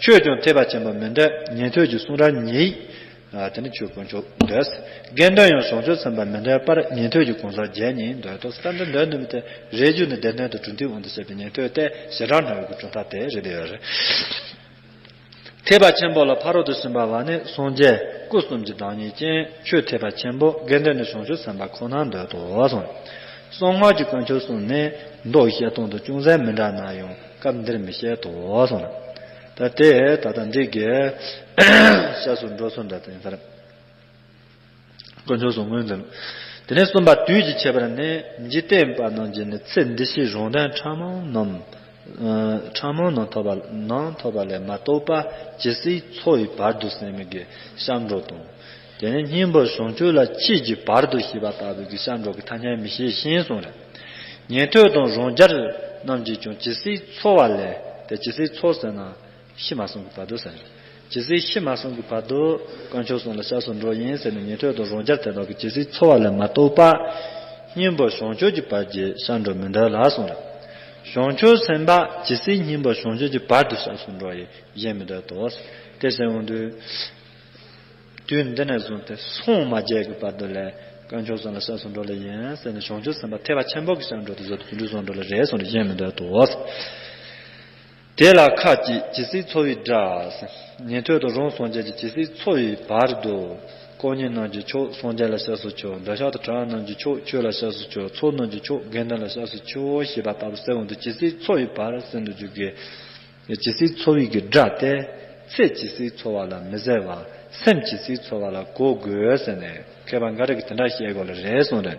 ཆོས་ཀྱང་ཐེག་པ་ཆེན་པོ་མི་འདོན། ཉན་ཐོས་ཀྱི་གསུང་རབ་ཉིད། ཨ་དེ་ནི་ཆོས་དཀོན་མཆོག་འདོད། དགེ་འདུན་ཡང་བྱང་ཆུབ་སེམས་དཔའ་མི་འདོད་པར། ཉན་ཐོས་ཀྱི་གང་ཟག་བརྒྱད་ཉིད་འདོད་དོ། ད་འདི་འདོད་འདོད་མི་དེ་རེ་རྒྱུ་ནི་སྡེ་སྣོད་དང་གྲུབ་མཐའི་དབང་དུ་བྱས་པའི་ཉན་ཐོས་དེ་ཞེ་དྲག་སྨྲ་བའི་གི་གྲུབ་མཐའ་དེ་རེད། དེ་ཡོད་རེད། ཐེག་པ་ཆེན་པོ་ལ་ཕ་རོལ་ཏུ་ཕྱིན་པ་བ་ནི་སངས་རྒྱས་སྐུ་གསུམ་གྱི་བདག་ཉིད་ཅན། ཆོས་ཐེག་པ་ཆེན་པོ་དགེ་འདུན་ནི་བྱང་ཆུབ་སེམས་དཔའ་ཁོ་ན་འདོད་དོ་གསུངས། གསང་སྔགས་ཀྱི་དཀོན་མཆོག་གསུམ་ནི་མདོ་བཤད་སྟངས་དང་ཅུང་ཟད་མི་འདྲ་ན་ཡང་སྐབས་འདིར་མི་བཤད་དོ་གསུངས། ད་དེ་ད་ལྟ་འདི་གི་བཤད་སྲོལ་འགྲོ་སྲོལ་འདྲ་དེ་ཡིན་ས་རེད། དཀོན་མཆོག་གསུམ་མངོན་དུ། དེ་ནས་གསུམ་པ་དུས་ཀྱི་ཁྱད་པར་ནི། འཇིག་རྟེན་པ་རྣམས་ཀྱིས་ནི་ཚེ་འདི་ཕྱིའི་རང་དོན་ཕྲ་མོ་རྣམས། ཕྲ་མོ་རྣམས་ཐོབ་པ་རྣམས་ཐོབ་པ་ལས་མ་གཏོགས་པ་ཇི་སྲིད་འཚོ་བའི་བར་དུ་ཟེར་མི་གི་སྐྱབས་འགྲོ་དང་། དེ་ནས་སྙིང་པོ་བྱང་ཆུབ་ལ་སྐྱེས་ཀྱི་བར་དུ་ཞེས་པ་ལྟ་བུའི་གི་སྐྱབས་འགྲོ་གི་ཐ་སྙད་མི་བྱེད་ཞིང་གསུངས་རེད། ཉན་ཐོས་དང་རང་རྒྱལ་རྣམས་ཀྱིས་ཀྱང་ཇི་སྲིད་འཚོ་བ་ལས། དེ་ཇི་སྲིད་འཚོ་ཟེར་ན། ཤི་མ་སོང་གི་བར་དུ་ཟེར། ཇི་སྲིད་ཤི་མ་སོང་གི་བར་དུ་དཀོན་མཆོག་གསུམ་ལ་སྐྱབས་སུ་འགྲོ་ཡིན་ཟེར་ནས་ཉན་ཐོས་དང་རང་རྒྱལ་དེ་དག་གིས་ཇི་སྲིད་འཚོ་བ་ལས་མ་གཏོགས་པ། སྙིང་པོ་བྱང་ཆུབ་ཀྱི་བར་གྱི་སྐྱབས་འགྲོ་མི་འདོད་ལ་གསུངས་རེད། བྱང་ཆུབ་སེམས་དཔའ་ཇི་སྲིད་སྙིང་པོ་བྱང་ཆུབ་ཀྱི་བར་དུ་སྐྱབས་སུ་འགྲོ་ཡི་གཞན་མི་འདོད་དོ། དེ་ཟེར་འོང་དུས། དུས་འདི་ནས་བཟུང་སྟེ་སངས་མ་རྒྱས་ཀྱི་བར་དུ་ལས་དཀོན་མཆོག་གསུམ་ལ་སྐྱབས་སུ་འགྲོ་ལེ་ཡིན་ཟེར་ནས་བྱང་ཆུབ་སེམས་དཔའ་ཐེག་པ་ཆེན་པོ་གི་སྐྱབས་འགྲོ་དེ་ཚོ་དེ་དུས་འགྲོ་སོང་འགྲོ་ལེ་རེད་གསུངས་ཏེ་གཞན་མི་འདོད་དོ། དེ་ལ་ཁ་ཅིག་ཇི་སྲིད་འཚོ་བའི་སྒྲ། ཉན་ཐོས་དང་རང་སངས་རྒྱས་ཀྱིས་ཇི་སྲིད་འཚོ་བའི་བར་དུ། དཀོན་གཉེན་རྣམས་ཀྱིས་ཁྱོད་སངས་རྒྱས་ལ་སྐྱབས་སུ་མཆིའོ། འདོད་ཆགས་དང་བྲལ་བ་རྣམས་ཀྱིས་ཁྱོད་ཆོས་ལ་སྐྱབས་སུ་མཆིའོ། ཚོགས་རྣམས་ཀྱིས་ཁྱོད་དགེ་འདུན་ལ་སྐྱབས་སུ་མཆིའོ་ཞེས་པ་ལྟ་བུ་ཟེར་འོང་དུས་ཇི་སྲིད་འཚོ་བའི་བར་ཟེར་འདུག་རྒྱུ་གི་ཇི་སྲིད་འཚོ་བའི་གི་སྒྲ་དེ། ཚེ་ཇི་སྲིད་འཚོ་བ་ལ་མི་ཟེར་བར་སེམས་ཇི་སྲིད་འཚོ་བ་ལ་གོ་དགོས་ཟེར་ནས་མཁས་པ་འགའ་རེ་གིས་དེ་འདྲ་བཤད་དགོས་ལ་རེད་གསུངས་རེད།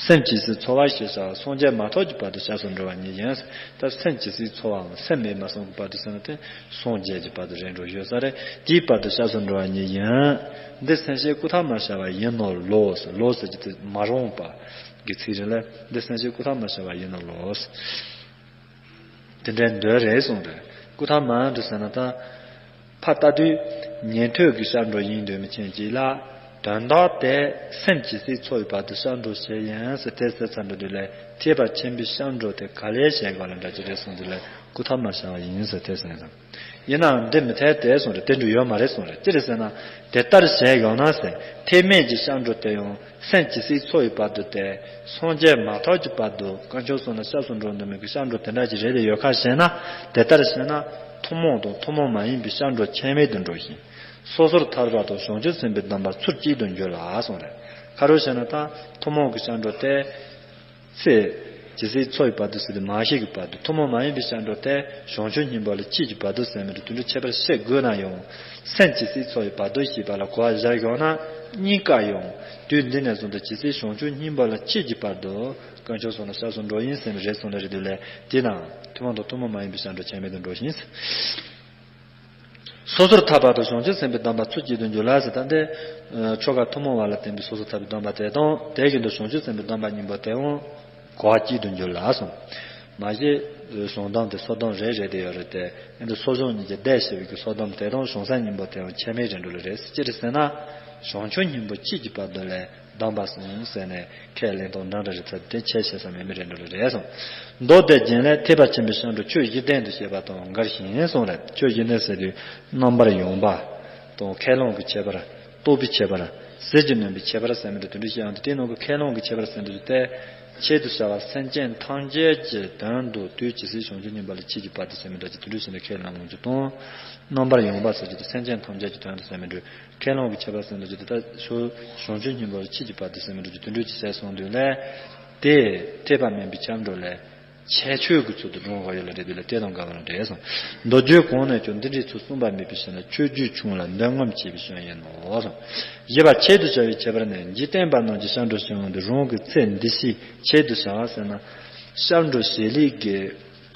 སེམས་ཇི་སྲིད་འཚོ་བ་ཞེས་བྱ་བ་སངས་རྒྱས་མ་ཐོབ་ཀྱི་བར་དུ་སྐྱབས་སུ་འགྲོ་བ་ཉིད་ཡིན། ད་སེམས་ཇི་སྲིད་འཚོ་བའམ་སེམས་མེད་མ་སོང་གི་བར་དུ་ཟེར་ན་དེ་སངས་རྒྱས་ཀྱི་བར་དུ་རེད་འགྲོ་ཡོད་ས་རེད། དེའི་བར་དུ་སྐྱབས་སུ་འགྲོ་བ་ཉིད་ཡིན། འདི་སེམས་བསྐྱེད་སྐུ་ཐ་མར་བྱ་བ་ཡིན་ནོ་ལོ། ལོ་ཟེར་གྱི་དེ་མ་རུངས་པ་གི་ཚིག་རེད་ལ། འདི་སེམས་བསྐྱེད་སྐུ་ཐ་མར་བྱ་བ་ཡིན་ནོ་ལོ། དེ་འདྲའི་འདོད་རེད་གསུངས་རེད། སྐུ་ཐ་མ་འདྲི་ཟེར་ན་ད། ཕར་ལྟ་དུས། ཉན་ཐོས་ཀྱི་སྐྱབས་འགྲོ་ཡིན་འདོད་མི་ཅན་གཅིག་ལ། དོན་དག་དེ་སེམས་ཇི་སྲིད་འཚོ་བའི་བར་དུ་སྐྱབས་འགྲོ་བྱེད་ཡིན་ཟེར་དེ་ཟེར་ཚར་འགྲོ་དུས་ལས་ཐེག་པ་ཆེན་པོའི་སྐྱབས་འགྲོ་དེ་ག་ལས་བྱེད་དགོས་ལ་འདྲ་ཅི་རེད་གསུངས་དུས་ལས་སྐུ་ཐ་མར་བྱ་བ་ཡིན་ཟེར་དེ་ཟེར་ཡིན། ཡིན་ནའང་འདི་མི་འཐད་དེ་གསུངས་རེད། དེ་འདྲ་ཡོད་མ་རེད་གསུངས་རེད། ཅི་རེད་ཟེར་ན། དེ་ལྟར་བྱས་ཡོང་ན་ཟེར་ཐེག་དམན་གྱི་སྐྱབས་འགྲོ་དེ་ཡང་སེམས་ཇི་སྲིད་འཚོ་བའི་བར་དུ་སྟེ། སངས་རྒྱས་མ་ཐོབ་ཀྱི་བར་དུ་དཀོན་མཆོག་གསུམ་ལ་སྐྱབས་སུ་འགྲོ་འདོད་མི་གི་སྐྱབས་འགྲོ་དེ་འདྲ་ཅིག་རེད་དེ་ཡོད་ཁ་ཞེ་ན། དེ་ལྟར་ཞེ་ན། ཐུན་མོང་དང་ཐུན་མོང་མ་ཡིན་པའི་སྐྱབས་འགྲོ་ཆད་མེད་དུ་འགྲོ་ཞིང་། སོ་སོར་ཐར་པ་དང་བྱང་ཆུབ་སེམས་དཔའི་སྡོམ་པ་ཚུལ་གཅིག་ཏུ་འགྱུར་ལ་གསུངས་རེད། ཁ་རོག་བྱས་ན་ད་ཐུན་མོང་གི་སྐྱབས་འགྲོ་དེ། ཚེ་ཇི་སྲིད་འཚོ་བའི་བར་དུ་ཟེར་དུས་མ་ཤི་གི་བར་དུ། ཐུན་མོང་མ་ཡིན་པའི་སྐྱབས་འགྲོ་དེ་བྱང་ཆུབ་སྙིང་པོ་ལ་སྐྱེས་ཀྱི་བར་དུ་ཟེར་མི་འདྲ་དེ་འདྲ་ཁྱད་པར་བཤད་དགོས་ན་ཡང་། སེམས་ཇི་སྲིད་འཚོ་བའི་བར་དུ་ཞེས་པ་ལ་གོ་བ་བཞག་ཡོང་ན་གཉིས་ཀ་ཡང་དུས་འདི་ནས་བཟུང་སྟེ་ཇི་སྲིད་བྱང་ཆུབ་སྙིང་པོ་ལ་སྐྱེས་ཀྱི་བར་དུ་དཀོན་མཆོག་གསུམ་ལ་སྐྱབས་སུ་འགྲོ་ཡིན་ཟེར་ནས་རེད་གསུངས་ལ་རེད་འདུག་ལས། དེས་ན་ཐུན་མོང་དང་ཐུན་མོང་མ་ཡིན་པའི་སྐྱབས་འགྲོ་ཆད་མེད་དུ་འགྲོ་ཞིང་། སོ་སོར་ཐར་པ་དང་བྱང་ཆུབ་སེམས་དཔའི་སྡོམ་པ་ཚུལ་གཅིག་ཏུ་འགྱུར་ལ་ཟེར། ད་འདི་ཆོ་ག་ཐུན་མོང་བ་ལ་བརྟེན་པའི་སོ་སོར་ཐར་པའི་སྡོམ་པ་དེ་དང་དེ་བཞིན་དུ་བྱང་ཆུབ་སེམས་དཔའི་སྡོམ་པ་གཉིས་པོ་དེའང་གོ་བ་གཅིག་ཏུ་འགྱུར་ལ་གསུངས། མ་གཞི་བྱང་སྡོམ་དེ་སོ་སྡོམ་རེ་རེ་དེ་ཡོད་རེད་དེ། ཨེ་འདི་སོ་སྦྱོང་གཉིས་ཀྱི་བཟླས་བྱས་པའི་གི་སོ་སྡོམ་དེ་དང་བྱང་སེམས་གཉིས་པོ་དེའང་ཆད་མེད་རེད་འགྲོ་ལེ་རེད། ཅི་རེད་ཟེར་ན། བྱང་ཆུབ་སྙིང་པོ་སྐྱེས་ཀྱི་བར་དུ་ལས། སྡོམ་པ་གསུངས་ཟེར་ནས་ཁས་ལེན་སྟངས་འདྲ་འདྲ་རེད་ཚར་དེ་ཁྱད་ཆེ་ས་མེད་མི་རེད་འགྲོ་ལེ་རེད་གསུངས། མདོ་སྡེ་རྒྱན་ལས་ཐེག་པ་ཆེན་པོའི་སྐྱབས་འགྲོ་ཆོས་བཞི་ལྡན་དུ་བཤད་པ་དང་འགལ་ཞིང་གསུངས་རེད། ཆོས་བཞི་ལྡན་ཟེར་དུས་རྣམ་པར་ཡངས་པ་དང་ཁས་བླངས་ཀྱི་ཁྱད་པར། རྟོགས་པའི་ཁྱད་པར། ཟིལ་གྱིས་གནོན་པའི་ཁྱད་པར་ཟེར་མི་འདྲ་དེ་འདྲ་བཤད་ཡོང་དུས་དེའི་ནང་གི་ཁས་བླངས་ཀྱི་ཁྱད་པར་ཟེར་འདུག་སྟེ། ཆེད་དུ་བྱ་བ་སེམས་ཅན་ཐམས་ཅད་ཀྱི་དོན་དུ་དུས་ཇི་སྲིད་བྱང་ཆུབ་སྙིང་པོ་ལ་སྐྱེས་ཀྱི་བར་དུ་ཟེར་མི་འདྲ་ཅིག་དེ་འདྲ་བྱས་ནས་ཁས་བླངས་ཡོང་རྒྱུ་དང་། རྣམ་པར་ཡངས་པ་ཟེར་རྒྱུ་དེ་སེམས་ཅན་ཐམས་ཅད་ཀྱི་དོན་དུ་ཟེར་མི་འདྲ། ཁས་བླངས་ཀྱི་ཁྱད་པར་ཟེར་འདུག་ཅེས་དེ་ལྟར་ཞུ། བྱང་ཆུབ་སྙིང་པོ་ལ་སྐྱེས་ཀྱི་བར་དུ་ཟེར་མི་འདྲ་ཅིག་དེ་འདྲ་ཅིག་བྱས་སོང་དུས་ལས། དེ་ཐེག་པ་དམན་པའི་སྐྱབས་འགྲོ་ལས། ཁྱད་ཆོས་ཀྱི་ཚུལ་དུ་སྒྲུབ་དགོས་ཡོད་ལ་རེད་དེ་ལས་དེ་དང་འགལ་བ་ལ་རེད་གསུངས། མདོ་རྒྱུད་གོང་ནས་ཀྱང་འདི་འདྲའི་ཚུལ་གསུངས་པ་མེད་པའི་ཕྱིར་ན་ཆོས་བརྒྱུད་ཆུང་ལ་འདོད་རྔམ་ཆེ་བའི་སྐྱོན་ཡིན་ནོ་གསུངས། བཞི་པ་ཆེད་དུ་བྱ་བའི་ཁྱད་པར་ནི་འཇིག་རྟེན་པ་རྣམས་ཀྱིས་སྐྱབས་འགྲོ་ཞེས་འོང་དུས་རང་གི་ཚེ་འདི་ཕྱིའི་ཆེད་དུ་བྱ་བ་ཟེར་ན། སྐྱབས་འགྲོ་བྱེད་ལུགས་ཀྱི།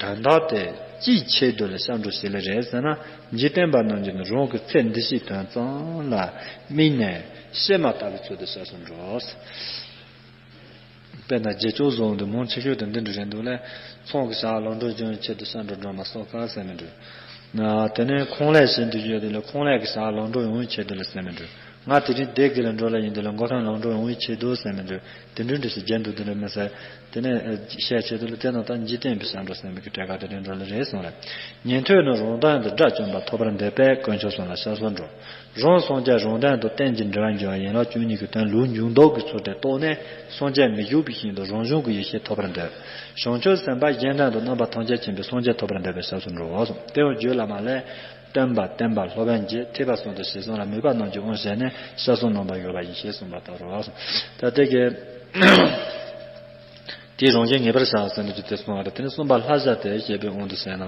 དོན་དག་དེ་ཅིའི་ཆེད་དུ་ལ་སྐྱབས་འགྲོ་བྱེད་ལེ་རེད་ཟེར་ན། འཇིག་རྟེན་པ་རྣམས་ཀྱིས་ནི་རང་གི་ཚེ་འདི་ཕྱིའི་དོན་ཙམ་ལ་དམིགས་ནས་གཤེད་མ་ལྟ་བུའི་ཚུལ་དུ་སྐྱབས་སུ་འགྲོ། དཔེར་ན་རྗེས་ཕྱོགས་བཟུང་དུ་མང་ཆེ་ཤོས་དེ་འདི་འདྲ་རེད་འདུག་ལས། ཚོང་གི་བྱ་བ་ལམ་འགྲོ་འབྱུང་བའི་ཆེད་དུ་སྐྱབས་འགྲོ་སྒྲོལ་མ་སོགས་གང་ཟེར་མི་འདུག་དེ་ནས་ཁང་ལས་བྱེད་དུ་ཡོད་དེ་ལས་ཁང་ལས་ཀྱི་བྱ་བ་ལམ་འགྲོ་ཡོང་བའི་ཆེད་དུ་ལ་ཟེར་མི་འདུག་ང་དེ་རིང་སྡེ་དགེ་ལ་འགྲོ་ལ་ཡིན་དེ་ལ་མགོ་ཐོན་ལམ་འགྲོ་ཡོང་བའི་ཆེད་དུ་ཟེར་མི་འདུག་དེ་འདྲའི་འདྲ་ཞིག་བརྒྱབ་འདུག་དེ་འདྲ་མི་ཟེར། དེ་ནས་བཤད་ཆེད་དུ་ལ་དེ་ནང་ལྟར་འཇིག་རྟེན་པའི་སྐྱབས་འགྲོ་ཟེར་མི་གི་གྲས་ཀ་དེ་འདྲའི་འགྲོ་ལ་རེད་གསུངས་རེད། ཉན་ཐོས་ནི་རང་དོན་དུ་དགྲ་བཅོམ་པ་ཐོབ་པར་འདོད་པས་དཀོན་མཆོག་གསུམ་ལ་སྐྱབས་སུ་འགྲོ། རང་སངས་རྒྱས་རང་དོན་དུ་རྟེན་ཅིང་འབྲེལ་བར་འབྱུང་བ་ཡན་ལག་བཅུ་གཉིས་ཀྱི་དོན་ལུགས་འཇུག་ལྡོག་གི་ཚུལ་དེ་རྟོགས་ནས་སངས་རྒྱས་མི་བཞུགས་པའི་ཞིང་དུ་རང་བྱུང་གི་ཡེ་ཤེས་ཐོབ་པར་འདོད། བྱང་ཆུབ་སེམས་དཔའ་གཞན་དོན་དུ་རྣམ་པ་ཐམས་ཅད་མཁྱེན་པའི་སངས་རྒྱས་ཐོབ་པར་འདོད་པས་སྐྱབས་སུ་འགྲོ་གསུངས། དེ་ཡང་རྒྱུད་བླ་མ་ལས། སྟོན་པ་བསྟན་པ་སློབ་དཔོན་གྱིས་ཐེག་པ་གསུམ་དུ་ཞེས་གསུངས་ལ་མོས་པ་རྣམས་ཀྱིས་དབང་བྱས་ནས་སྐྱབས་སུ་རྣམ་པར་དགོད་པ་ཡིས་ཞེས་གསུངས་པ་ལྟར་རོ། ད་དེ་གའི་དེའི་རང་བཞིན་ངེས་པར་བྱ་ཟེར་ནས་ཀྱི་དེ་གསུངས་པ་རེད། དེ་ནས་གསུམ་པ་ལྷ་བྱ་སྟེ་ཞེས་པའི་དབང་དུ་བྱས་ན།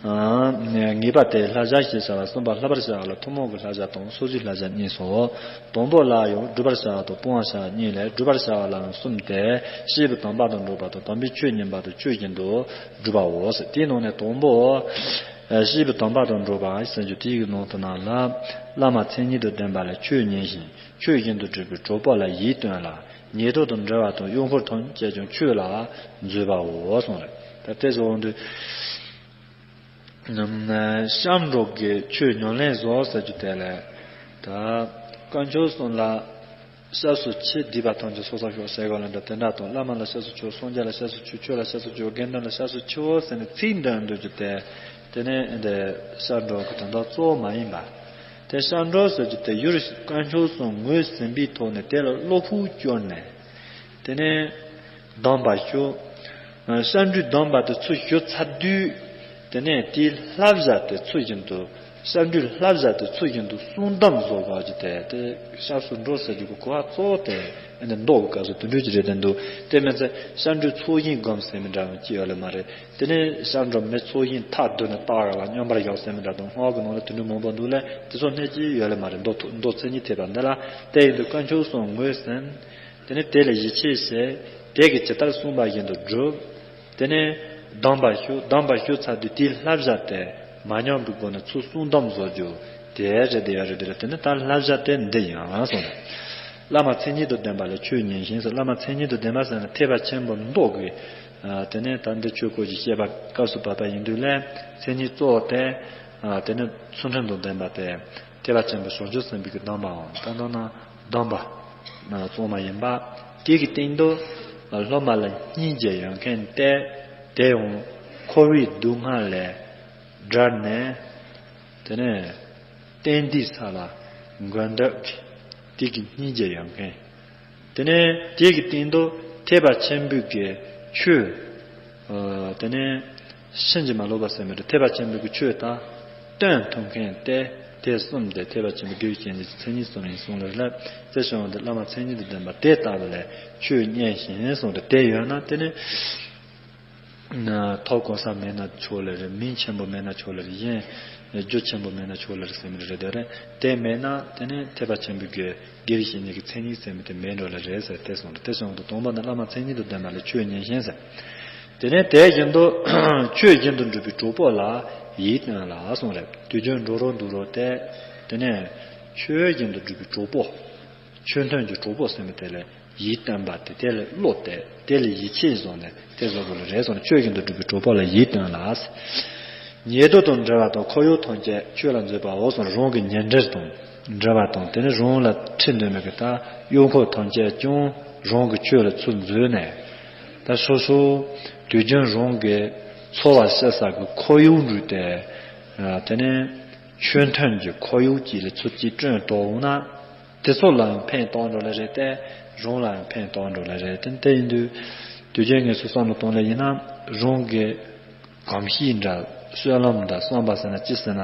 ངེས་པ་སྟེ་བསླབ་བྱ་ཞེས་བྱ་བ་གསུམ་པ། བསླབ་པར་བྱ་བ་ལ་ཐུན་མོང་གི་བསླབ་བྱ་དང་སོ་སོའི་བསླབ་བྱ་གཉིས་སོ། དང་པོ་ལ་ཡང་སྒྲུབ་པར་བྱ་བ་དང་སྤོང་བར་བྱ་བ་གཉིས་ལས། སྒྲུབ་པར་བྱ་བ་ལ་ཡང་གསུམ་སྟེ། སྐྱེས་བུ་དམ་པ་དང་འགྲོགས་པ་དང་། དམ་པའི་ཆོས་ཉན་པ་དང་། ཆོས་བཞིན་དུ་སྒྲུབ་པའོ། དེའི་ནང་ནས་དང་པོ། སྐྱེས་བུ་དམ་པ་དང་འགྲོགས་པ་ཟེར་རྒྱུ་དེའི་ནང་དུ་ན་ལ། བླ་མ་མཚན་ཉིད་དུ་ལྡན་པ་ལ་ཆོས་ཉན་ཞིང་། ཆོས་བཞིན་དུ་སྒྲུབ་པའི་གྲོགས་པོ་ལ་ཡིད་རྟོན་ལ། ཉེ་དུ་དང་འབྲེལ་བ་དང་། གཡོག་འཁོར་ཐམས་ཅད་ཀྱང་ཆོས་ལ་འཛུད་པའོ་གསུངས་རེད། ད་དེ་ཟེར་འོང་དུས། སྐྱབས་འགྲོ་གི་ཆོས་ཉམས་ལེན་བཟོ་ཟེར་རྒྱུ་དེ་ལས། ད་དཀོན་མཆོག་གསུམ་ལ་སྐྱབས་སུ་མཆི། སྡིག་པ་ཐམས་ཅད་སོ་སོར་ཤོག་ཟེར་གོ་ལ་འདྲ་དེ་འདྲ་དང་། བླ་མ་ལ་སྐྱབས་སུ་མཆིའོ། སངས་རྒྱས་ལ་སྐྱབས་སུ་མཆིའོ། ཆོས་ལ་སྐྱབས་སུ་མཆིའོ། དགེ་འདུན་ལ་སྐྱབས་སུ་མཆིའོ་ཟེར་ནས་ཚིག་འདོན་འདོད་རྒྱུ་དེ། དེ་ནས་འདི་སྐྱབས་འགྲོ་གི་དོན་དག་གཙོ་བོ་མ་ཡིན་པ། དེ་སྐྱབས་འགྲོ་ཟེར་རྒྱུ་དེ་ཡུལ་དཀོན་མཆོག་གསུམ་ངོས་ཟིན་པའི་ཐོག་ནས་དེ་ལ་བློ་ཁོག་བསྐྱོན་ནས། དེ་ནས་གདམས་པ་ཞུ། སྐྱབས་འགྲོའི་གདམས་པ་དེ་ཚུར་ཞུ་ཚར་དུས། དེ་ནས་དེའི་བསླབ་བྱ་དེ་ཚུལ་བཞིན་དུ། སྐྱབས་འགྲོའི་བསླབ་བྱ་དེ་ཚུལ་བཞིན་དུ་སྲུང་གདམས་བཟོ་དགོས་ཀྱི་དེ། དེ་སྐྱབས་སུ་འགྲོ་ཟེར་རྒྱུ་གི་གོ་བ་གཙོ་བོ་དེ་ཨ་ནི་མདོ་གི་སྐབས་སུ་དེ་འདྲ་ཅིག་རེད་དེ་འདུག་དེ་མིན་ཚེ་སྐྱབས་འགྲོའི་ཚོགས་ཞིང་སྒོམ་ཟེར་མི་འདྲ་བ་ཅིག་ཡོད་ལེ་མ་རེད། དེ་ནས་སྐྱབས་འགྲོ་མའི་ཚོགས་ཞིང་མཐའ་བསྡུས་ནས་སྟག་ར་ལ་མཉམ་པར་བཞག་ཟེར་མི་འདྲ་དང་། སྔགས་ཀྱི་ནང་ལ་དེ་འདྲ་མང་པོ་འདུག་ལེ། དེ་ཚོ་སྣེ་གཅིག་ཡོད་ལེ་མ་རེད། མདོ་ཐོ་མདོ་མཚན་ཉིད་ཐེག་པ་འདི་ལ། དེ་ཡིན་དུས་དཀོན་མཆོག་གསུམ་ངོས་ཟིན། དེ་ནས་དེ་ལ་ཡིད་ཆེས་བྱས། དེ་གིས་ཇི་ལྟར་གསུངས་པ་བཞིན་དུ་བསྒྲུབ། དེ་ནས་གདམས་པ་ཞུ། གདམས་པ་ཞུ་ཚར་དུས་དེའི་བསླབ་བྱ་དེ་མ་ཉམས་པའི་སྒོ་ནས་ཚུར་སྲུང་གདམས་བཟོ་རྒྱུ་དེ་རེད། དེ་ཡང་རེད། དེ་རེད། དེ་ནས་ད་བསླབ་བྱ་དེ་འདི་ཡིན་གསུངས་རེད། བླ་མ་མཚན་ཉིད་དུ་ལྡན་པ་ལ་ཆོས་ཉན་ཞིང་ཟེར། བླ་མ་མཚན་ཉིད་དུ་ལྡན་པ་ཟེར་ན་ཐེག་པ་ཆེན་པོ་མདོ་གི། དེ་ནས་ད་འདི་ཆོས་སྐོར་གྱི་བཤད་པ་སྐབས་སུ་བབ་པ་ཡིན་དུས་ལས། མཚན་ཉིད་གཙོ་བོ་དེ། དེ་ནས་ཚུལ་ཁྲིམས་དང་ལྡན་པ་དེ། ཐེག་པ་ཆེན་པོ་བྱང་ཆུབ་སེམས་དཔའི་གི་གདམས་པའམ་ད་ལྟ་ན་གདམས་པ་གཙང་མ་ཡིན་པ། དེ་གི་སྟེང་དུ་སློབ་མ་ལ་སྙིང་རྗེ་ཡོད་མཁན་དེ། དེ་ཡང་འཁོར་བའི་སྡུག་བསྔལ་ལས་བསྒྲལ་ནས། དེ་ནས་གཏན་བདེའི་ས་ལ་འགོད་འདོད་ཀྱི་དེ་གི་སྙིང་རྗེ་ཡོད་མཁན། དེ་ནས་དེ་གི་སྟེང་དུ་ཐེག་པ་ཆེན་པོའི་གི་ཆོས། དེ་ནས་ཕྱིན་ཅི་མ་ལོག་པ་ཟེར་མི་འདྲ། ཐེག་པ་ཆེན་པོའི་གི་ཆོས་དང་སྟོན་ཐུབ་མཁན་དེ། དེ་གསུམ་དེ་ཐེག་པ་ཆེན་པོའི་དགེ་བའི་བཤེས་གཉེན་གྱི་མཚན་ཉིད་གསུམ་ཡིན་གསུངས་ལེ་རེད། དེ་བྱུང་བ་འདི་བླ་མ་མཚན་ཉིད་དུ་ལྡན་པ་དེ་ལྟ་བུ་ལ་ཆོས་ཉན་ཞིང་གསུངས་ཏེ། དེ་ཡོད་ན་དེ་ནི། ཐོབ་གོ་ས་མེད་ན་ཆོག་ལེ་རེད། མིང་ཆེན་པོ་མེད་ན་ཆོག་ལེ་རེད། གཞན་རྒྱུ་ཆེན་པོ་མེད་ན་ཆོག་ལེ་རེད་ཟེར་མི་རེད་དེ་རེད། དེ་མེད་ན་དེ་ནི་ཐེག་པ་ཆེན་པོའི་གི་དགེ་བའི་བཤེས་གཉེན་གྱི་མཚན་ཉིད་ཟེར་མི་དེ་མེད་འགྲོ་ལེ་རེད་ཟེར། དེ་གསུངས་ཏེ། དེ་གསུངས་ཏེ་དང་པོ་ནི་བླ་མ་མཚན་ཉིད་དུ་ལྡན་པ་ལ་ཆོས་ཉན་ཞིང་ཟེར། དེ་ནས་དེ་བཞིན་དུ་ཆོས་བཞིན་དུ་སྒྲུབ་པའི་གྲོགས་པོ་ལ་ཡིད་རྟོན་ལ་གསུངས་རེད། དུས་རྒྱུན་འགྲོ་རོགས་འདུག་རོགས་དེ། དེ་ནས་ཆོས་བཞིན་དུ་སྒྲུབ་པའི་གྲོགས་པོ། ཆོས་མཐུན་གྱི་གྲོགས་པོ་ཟེར་མི་དེ་ལ་ཡིད་རྟོན་པ་དེ། དེ་ལ་བློ་གཏད། དེ་ལ་ཡིད་ཆེས་བཟུང་ནས་དེ་བཟོ་དགོས་ལེ་རེད་གསུངས་ནས། ཆོས་བཞིན་དུ་སྒྲུབ་པའི་གྲོགས་པོ་ལ་ཡིད་རྟོན་ལ། ཉེ་དུ་དང་འབྲེལ་བ་དང་། ཁོར་ཡུག་ཐམས་ཅད་ཆོས་ལ་འཛུད་པའོ་གསུངས། རང་གི་ཉེ་འབྲེལ་དང་འབྲེལ་བ་དང་། དེ་ནས་རང་ལ་འཁྲིད་འདོད་མི་གི་ད་གཡོག་འཁོར་ཐམས་ཅད་ཀྱང་རང་གི་ཆོས་ལ་ཚུར་འཛུད་ནས། ད་སོ་སོ་དུས་རྒྱུན་རང་གི་འཚོ་བ་བྱེད་ས་གི་ཁོར་ཡུག་འདྲ་དེ། དེ་ནས་ཆོས་མཐུན་གྱི་ཁོར་ཡུག་ཅིག་ལ་ཚུར་ཅིག་བསྐྲུན་ཐུབ་ན། དེ་ཚོ་ལའང་ཕན་ཐོགས་འགྲོ་ལེ་རེད་དེ། རང་ལའང་ཕན་ཐོགས་འགྲོ་ལེ་རེད་དེ། དེ་ཡིན་དུས་དུས་རྒྱུན་ངེད་ཚོ་བསམ་བློ་གཏོང་ལེ་ཡིན་ན། རང་གི་གོམས་གཤིས་འདྲ། སྤྱོད་ལམ་འདྲ། བསམ་པ་ཟེར་ན་ཅི་ཟེར་ན།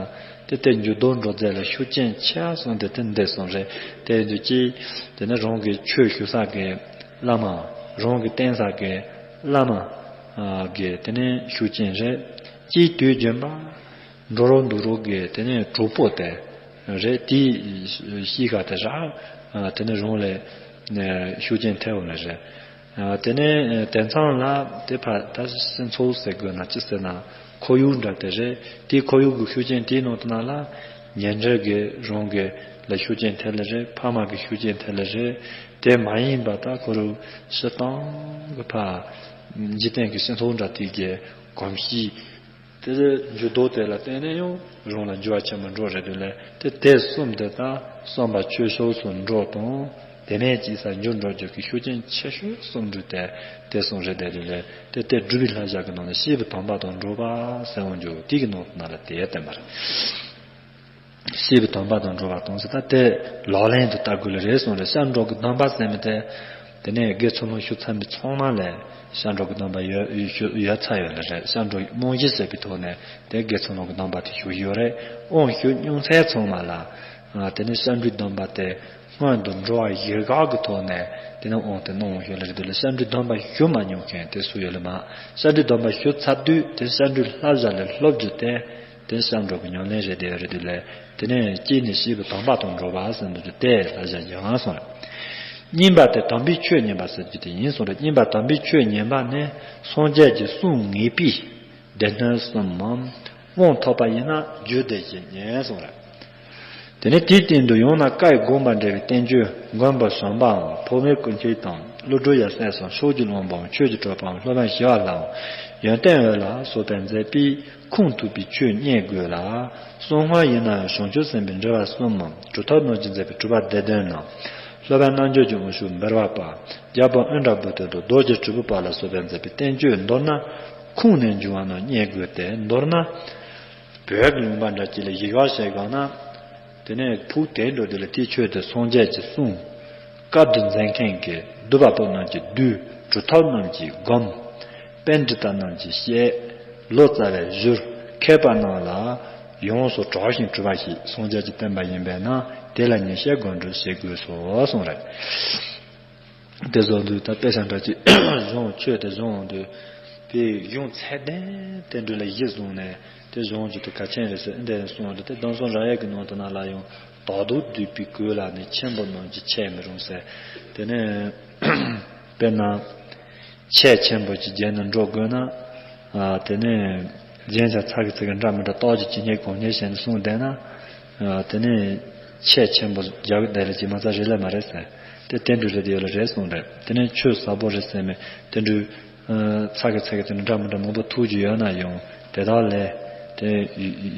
དེ་དེ་འགྱུར་ལྡོག་འགྲོ་རྫས་ལ་ཤུགས་རྐྱེན་ཆེ་བ་སོང་སྟེ་དེ་འདི་སོང་རེད། དེ་ཡིན་དུས་ཅི། དེ་ནི་རང་གི་ཆོས་ཞུ་ས་གི་བླ་མ། རང་གི་བསྟེན་ས་གི་བླ་མ་གི་དེ་ནི་ཤུགས་རྐྱེན་རེད། ཅིའི་དུས་རྒྱུན་པ། འགྲོ་རོགས་འདུག་རོགས་ཀྱི་དེ་ནས་གྲོགས་པོ་དེ་རེད། དེའི་གཤིས་ཀ་དེ་རག་དེ་ནས་རང་ལ་ཤུགས་རྐྱེན་ཐེབས་ཡོང་ལེ་རེད། དེ་ནས་དེང་སང་ལ་དེ་ཕར་ད་སྤྱི་ཚོགས་ཟེར་དགོས་ན་ཅི་ཟེར་ན། ཁོར་ཡུག་འདྲ་དེ་རེད། དེའི་ཁོར་ཡུག་གི་ཤུགས་རྐྱེན་དེའི་ནང་དུ་ན་ལ་ཉེ་འབྲེལ་གྱི་རང་གི་ལ་ཤུགས་རྐྱེན་ཐེབས་ལེ་རེད། ཕ་མ་གི་ཤུགས་རྐྱེན་ཐེབས་ལེ་རེད། དེ་མ་ཡིན་པ་ད་ཁོ་རང་སྤྱིར་བཏང་གི་ཕར་འཇིག་རྟེན་གྱི་སྤྱི་ཚོགས་འདྲ་དེ་གི་གོམས་གཤིས། དེ་འགྱུར་ལྡོག་དེ་ལ་བརྟེན་ནས་ཡང་རང་ལ་འགྱུར་བ་ཆེན་པོ་འགྲོ་རེད་འདུག་ལེ། དེ་དེ་གསུམ་དེ་དག་བསམ་པ་ཆོས་ཕྱོགས་སུ་འགྲོ་དང་། དེ་ནས་ཅི་ས་འགྱུར་འགྲོ་རྒྱུ་གི་ཤུགས་རྐྱེན་ཆེ་ཤོས་གསུམ་འདྲ་དེ་དེ་གསུམ་རེད་འདུག་ལེ། དེ་དེ་སྒྲུབ་པའི་བསླབ་བྱ་གི་ནང་ནས་སྐྱེས་བུ་དམ་པ་དང་འགྲོགས་པ་ཟེར་འོང་རྒྱུ་དེ་གི་ནང་ན་ལ་དེ་བསྟན་པ་རེད། སྐྱེས་བུ་དམ་པ་དང་འགྲོགས་པ་དང་ཟེར། ད་དེ་ལག་ལེན་དུ་བསྟར་དགོས་ལེ་རེད་གསུངས་རེད། སྐྱབས་འགྲོ་གི་གདམས་པ་ཟེར་མི་དེ། དེ་ནས་དགེ་ཚུལ་སློང་ཞུ་ཚར་མི་ཚང་མ་ལ་སྐྱབས་འགྲོ་གི་གདམས་པ་ཡོད་ཡོད་ཡོད་ཚར་ཡོད་ལེ་རེད། སྐྱབས་འགྲོ་རྨང་གཞི་བྱས་པའི་ཐོག་ནས་དེ་དགེ་ཚུལ་སློང་གི་གདམས་པ་དེ་ཞུ་གི་ཡོད་རེད། འོང་ཞུ་མྱོང་ཚད་ཚང་མ་ལ། དེ་ནས་སྐྱབས་འགྲོའི་གདམས་པ་དེ། སྔོན་དུ་འགྲོ་བ་བཞི་ག་གི་ཐོག་ནས་དེ་ནས་དབང་དུ་གནང་ཡོད་ལ་རེད་འདུག་ལ། བཤད་འགྲོའི་སྡོམ་པ་ཞུ་མ་མྱོང་མཁན་དེ་སུ་ཡོད་ལ་མ། བཤད་འགྲོའི་སྡོམ་པ་ཞུ་ཚར་དུས་དེ་བཤད་འགྲོའི་བསླབ་བྱ་ལས་སློབ་རྒྱུ་དེ་དེ་བཤད་འགྲོ་གི་ཉམས་ལེན་རེད་དེ་ཡོད་རེད་འདུག་ལ། དེ་ནས་སྐྱེས་ནས་ཤི་བའི་དམ་པ་དང་འགྲོགས་པ་ཟེར་འདུག་དེ་བསླབ་བྱ་ཡང་སོང་རེད། གཉིས་པ་དེ་དམ་པའི་ཆོས་ཉན་པ་ཟེར་རྒྱུ་དེ་ཡིན་སོང་རེད། གཉིས་པ་དམ་པའི་ཆོས་ཉན་པ་ནི་སངས་རྒྱས་ཀྱི་གསུང་ངེས་པའི་སྡེ་སྣོད་གསུམ་མམ། དབང་ཐོབ་པ་ཡིན་ན་རྒྱུད་སྡེ་བཞི་ཉན་གསུངས་རེད། དེ་ནས་དེའི་སྟེང་དུ་ཡང་ན་བཀའི་དགོངས་པ་འགྲེལ་བའི་བསྟན་བཅོས་མགོན་པོ་བྱམས་པའམ་འཕགས་མའི་སྐུ་མཆེད་དང་ཀླུ་སྒྲུབ་ཡབ་སྲས་སམ་ཕྱོགས་ཀྱི་བློན་པོའམ་ཆོས་ཀྱི་གྲགས་པའམ་སློབ་དཔོན་ཞི་བ་ལྷའམ་ཡོན་ཏན་འོད་ལ་སོགས་པས་མཛད་པའི་ཁུངས་ཐུབ་པའི་ཆོས་རྙེད་དགོས་ལ། གསང་སྔགས་ཡིན་ན་ཡང་བྱང་ཆུབ་སེམས་དཔའི་འགྲེལ་པ་གསུམ་མམ་གྲུབ་ཐོབ་རྣམས་ཀྱིས་མཛད་པའི་གྲུབ་པ་སྡེ་བདུན་ནམ། སློབ་དཔོན་རྣལ་འབྱོར་གྱི་དབང་ཕྱུག་འབུལ་བ་པ། རྒྱལ་པོ་ཨིནྡྲ་བྷུ་ཏི་དང་རྡོ་རྗེ་དྲིལ་བུ་པ་ལ་སོགས་པས་མཛད་པའི་བསྟན་བཅོས་མདོར་ན་ཁུངས་ནས་འབྱུང་བ་རྣམས་རྙེད་དགོས་ཏེ། མདོར་ན་བོད་ཀྱི་ལུང་པ་འདྲ་གཅིག་ལ་ཡིག་ཡོག་བཤད་དགོས་ན། དེ་ནས་ཕུགས་དེ་འགྲོ་དུས་ལ་དེའི་ཆོས་དེ་སངས་རྒྱས་ཀྱི་གསུང་། བཀའ་བསྡུ་མཛད་མཁན་གྱི་འདུས་པ་པོ་རྣམས་ཀྱིས་བསྡུས། གྲུབ་ཐོབ་རྣམས་ཀྱིས་བསྒོམ། པཎྜི་ཏ་རྣམས་ཀྱིས་བཤད། ལོ་ཙཱ་བས་བཞུགས། མཁས་པ་རྣམས་ལ་ཡོངས་སུ་གྲགས་ཤིང་གྲུབ་པ་ཞིག་སངས་རྒྱས་ཀྱི་བསྟན་པ་ཡིན་པས་ན་དེ་ལ་ཉན་བཤད་སྒོམ་སྒྲུབ་བྱེད་དགོས་སོ་གསུངས་རེད། དེ་བཟོ་འདུག་ད་དཔེ་ཆ་འདྲ་ཅིག་གཞུང་ཆོས་དེ་གཞུང་འདུག་དེ་གཞུང་ཚད་ལྡན་དེ་འདྲ་ལ་གཞི་བཟུང་ནས་དེ་གཞུང་ཅིག་དེ་གལ་ཆེན་རེད་ཟེར་འདི་གསུངས་འདུག་དེ་གདམས་ཟབ་རབ་དབྱེ་གི་ནང་དུ་ན་ལ་ཡང་དག་ཏུ་བསྡུས་པའི་གོས་ལ་ནི་ཆེན་པོ་རྣམས་ཀྱིས་འཆད་མི་རུང་ཟེར། དེ་ནས་དཔེར་ན། ཆས་ཆེན་པོ་ཅིག་བརྒྱབ་ནས་འགྲོ་དགོས་ན། ཨ་དེ་ནས་རྒྱན་ཆ་ཚ་གི་ཚ་གི་འདྲ་མི་འདྲ་རྟགས་ཅིག་ཇི་སྙེད་གང་སྙེད་བྱས་ནས་གསུངས་བསྡད་ན། ཨ་དེ་ནས་ཆས་ཆེན་པོ་རྒྱག་བསྡད་ལ་ཅིག་མ་རྩ་རེད་ལ་མ་རེད་ཟེར། དེ་དེ་འདྲ་རེད་དེ་ཡོད་ལ་རེད་གསུངས་རེད། དེ་ནས་ཆོས་ཟབ་པོ་རེད་ཟེར་མེད་དེ་འདྲ། ཨ་ཚ་གི་ཚ་གི་དེ་འདྲ་འདྲ་མི་འདྲ་མང་པོ་ཐུག་རྒྱུ་ཡོད་ན་ཡང་དེ་དག་ལས་དེ་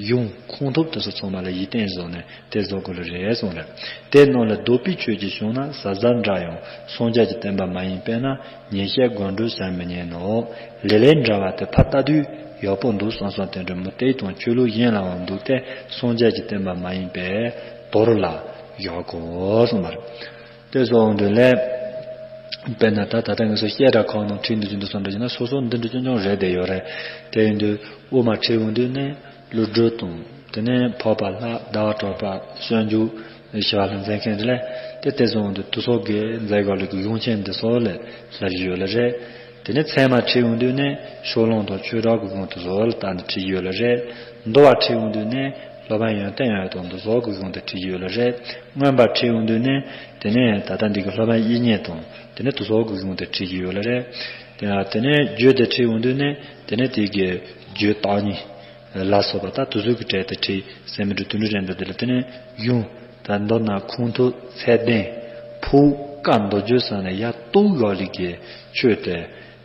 གཞུང་ཁུངས་ཐུབ་དེ་ཚོ་ཚང་མ་ལ་ཡིད་བརྟན་བཟོ་ནས། དེ་བཟོ་དགོས་ལ་རེད་གསུངས་རེད། དེ་རྣམས་ལ་ལྡོག་པའི་ཆོས་ཀྱི་གཞུང་ན་ཟབ་ཟབ་འདྲ་ཡང་སངས་རྒྱས་ཀྱི་བསྟན་པ་མ་ཡིན་པས་ན་ཉན་བཤད་སྒོམ་སྒྲུབ་བྱ་མི་ཉན་ནོ། ལེ་ལོ་འདྲ་བ་དེ་ཕར་ལྟ་དུས་ཡག་པོ་འདུག་བསམ་བསམ་དེ་འདྲ་མུ་སྟེགས་དང་ཆོས་ལུགས་གཞན་ལའང་འདུག་སྟེ་སངས་རྒྱས་ཀྱི་བསྟན་པ་མ་ཡིན་པས་དོར་ལ་ཡག་གོ་གསུངས་པ་རེད། དེ་སོང་དུས་ལས། དཔེར་ན་ད་ད་ལྟ་ངེད་ཚོ་བཤད་གྲྭ་ཁག་ནང་ཁྲིད་འདི་བཞིན་དུ་སོང་འདྲ་བྱས་ན་སོ་སོ་འདི་འདྲ་ཆུང་ཆུང་རེད་དེ་ཡོད་རེད། དེ་ཡིན་དུས་དབུ་མ་ཁྲིད་འོང་དུས་ནས། ཀླུ་སྒྲུབ་དང་། དེ་ནས་འཕགས་པ་ལྷ། ཟླ་བ་གྲགས་པ། སྤྱོད་འཇུག་ཞི་བ་ལྷ་མཛད་མཁན་རེད་ལ། དེ་དེ་ཚོ་འོང་དུས་དུ་སོགས་ཀྱི་མཛད་སྒོ་ལ་གི་གཞུང་ཆེན་འདི་སོགས་ལ་ལ་ཡོད་ལ་རེད། དེ་ནས་ཚད་མ་ཁྲིད་འོང་དུས་ནས་ཕྱོགས་གླང་དང་ཆོས་གྲགས་ཀྱི་གཞུང་དུ་སོགས་ལ་ད་ནི་ཁྲིད་ཡོད་ལ་རེད། འདུལ་བ་ཁྲིད་འོང་དུས་ནས་སློབ་དཔོན་ཡོན་ཏན་འོད་དང་དུ་སོགས་ཀྱི་གཞུང་དུ་ཁྲིད་ཡོད་ལ་རེད། མངོན་པ་ཁྲིད་འོང་དུས་ནས་དེ་ནས་ད་ལྟ་འདི་གི་སློབ་དཔོན་དབྱིག་གཉེན་དང་དེ་ནས་དུ་སོགས་ཀྱི་གཞུང་དུ་ཁྲིད་ཀྱི་ཡོད་ལ་རེད། དེ་དེ་ནས་རྒྱུད་དེ་ཁྲིད་འོང་དུས་ནས་དེ་ནས་དེ་གི་རྒྱུད་བརྟག་གཉིས། ལ་སོགས་པ་ད་དུ་ཟུག་གི་གྲས་དེ་ཁྲིད་ཟེར་མི་འདྲ་དུ་འདྲ་རེད་འདུག་དེ་ལ་དེ་ནས་གཞུང་ད་མདོར་ན་ཁུངས་ཐུབ་ཚད་ལྡན་ཕུགས་བཀའ་མདོ་རྒྱུད་ས་ནས་ཡ་གཏུག་ཡོད་ལི་གི་ཆོས་དེ།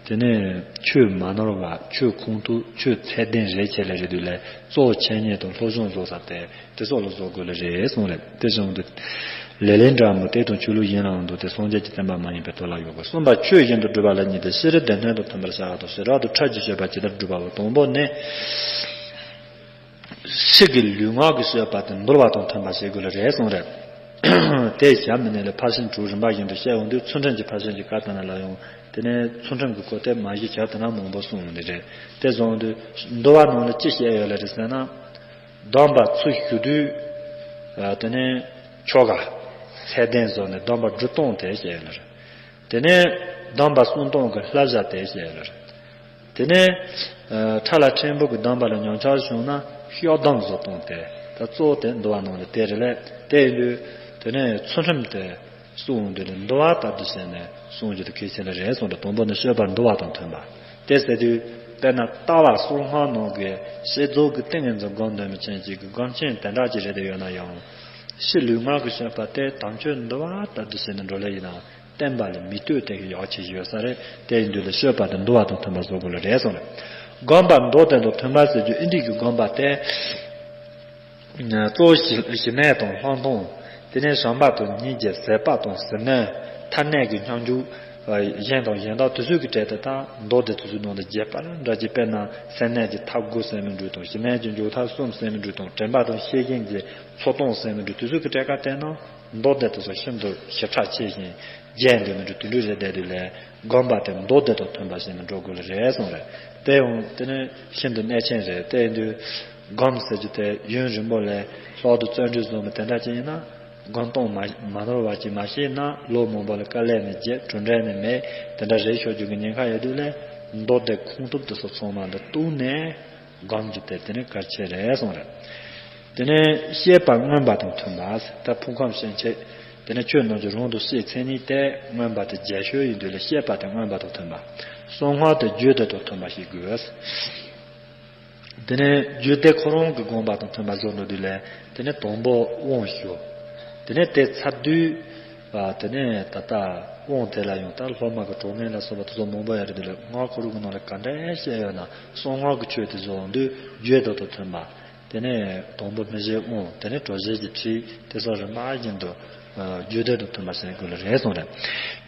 དེ་ནས་ཆོས་མ་ནོར་བ་ཆོས་ཁུངས་ཐུབ་ཆོས་ཚད་ལྡན་རེ་ཆེ་ལ་རེ་དུས་ལས་གཙོ་བོ་འཆད་ཉན་དང་སློབ་སྦྱོང་བཟོ་ས་དེ་དེ་སོགས་ལ་བཟོ་དགོས་ལ་རེད་གསུངས་རེད། དེ་བཞིན་དུ་ལེ་ལོ་འདྲ་མུ་སྟེགས་དང་ཆོས་ལུགས་གཞན་ལའང་འདུག་སྟེ་སངས་རྒྱས་ཀྱི་བསྟན་པ་མ་ཡིན་པའི་དོན་ལ་ཡོད་དགོས། གསུམ་པ་ཆོས་བཞིན་དུ་སྒྲུབ་པ་ལ་གཉིས་ཏེ། ཕྱི་རོལ་སྡེ་སྣོད་དང་མཐུན་པར་བྱ་བ་དང་ཕྱི་རོལ་དུ་ཁྲག་གི་སྤྱོད་པ་ཇི་ལྟར་སྒྲུབ་པའོ། དང་པོ་ནི། ཕྱི་གི་ལུས་ངག་གི་སྤྱོད་པ་དེ་འདུལ་བ་དང་མཐུན་པ་བྱེད་དགོས་ལ་རེད་གསུངས་རེད། དེ་བྱ་མི་ནས་ལས་ཕར་ཕྱིན་དྲུག་རིམ་པ་བཞིན་དུ་བཤད་འོང་དུས་ཚུལ་ཁྲིམས་ཀྱི་ཕར་ཕྱིན་གྱི་བཀའ་དེ་ན་ལ་ཡང་དེ་ནས་ཚུལ་ཁྲིམས་ཀྱི་སྐོར་དེ་མ་གཞི་བྱ་དེ་ན་མང་པོ་གསུངས་འོང་ནི་རེད། དེ་བཟུང་དུས་འདུལ་བ་ནང་ལ་ཅི་བཤད་ཡོད་ལ་རེད་ཟེར་ན། སྡོམ་པ་ཚུར་ཞུ་དུས། དེ་ནས་ཆོ་ག་ཚད་ལྡན་བཟོ་ནས་སྡོམ་པ་སྒྲུབ་སྟངས་དེ་བཤད་ཡོད་ལ་རེད། དེ་ནས་སྡོམ་པ་སྲུང་སྟངས་ཀྱི་བསླབ་བྱ་དེ་བཤད་ཡོད་ལ་རེད། དེ་ནས་ཁྲ་ལ་ཕྲན་བུ་གི་སྡོམ་པ་ལ་ཉམས་ཆག་བྱུང་ན་བཤགས་སྡོམ་བཟོ་སྟངས་དེ་ད་གཙོ་བོ་དེ་འདུལ་བ་ནང་ལ་དེ་རེད་ལས་དེ་ཡིན་དུས་དེ་ནས་ཚུལ་ཁྲིམས་དེ་སྲུང་འོང་དུས་ལ་འདུལ་བ་ལྟར་དུ་བྱས་ནས་སྲུང་རྒྱུ་དེ་གལ་ཆེ་ལ་རེད་གསུངས་ཏེ། དང་པོ་ནི་སྤྱོད་པ་འདུལ་བ་དང་མཐུན་པ། དེ་ཟེར་དུས་དཔེར་ན་ལྟ་བ་གསང་སྔགས་ནང་གི་བསྐྱེད་རྫོགས་ཀྱི་ཏིང་ངེ་འཛིན་སྒོམ་འདོན་མི་ཅན་གཅིག་གི་སྒོམ་ཆེན་དེ་འདྲ་ཅིག་རེད་དེ་ཡོད་ན་ཡང་། ཕྱི་ལུས་ངག་གི་སྤྱོད་པ་དེ་དམ་ཆོས་འདུལ་བ་ལྟར་དུ་བྱས་ནས་འགྲོ་ལེ་ཡིན་ན། བསྟན་པ་ལ་མི་ལྟོས་དེ་གི་ཡག་ཆེ་ཞིག་ཡོད་ས་རེད། དེ་ཡིན་དུས་ལ་སྤྱོད་པ་དེ་འདུལ་བ་དང་མཐུན་པ་བཟོ་དགོས་ལ་རེད་གསུངས་རེད། སྒོམ་པ་མདོ་སྡེ་དང་མཐུན་པ་ཟེར་རྒྱུ་ཨིན་དྲིས་ཀྱི་སྒོམ་པ་དེ། གཙོ་བོ་ཞི་ཞི་གནས་དང་ལྷག་མཐོང་། དེ་ནས་བྱམས་པ་དང་སྙིང་རྗེ་ཟད་པ་དང་ཟིལ་གནོན་ཐ་སྙད་ཀྱི་སྙོམས་འཇུག་གཞན་དང་གཞན་དག་དེ་ཚོའི་གི་གྲས་དེ་དག་མདོ་སྡེ་དེ་ཚོའི་ནང་དུ་རྒྱས་པ་ལ་འདྲ་ཅིག་དཔེར་ན་སེམས་གནས་ཀྱི་ཐབས་དགུ་ཟེར་མི་འདྲ་དང་ཞི་གནས་ཀྱི་མཇུག་ཐབས་གསུམ་ཟེར་མི་འདྲ་དང་དྲན་པ་དང་ཤེས་བཞིན་གྱི་ཚོགས་སྟོང་ཟེར་མི་འདྲ་དེ་ཚོའི་གི་གྲས་ཀ་བལྟས་ན། མདོ་སྡེ་དེ་ཚོ་ཤིན་ཏུ་ཞིབ་ཕྲ་ཆེ་ཞིང་རྒྱས་འདུག་མི་འདུག་དེ་འདྲ་རེད་བསྡད་དུས་ལས་སྒོམ་པ་དེ་མདོ་སྡེ་དང་མཐུན་པ་ཞིག་ནས་འགྲོ་དགོས་ལ་རེད་གསུངས་རེད། དེ་ཡང་དེ་ནི་ཤིན་ཏུ་གནད་ཆེན་རེད། དེ་ཡིན་དུས་སྒོམ་ཟེར་རྒྱུ་དེ་ཡུན་རིང་པོ་ལས་ལྷག་ཏུ་བརྩོན་འགྲུས་བཟུང་བ་དེ་འདྲ་ཅིག་ཡིན་ན། སྒོམ་གཏོང་མ་མ་ནོར་བ་ཅིག་མ་བྱས་ན་ལོ་མང་པོ་ལ་དཀའ་ལས་ནི་བརྒྱབ་གྲུབ་འབྲས་ནི་མེད། དེ་འདྲ་རེད་ཤོད་རྒྱུ་གི་ཉེན་ཁ་ཡོད་དུས་ལས་མདོ་སྡེ་ཁུངས་ཐུབ་དེ་ཚོ་ཚང་མ་འདི་གཏུགས་ནས་སྒོམ་རྒྱུ་དེ་དེ་ནི་གལ་ཆེ་རེད་གསུངས་རེད། དེ་ནས་བཤད་པ་མངོན་པ་དང་མཐུན་པ། ད་ཕུང་ཁམས་སྐྱེ་མཆེད་དེ་ནས་ཆོས་རྣམས་ཀྱི་རང་དུ་བཤད་མཚན་ཉིད་དེ་མངོན་པ་དེ་རྒྱས་ཤོས་ཡིན་དུས་ལས་བཤད་པ་དེ་མངོན་པ་དང་མཐུན་པ། གསང་སྔགས་དེ་རྒྱུད་སྡེ་དང་མཐུན་པ་ཞིག་དགོས། དེ་ནས་རྒྱུད་སྡེ་ཁོ་རང་གི་དགོངས་པ་དང་མཐུན་པ་བཟོ་འགྲོ་དུས་ལས་དེ་ནས་དང་པོ་དབང་ཞུ། དེ་ནས་དེ་ཚར་དུས་དེ་ནས་ད་ལྟ་དབང་དེ་ལ་ཡང་ད་སློབ་མ་གི་གྲོགས་ངན་ལ་སོགས་པ་དེ་ཚོ་མང་པོ་ཡོད་རེད། དེ་ལས་སྔགས་ཁོ་རང་གི་ནང་ལ་ག་འདྲ་བཤད་ཡོད་ན་གསང་སྔགས་ཀྱི་ཆོས་དེ་བཟོ་འདུག་རྒྱུད་སྡེ་དང་མཐུན་པ། དེ་ནས་དང་པོ་སྨིན་བྱེད་དབང་དེ་ནས་གྲོལ་བྱེད་ཀྱི་ཁྲིད་དེ་སོགས་རིམ་པ་བཞིན་དུ་རྒྱུད་སྡེ་དང་མཐུན་པ་བྱེད་དགོས་ལ་རེད་གསུངས་རེད།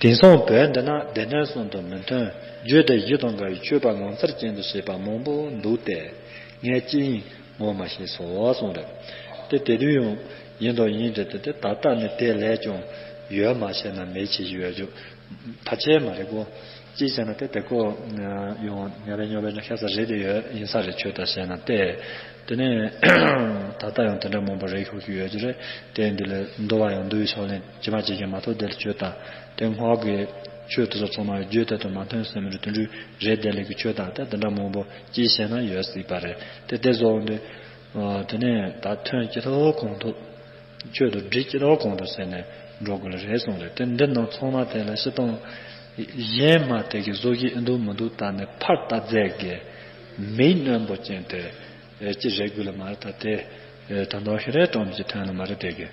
དེང་སང་བོད་འདི་ན་སྡེ་སྣོད་གསུམ་དང་མི་མཐུན་རྒྱུད་སྡེ་བཞི་དང་འགལ་བའི་སྤྱོད་པ་ངོ་མཚར་ཅན་དུ་བྱེད་པ་མང་པོ་འདུག་སྟེ་ངས་ཅི་ཡིན་ངོ་མ་ཤེས་སོ་གསུངས་རེད། དེ་དེ་དུས་ཡང་ཡིན་དང་ཡིན་རེད་དེ་དེ་ད་ལྟ་ནི་དེ་ལས་ཀྱང་ཡོད་མ་ཤེས་ན་མེད་ཆེ་ཞིག་ཡོད་རྒྱུ། ཕལ་ཆེར་མ་རེད་གོ། ཅིའི་ཕྱིར་ན་དེ་དེ་ཁོ་ཡོང་ཉ་བའི་ཉོ་བའི་ན་ཤ་ས་རེད་དེ་ཡོད་ཡིན་ས་རེད་ཆོས་ད་ཟེར་ན་དེ། དེ་ནས་ད་ལྟ་ཡང་དེ་འདྲ་མང་པོ་རེད་ཤོག་ཤོག་ཡོད་ཀྱི་རེད། དེ་འདི་ལས་འདུལ་བ་ཡང་འདུལ་བའི་ཕྱག་ལེན་ཇི་མ་ཇི་བཞིན་མ་ཐོབ་དེ་ལ་ཆོས་ད་དེ་སྔགས་ཀྱི་ཆོས་དེ་ཚོ་ཚང་མ་རྒྱུད་དེ་དང་མ་མཐུན་ཟེར་མི་རེད་དེ་འདྲ་རེད་དེ་ལས་ཀྱི་ཆོས་ད་དེ་དེ་འདྲ་མང་པོ་ཅིའི་ཕྱིར་ན་ཡོད་སྲིད་པ་རེད་དེ་དེ་བཟོ་འདི། དེ་ནས་ད་ཐོན་ཅི་ཐོག་གོང་ཐོག་ཆོས་དང་སྒྲིག་ཅི་ཐོག་གོང་དུ་ཟེར་ནས་འགྲོ་དགོས་ལ་རེད་གསུངས་རེད། དེ་འདི་ནང་ཚང་མ་དེ་ལ་སྤྱིར་བཏང་གཞན་མ་དེ་གི་བཟོ་གཞི་ཨེ་འདུག་མི་འདུག་ད་ནི་ཕར་ལྟ་མཛད་ཀྱི་མིག་རྣོན་པོ་ཅན་དེ་ཅི་རེད་དགོས་ལ་མ་རེད། ད་དེ་ད་འདོག་ཤི་རེ་གྲོང་གི་ཐོན་ལ་མ་རེད། དེ་གི་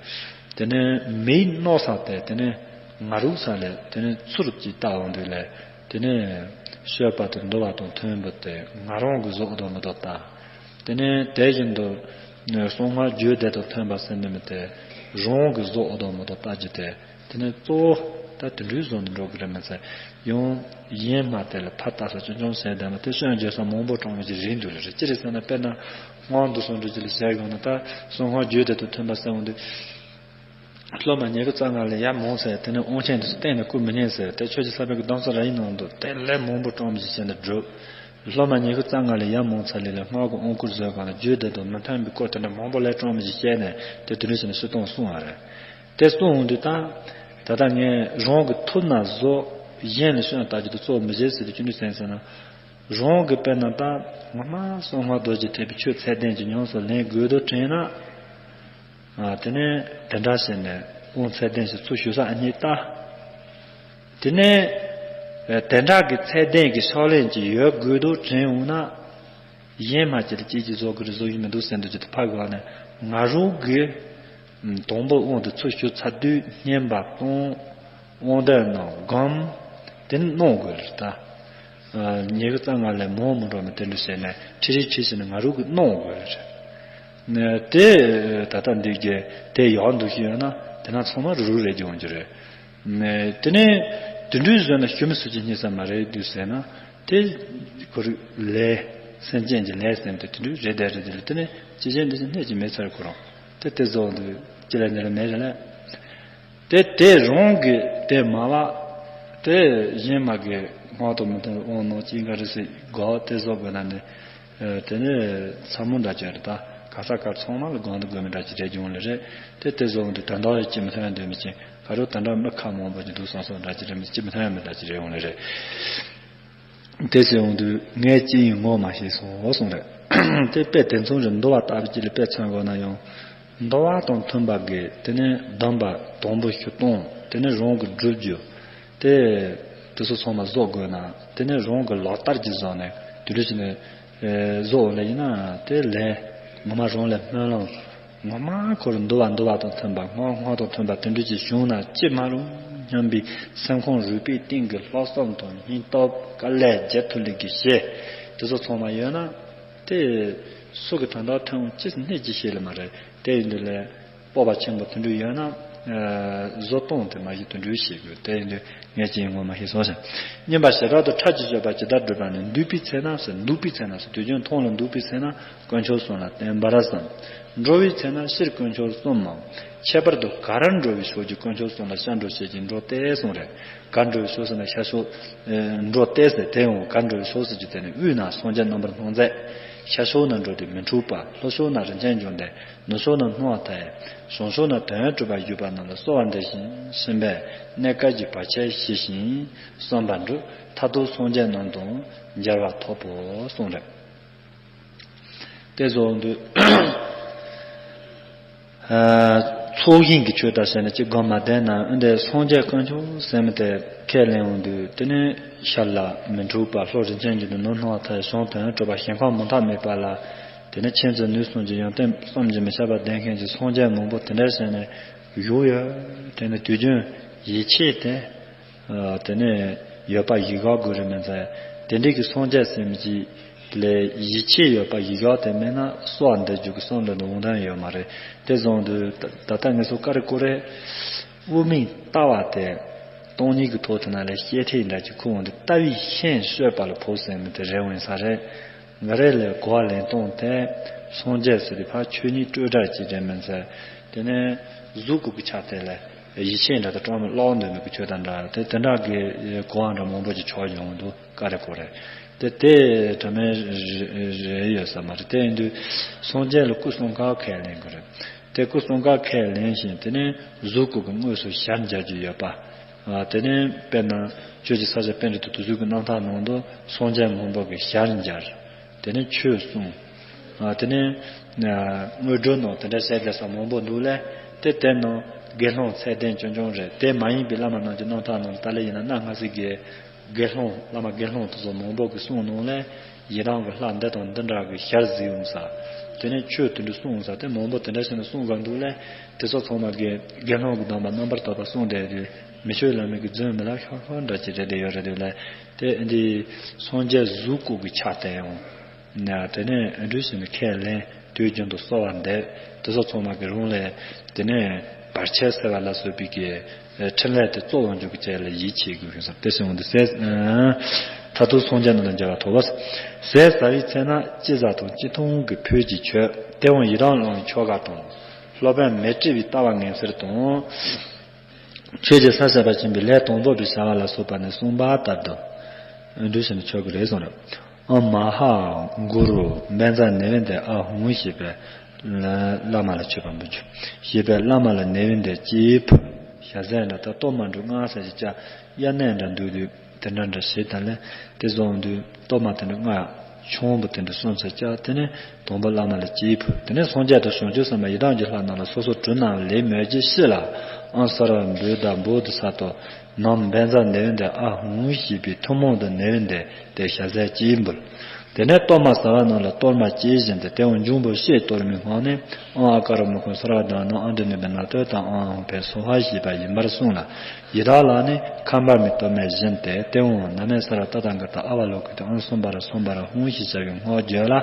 དེ་ནས་མིག་རྣོ་ས་དེ་དེ་ནས་ང་རུག་ས་ལས་དེ་ནས་ཚུར་ཅིག་ལྟ་འོང་དུས་ལས་དེ་ནས་སྤྱོད་པ་དང་འདུལ་བ་དང་མཐུན་པ་དེ་ང་རང་གི་བཟོ་འདོད་མི་འདོད་ལྟ། དེ་ནས་དེ་བཞིན་དུ་གསང་སྔགས་རྒྱུད་སྡེ་དང་མཐུན་པ་ཟེར་ནི་མི་དེ་རང་གི་བཟོ་འོ་དོ་མོ་དོ་ལྟ་རྒྱུ་དེ་དེ་ནས་གཙོ་བོ་ད་དེ་འདྲའི་བཟོ་ནས་འགྲོ་གི་རེད་མ་ཚད་ཡང་ཡིན་མ་དེ་ལ་ཕར་ལྟ་ས་ཆུང་ཆུང་ཟེར་བསྡད་ན་དེ་སྐྱོན་བརྗོད་ས་མང་པོ་གྲོང་མི་ཅིག་རེད་འདུག་ལ་རེད། ཅི་རེད་ཟེར་ན་དཔེར་ན་སྔོན་དུ་སོང་འགྲོ་ཅི་ལ་ཟེར་དགོས་ན་ད་གསང་སྔགས་རྒྱུད་སྡེ་དང་མཐུན་པ་ཟེར་འོང་དུས། སློབ་མ་ཉི་ཤུ་རྩ་ལྔ་ལས་ཡར་མང་ཚད་དེ་ནས་དབང་ཆེན་དུ་གཏན་ནས་བསྐུར་མི་ཉན་ཟེར་དེ་ཆོས་ཀྱི་ས་བོན་གྱི་གདམས་ས་ར་ཡིན་ནང་དུ་དེ་ལས་མང་པོ་གྲོང་མི་ཞིག་བྱས་ནས་བསྒྲུབས། སློབ་མ་ཉི་ཤུ་རྩ་ལྔ་ལས་ཡར་མང་ཚད་ལས་ལས་སྔགས་ཀྱི་དབང་བསྐུར་བཟོས་གང་ལ་རྒྱུད་སྡེ་དང་མི་མཐུན་པའི་སྐོར་དེ་འདྲ་མང་པོ་ལས་གྲོང་མི་ཞིག་བཤད་ནས་དེ་དེ་འདྲ་བྱས་ནས་སྤྱིར་བཏང་གསུངས་པ་རེད། དེ་གསུངས་འོང་དུས་ད་ད་ལྟ་ངས་རང་གི་ཐུབ་ན་བཟོ་གཞན་ལ་སྐྱོན་བཏགས་རྒྱུ་དེ་གཙོ་བོ་མི་བྱེད་ཟེར་དུས་ཅི་འདྲ་ཟེར་ཟེར་ན། རང་གི་དཔེར་ན་ད་ངོ་མ་གསང་སྔགས་རྡོ་རྗེ་ཐེག་པའི་ཆོས་ཚད་ལྡན་གྱི་ཉམས་སུ་ལེན་དགོས་འདུག་དྲན་ན། ཨ་དེ་ནས་དེ་འདྲ་བྱས་ནས་དབང་ཚད་ལྡན་ཞིག་ཚུར་ཞུ་ས་ཨ་ནི་ལྟ། དེ་ནས་ཨ་དེ་འདྲ་གི་ཚད་ལྡན་གྱི་ཕྱག་ལེན་ཅིག་ཡོད་དགོས་འདུག་དྲན་འོང་ན། གཞན་མ་ཅིག་ལ་ཅིག་ཅིག་བཟོ་དགོས་རེད་བཟོ་གི་མི་འདུག་ཟེར་འདུག་ཅིག་ཏུ་ཕ་གི་བ་ནས་ང་རང་གི་དང་པོ་དབང་དུ་ཚུར་ཞུ་ཚར་དུས་བསྙེན་པ་གཏོང་། དབང་དོན་རྣམས་སྒོམ། དེ་ནི་གནང་དགོས་རེད་ད། ཉི་ཤུ་རྩ་ལྔ་ལས་མང་མི་འགྲོ་མི་དེ་འདྲ་བྱས་ནས་ཁྲི་རི་ཁྲི་ཟེར་ནས་ང་རང་གི་གནང་དགོས་རེད། དེ་ད་ལྟ་འདི་གི་དེ་ཡག་འདུག་ཤི་ཡོད་ན་དེ་ན་ཚང་མ་རུ་རུ་རེད་ཀྱི་འོང་རྒྱུ་རེད། དེ་ནས་དེ་འདྲའི་བཟོས་ན་ཞུ་མི་སུ་གཅིག་རྙེད་ས་མ་རེད་འདུག་ཟེར་ན་དེ་ཁོ་རུ་ལས་སེམས་ཅན་གྱི་ལས་སེམས་དེ་དེ་འདྲའི་རེད་དེ་རེད་དེ་རེད། དེ་ནས་ཅི་བྱེད་འདི་བྱེད་གནས་ཀྱི་མེད་ཚར་ཁོ་རང་དེ་དེ་བཟོ་འདུག་ཅི་ལས་འདི་ལ་མེད་རེད་ལ། དེ་དེ་རང་གི་དེ་མ་བ་དེ་གཞན་མ་གི་སྔགས་དང་མི་མཐུན་དབང་ནང་ཅི་འགའ་རེ་ཟིག་གོ་དེ་བཟོ་དགོས་ན་ནི་དེ་ནི་ཚ་མོ་འདྲ་ཅིག་རེད་ད། ག་ས་ག་ཚང་མ་ལ་སྒང་དུ་དགོས་མི་འདྲ་ཅིག་རེད་ཀྱི་འོང་ལེ་རེད། དེ་དེ་བཟོ་འོང་དུས་དོན་དག་ཡི་ཅི་མི་མཐུན་འདོད་མི་ཅིག་ག་རུ་དོན་དག་མི་ཁ་མང་པོ་ཅིག་འདུག་སོང་སོང་འདྲ་ཅིག་རེད་མི་ཅི་མི་མཐུན་མི་འདྲ་ཅིག་རེད་འོང་ལེ་རེད། དེ་ཟེར་འོང་དུས་ངས་ཅི་ཡིན་ངོ་མ་ཤེས་སོང་གསུངས་རེད། དེ་དཔེ་དེ་མཚུངས་རེད། འདུལ་བ་ལྟ་བུ་ཅིག་ལ་དཔེ་མཚོན་དགོས་ན་ཡང་འདུལ་བ་དང་མཐུན་པ་གི་དེ་ནས་གདམས་པ་དང་པོ་ཞུ་སྟངས་དེ་ནས་རང་གི་སྒྲུབ་རྒྱུ་དེ་དེ་ཚོ་ཚང་མ་བཟོ་དགོས་ན་དེ་ནས་རང་གི་ལག་བསྟར་གྱི་བཟོ་ནས་དེ་འདྲ་བྱས་ནས་བཟོ་ལེ་ཡིན་ན་དེ་ལས་ངོ་མ་རང་ལས་སྨོན་ལམ། ངོ་མ་ཁོ་རང་འདུལ་བ་འདུལ་བ་དང་མཐུན་པ་སྔགས་སྔགས་དང་མཐུན་པ་དེ་འདྲ་ཅིག་བྱུང་ན་ཅི་མ་རུང་སྙམ་པའི་སེམས་ཁོང་རུས་པའི་གཏིང་གི་ལྷག་བསམ་དང་སྙིང་སྟོབས་དཀའ་ལས་རྒྱ་མཐུ་ལས་ཀྱི་གཞི་དེ་ཚོ་ཚང་མ་ཡོད་ན་དེ་སུ་གི་དོན་དག་ཐོན་འོང་ཅི་སྣེ་ཅི་ཤེས་ལ་མ་རེད། དེ་ཡིན་དུས་ལས་སྤོབས་པ་ཆེན་པོ་དེ་འདྲ་ཡོད་ན་བཟོ་སྟངས་དེ་མ་གཞི་དེ་འདྲ་ཤེས་དགོས། དེ་ཡིན་དུས་ངས་ཅི་ཡིན་ངོ་མ་ཤེས་སོང་ཞིང་། བསྙེན་པ་བྱེ་བྲག་ཏུ་ཕྲ་ཅིག་བྱེད་པ་ཇི་ལྟར་བསྒྲུབ་པ་ནི་འདུས་པའི་ཚེ་ན་ཟེར་འདུག་པའི་ཚེ་ན་ཟེར་དུས་རྒྱུན་མཐོང་ལ་འདུག་པའི་ཚེ་ན། དཀོན་མཆོག་གསུམ་ལ་བརྟེན་པར་བསམ། འགྲོ་བའི་ཚེ་ན་སྤྱིར་དཀོན་མཆོག་གསུམ་མམ། ཁྱད་པར་དུ་གར་འགྲོ་བའི་ཕྱོགས་ཀྱི་དཀོན་མཆོག་གསུམ་ལ་སྐྱབས་འགྲོ་བྱེད་ཅིང་འགྲོ་སྟེ་གསུངས་རེད། གར་འགྲོ་བའི་ཕྱོགས་ཟེར་ན་ཤར་ཕྱོགས་འགྲོ་སྟེ་ཟེར་དེ་ཡང་གར་འགྲོ་བའི་ཕྱོགས་ཟེར་གྱི་དེ་ནི་དབུས་ན་སངས་རྒྱས་རྣམ་པར་སྣང་མཛད། ཤར་ཕྱོགས་ན་འགྲོ་དེ་མི་འཁྲུགས་པ། ལྷོ་ཕྱོགས་ན་རིན་ཆེན་འབྱུང་ལྡན། ནུབ་ཕྱོགས་ན་སྣང་བ་མཐའ་ཡས། བྱང་ཕྱོགས་ན་དོན་གྲུབ་པ་བཞུགས་པ་རྣམས་ལ་གསོལ་བ་འདེབས་ཤིང་། གཤིན་པས་གནས་སྐབས་ཀྱི་བར་ཆད་ཞི་ཞིང་བསམ་པ་འགྲུབ། མཐར་ཐུག་སངས་རྒྱས་རྣམས་དང་མཇལ་བ་ཐོབ་པོ་གསུངས་རེད། དེ་བཟོ་འདུག་ཚོགས་ཞིང་གི་ཆོས་དང་ཟེར་ན་གཅིག་གོ་མ་བདེན་ན། འོན་ཏེ་སངས་རྒྱས་དཀོན་མཆོག་ཟེར་མི་དེ་ཁས་ལེན་འོང་དུས། དེ་ནས་ཤར་ལ་མི་འཁྲུགས་པ། ལྷོ་རིན་ཆེན་འབྱུང་ལྡན། ནུབ་སྣང་བ་མཐའ་ཡས། བྱང་དོན་གྲུབ་པ། ཞིང་ཁམས་མུ་མཐའ་མེད་པ་ལ། དེ་ནས་མཁྱེན་བརྩེ་ནུས་གསུམ་གྱི་ཡོན་ཏན་བསམ་གྱིས་མི་ཁྱབ་པ་ལྡན་མཁན་གྱི་སངས་རྒྱས་མང་པོ་དེ་འདྲ་ཟེར་ནས་བཞུགས་ཡོད། དེ་ནས་དུས་རྒྱུན་ཡིད་ཆེས་དེ། དེ་ནས་ཡོད་པ་གཞི་བཞག་དགོས་རེད་མིན་ཚེ། དེ་འདྲའི་གི་སངས་རྒྱས་ཟེར་མི་ཅིག་ལས་ཡིད་ཆེས་ཡོད་པ་གཞི་བཞག་དེ་མེད་ན་གསོལ་བ་འདེབས་རྒྱུ་གི་བསམ་བློ་འདི་འོང་དོན་ཡོད་མ་རེད། དེ་བཟུང་དུས་ད་ད་ལྟ་ངེད་ཚོ་ཀ་རེ་ཀོ་རེ་དབུ་མའི་ལྟ་བ་དེ་སྟོང་ཉིད་ཀྱི་ཐོག་དེ་ན་ལས་བཤད་ཐེངས་འདྲ་ཅིག་ཁུར་འོང་དུས། ལྟ་བའི་ཤིང་གསོད་པ་ལ་བོ་ཟེར་མི་དེ་རེད་འོང་ས་རེད། ང་རེ་ལས་གོ་བ་ལེན་སྟངས་དེ་སངས་རྒྱས་ཟེར་དུས་ཕར་ཆོས་ཉིད་སྤྲོས་བྲལ་ཅིག་རེད་མིན་ཚེ། དེ་ནས་གཟུགས་སྐུ་གི་ཆ་དེ་ལས་ཡིད་ཆེས་འདྲ་དང་སྤྲང་མོ་ཀློག་འདོད་མི་གི་ཆོས་དང་འདྲ་དེ་དེ་འདྲ་གི་གོ་བ་འདྲ་མང་པོ་ཅིག་ཆགས་ཡོང་འདུག་ཀ་རེ་ཀོ་རེ། དེ་དེ་དྲ་མའི་རེ་ཡོད་ས་མ་རེད། དེ་ཡིན་དུས་སངས་རྒྱས་ལ་སྐུ་གསུམ་ཀ་ཁས་ལེན་དགོས་རེད། དེ་སྐུ་གསུམ་ཀ་ཁས་ལེན་ཞིང་། དེ་ནས་གཟུགས་སྐུ་གི་དངོས་སུ་ཞལ་མཇལ་རྒྱུ་ཡོད་པ། དེ་ནས་དཔེར་ན་ཆོས་ཀྱི་ས་ཆ་པཎྜི་ཏ་དེ་ཚོ་གི་རྣམ་ཐར་ནང་དུ་སངས་རྒྱས་མང་པོ་གི་ཞལ་མཇལ། དེ་ནས་ཆོས་གསུངས། དེ་ནས་དངོས་གྲུབ་ནང་དེ་འདྲ་བཤད་བསྡད་ས་མང་པོ་འདུག་ལས། དེ་དེ་ནང་དགེ་སློང་ཚད་ལྡན་རྐྱང་རྐྱང་རེད། དེ་མ་ཡིན་པའི་བླ་མ་རྣམས་ཀྱི་རྣམ་ཐར་ནང་ད་ལས་ཡིན་ན་གནའ་སྔ་ཕྱི་གི་དགེ་སློང་བླ་མ་དགེ་སློང་དེ་ཚོ་མང་པོ་གི་གསུང་ནང་ལས་ཡི་དམ་གྱི་ལྷ་འདི་དང་འདི་འདྲ་གི་ཞལ་གཟིགས་འོང་ས། དེ་ནས་ཆོས་དེ་འདྲ་གསུངས་འོང་ས་དེ་མང་པོ་དེ་འདྲ་བྱས་ནས་གསུངས་ག་འདུག་ལས། དེ་ཚོ་ཚང་མ་གི་དགེ་སློང་གི་སྡོམ་པ་རྣམ་པར་དག་པ་གསུངས་བསྡད་དུས། མི་ཆོས་བླ་མེད་ཀྱི་རྫུན་མི་ལ་ཤོར་ཤོར་འདྲ་ཅིག་རེད་བསྡད་ཡོད་རེད་འདུག་ལས། དེ་འདི་སངས་རྒྱས་གཟུགས་སྐུ་གི་ཆ་དེ་ཡང་། ན་དེ་ནས་ཨ་འབྲུ་ཞིག་ནི་ཁས་ལེན། དུས་རྒྱུན་དུ་གསོལ་བ་འདེབས། དེ་ཚོ་ཚང་མ་གི་རུང་ལས། དེ་ནས་བར་ཆད་སེལ་བ་ལ་སོགས་པའི་གི་ཕྲིན་ལས་དེ་གཙོ་བོ་འཇུག་གི་བྱས་ལ་ཡིད་ཆེས་དགོས་ཀྱི་ཟེར། དེ་སེམས་འདི་ཟས། མཐར་ཐུག་སངས་རྒྱས་རྣམས་དང་མཇལ་བ་ཐོབ་པ། ཟས་ཟ་བའི་ཚེ་ན་ཅི་ཟ་དང་ཅི་འཐུང་གི་ཕུད་ཀྱི་ཆོས། དེ་ཡང་ཡི་དམ་བླ་མའི་ཆོ་ག་དང་། སློབ་དཔོན་མཻ་ཏྲི་པའི་ལྟ་བ་ངན་སེལ་དང་། ཆོས་ཀྱི་ས་བྱེད་པ་ཆེན་པོའི་ལས་དང་པོ་པའི་བྱ་བ་ལ་སོགས་པ་ནི་གསུངས་པ་ལྟར་དུ། འདུས་བྱས་ནས་ཆོག་གི་རེད་གསུངས་རེད། ཨ་མ་ཧ་གུ་རུ་བཛྲ་ནཻ་ཝི་དྱ་ཨ་ཧུ་ཞེས་པའི་བླ་མ་ལ་མཆོད་པ་འབུལ་རྒྱུ། ཞེས་པའི་བླ་མ་ལ་ནཻ་ཝི་དྱ་ཅེས་ཕུལ། ཞལ་ཟས་འདྲ་ད་གཏོར་མ་འདྲ་སྔགས་ཟས་ཀྱི་ཅ་དབྱར་གནས་འདྲ་འདུག་དུས། དེ་འདྲ་འདྲ་ཞིག་དང་ལས་དེ་བཟུང་དུས་གཏོར་མ་དེ་འདྲ་ལྔ། ཆང་བུ་དེ་འདྲ་གསུམ་ཚར་བཅག་དེ་ནས་དང་པོ་བླ་མ་ལ་ཅེས་ཕུལ། དེ་ནས་སངས་རྒྱས་དང་བྱང་ཆུབ་སེམས་དཔའ་ཡི་དམ་གྱི་ལྷ་རྣམས་ལ་སོ་སོ་གྲུབ་ན་ལེགས་མོད་ཀྱི་ཕྱིར་ལ། ཨང་སརྦ་བོ་དྷ་བོ་དྷི་ས་ཏྭ་ནམ་བཛྲ་ནཻ་ཝི་དྱ་ཨ་ཧུ་ཞེས་པའི་ཐུན་མོང་དུ་ནཻ་ཝི་དྱ་དེ་ཞལ་ཟས་ཅེས་འབུལ། དེ་ནས་གཏོར་མ་ཟ་བ་རྣམས་ལ་གཏོར་མ་ཅེས་བཞིན་ཏེ། དེ་ཡང་འབྱུང་པོ་བཤད་གཏོར་མའི་སྔགས་ནི། ཨང་ཨ་ཀ་ར་མུ་ཁུ་སརྦ་དྷ་ན་ཨ་ཏི་ནུ་བི་ན་ཏོ་ཏ་ཨ་ཧུ་ཕཊ་སྭཱ་ཧཱ་ཞེས་པ་ཡིན་པར་གསུངས་ལ། ཡི་དམ་ལ་ནི་ཁ་འབབ་མའི་གཏོར་མས་བཞེངས་ཏེ། དེ་ཡང་ན་མོ་སརྦ་ཏ་ཐཱ་ག་ཏ་ཨ་བ་ལོ་ཀི་ཏེ་ཨང་སུམ་བྷ་ར་སུམ་བྷ་ར་ཧཱུྃ་ཞེས་བྱ་བའི་སྔགས་བརྗོད་ལ།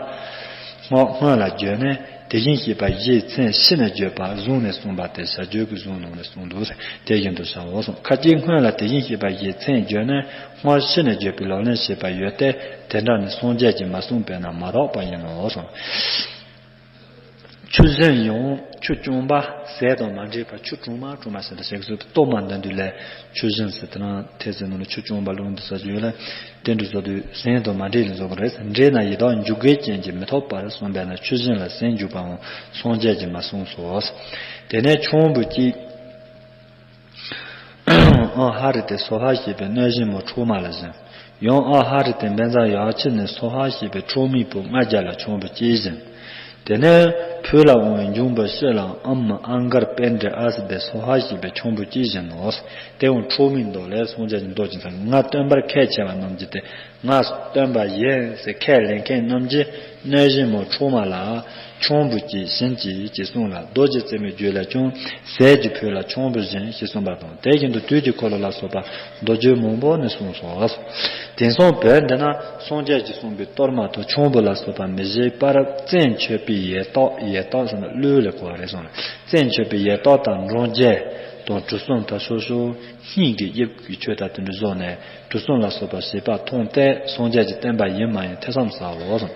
སྔགས་སྔོན་ལ་བརྗོད་ནས་དེ་བཞིན་གཤེགས་པ་ཞེས་མཚན་ཕྱི་ནས་བརྗོད་པ་བཟུང་ནས་གསུངས་པ་སྟེ་བྱ་རྒྱུད་ཀྱི་གཞུང་ནང་ནས་གསུངས་འདུག་དེ་བཞིན་དུ་བྱའོ་གསུངས། ཁ་ཅིག་སྔོན་ལ་དེ་བཞིན་གཤེགས་པ་ཞེས་མཚན་བརྗོད་ནས་སྔགས་ཕྱི་ནས་བརྗོད་པའི་ལག་ལེན་བྱེད་པ་ཡོད་དེ། དེ་འདྲ་ནི་སངས་རྒྱས་ཀྱིས་མ་གསུངས་པས་ན་མ་དག་པ་ཡིན་ནོ་གསུངས། ཆུ་སྦྱིན་ཡང་ཆུ་སྐྱོང་བ་ཟས་དང་མ་འདྲེས་པར་ཆུ་གྲང་མ་གྲང་མ་ཟེར་འདྲ་བྱེད་ཀྱི་ཚུལ་དུ་གཏོར་མ་འདོན་དུས་ལས་ཆུ་སྦྱིན་ཟེར་དེ་ན་ཐེག་ཆེན་ནང་ལ་ཆུ་སྐྱོང་བ་ལུང་དུ་ཟ་རྒྱུ་ཡོད་ལ། དེ་འདྲ་བཟོ་དུས་ཟན་དང་མ་འདྲེས་ལ་བཟོ་དགོས་རེད། འདྲེས་ན་ཡི་དྭགས་འཇུག་པའི་རྐྱེན་གྱིས་མི་ཐོབ་པར་གསུངས་པས་ན་ཆུ་སྦྱིན་ལ་ཟན་འཇུག་པའང་སངས་རྒྱས་ཀྱིས་མ་གསུངས་སོ། དེ་ནས་ཆང་བུ་གཅིག་ཨ་ཧ་རི་ཏེ་སྭཱ་ཧཱ་ཞེས་པའི་གནོད་སྦྱིན་མོ་ཁྲག་མ་ལ་སྦྱིན། ཡང་ཨ་ཧ་རི་ཏེ་བཛྲ་ཡ་ཙྪ་ནི་སྭཱ་ཧཱ་ཞེས་པའི་ཁྲག་མིག་པོ་ལྔ་བརྒྱ་ལ་ཆང་བུ་གཅིག་སྦྱིན། དེ་ནས་ཕུལ་ལ་འོང་བའི་འབྱུང་པོ་སྤྱི་ལ་ཨ་མ་ཨ་གརྞ་པཎྜི་ཏ་ཨ་སི་ཏེ་སྭཱ་ཧཱ་ཞེས་པའི་ཆང་བུ་གཅིག་སྦྱིན་ནོ། དེ་ཡང་ཁྲག་མིག་མདོག་ལས་སངས་རྒྱས་ཀྱི་མདོག་ཅན་དང་ང་སྟོན་པར་ཁས་འཆེ་བ་རྣམས་ཀྱིས་ཏེ། ང་སྟོན་པ་ཡིན་ཟེར་ཁས་ལེན་མཁན་རྣམས་ཀྱིས་གནོད་སྦྱིན་མོ་ཁྲག་མ་ལ་ཆང་བུ་གཅིག་སྦྱིན་གྱིས་ཅེས་གསུངས་ལ། རྡོ་རྗེ་རྩེ་མོའི་རྒྱུད་ལས་ཀྱང་ཟས་ཀྱི་ཕུད་ལ་ཆང་བུ་སྦྱིན་ཞེས་གསུངས་པ་དང་། དེ་བཞིན་དུ་དུས་ཀྱི་འཁོར་ལོ་ལ་སོགས་པ་མདོ་རྒྱུད་མང་པོ་ནས་གསུངས་སོ། དེང་སང་བོད་འདི་ན་སངས་རྒྱས་ཀྱིས་གསུངས་པའི་གཏོར་མ་དང་ཆང་བུ་ལ་སོགས་པ་མི་བཞེས་པར་བཙན་མཆོད་པའི་ཡས་སྟགས། ཡས་སྟགས་ཟེར་ན་གླུད་ལ་གོ་བ་རེད་གསུངས་ལ། བཙན་མཆོད་པའི་ཡས་སྟགས་དང་འབྲོང་རྒྱས་དང་གྲུ་གསུམ་དང་སོ་སོ་སྙིང་གི་དབྱིབས་ཀྱི་ཆོས་དང་དེ་འདྲ་བཟོས་ནས། གྲུ་གསུམ་ལ་སོགས་པ་བཞེས་པ་མཐོང་སྟེ་སངས་རྒྱས་ཀྱི་བསྟན་པ་ཡིན་མ་ཡིན་ཐེ་ཚོམ་ཟའོ།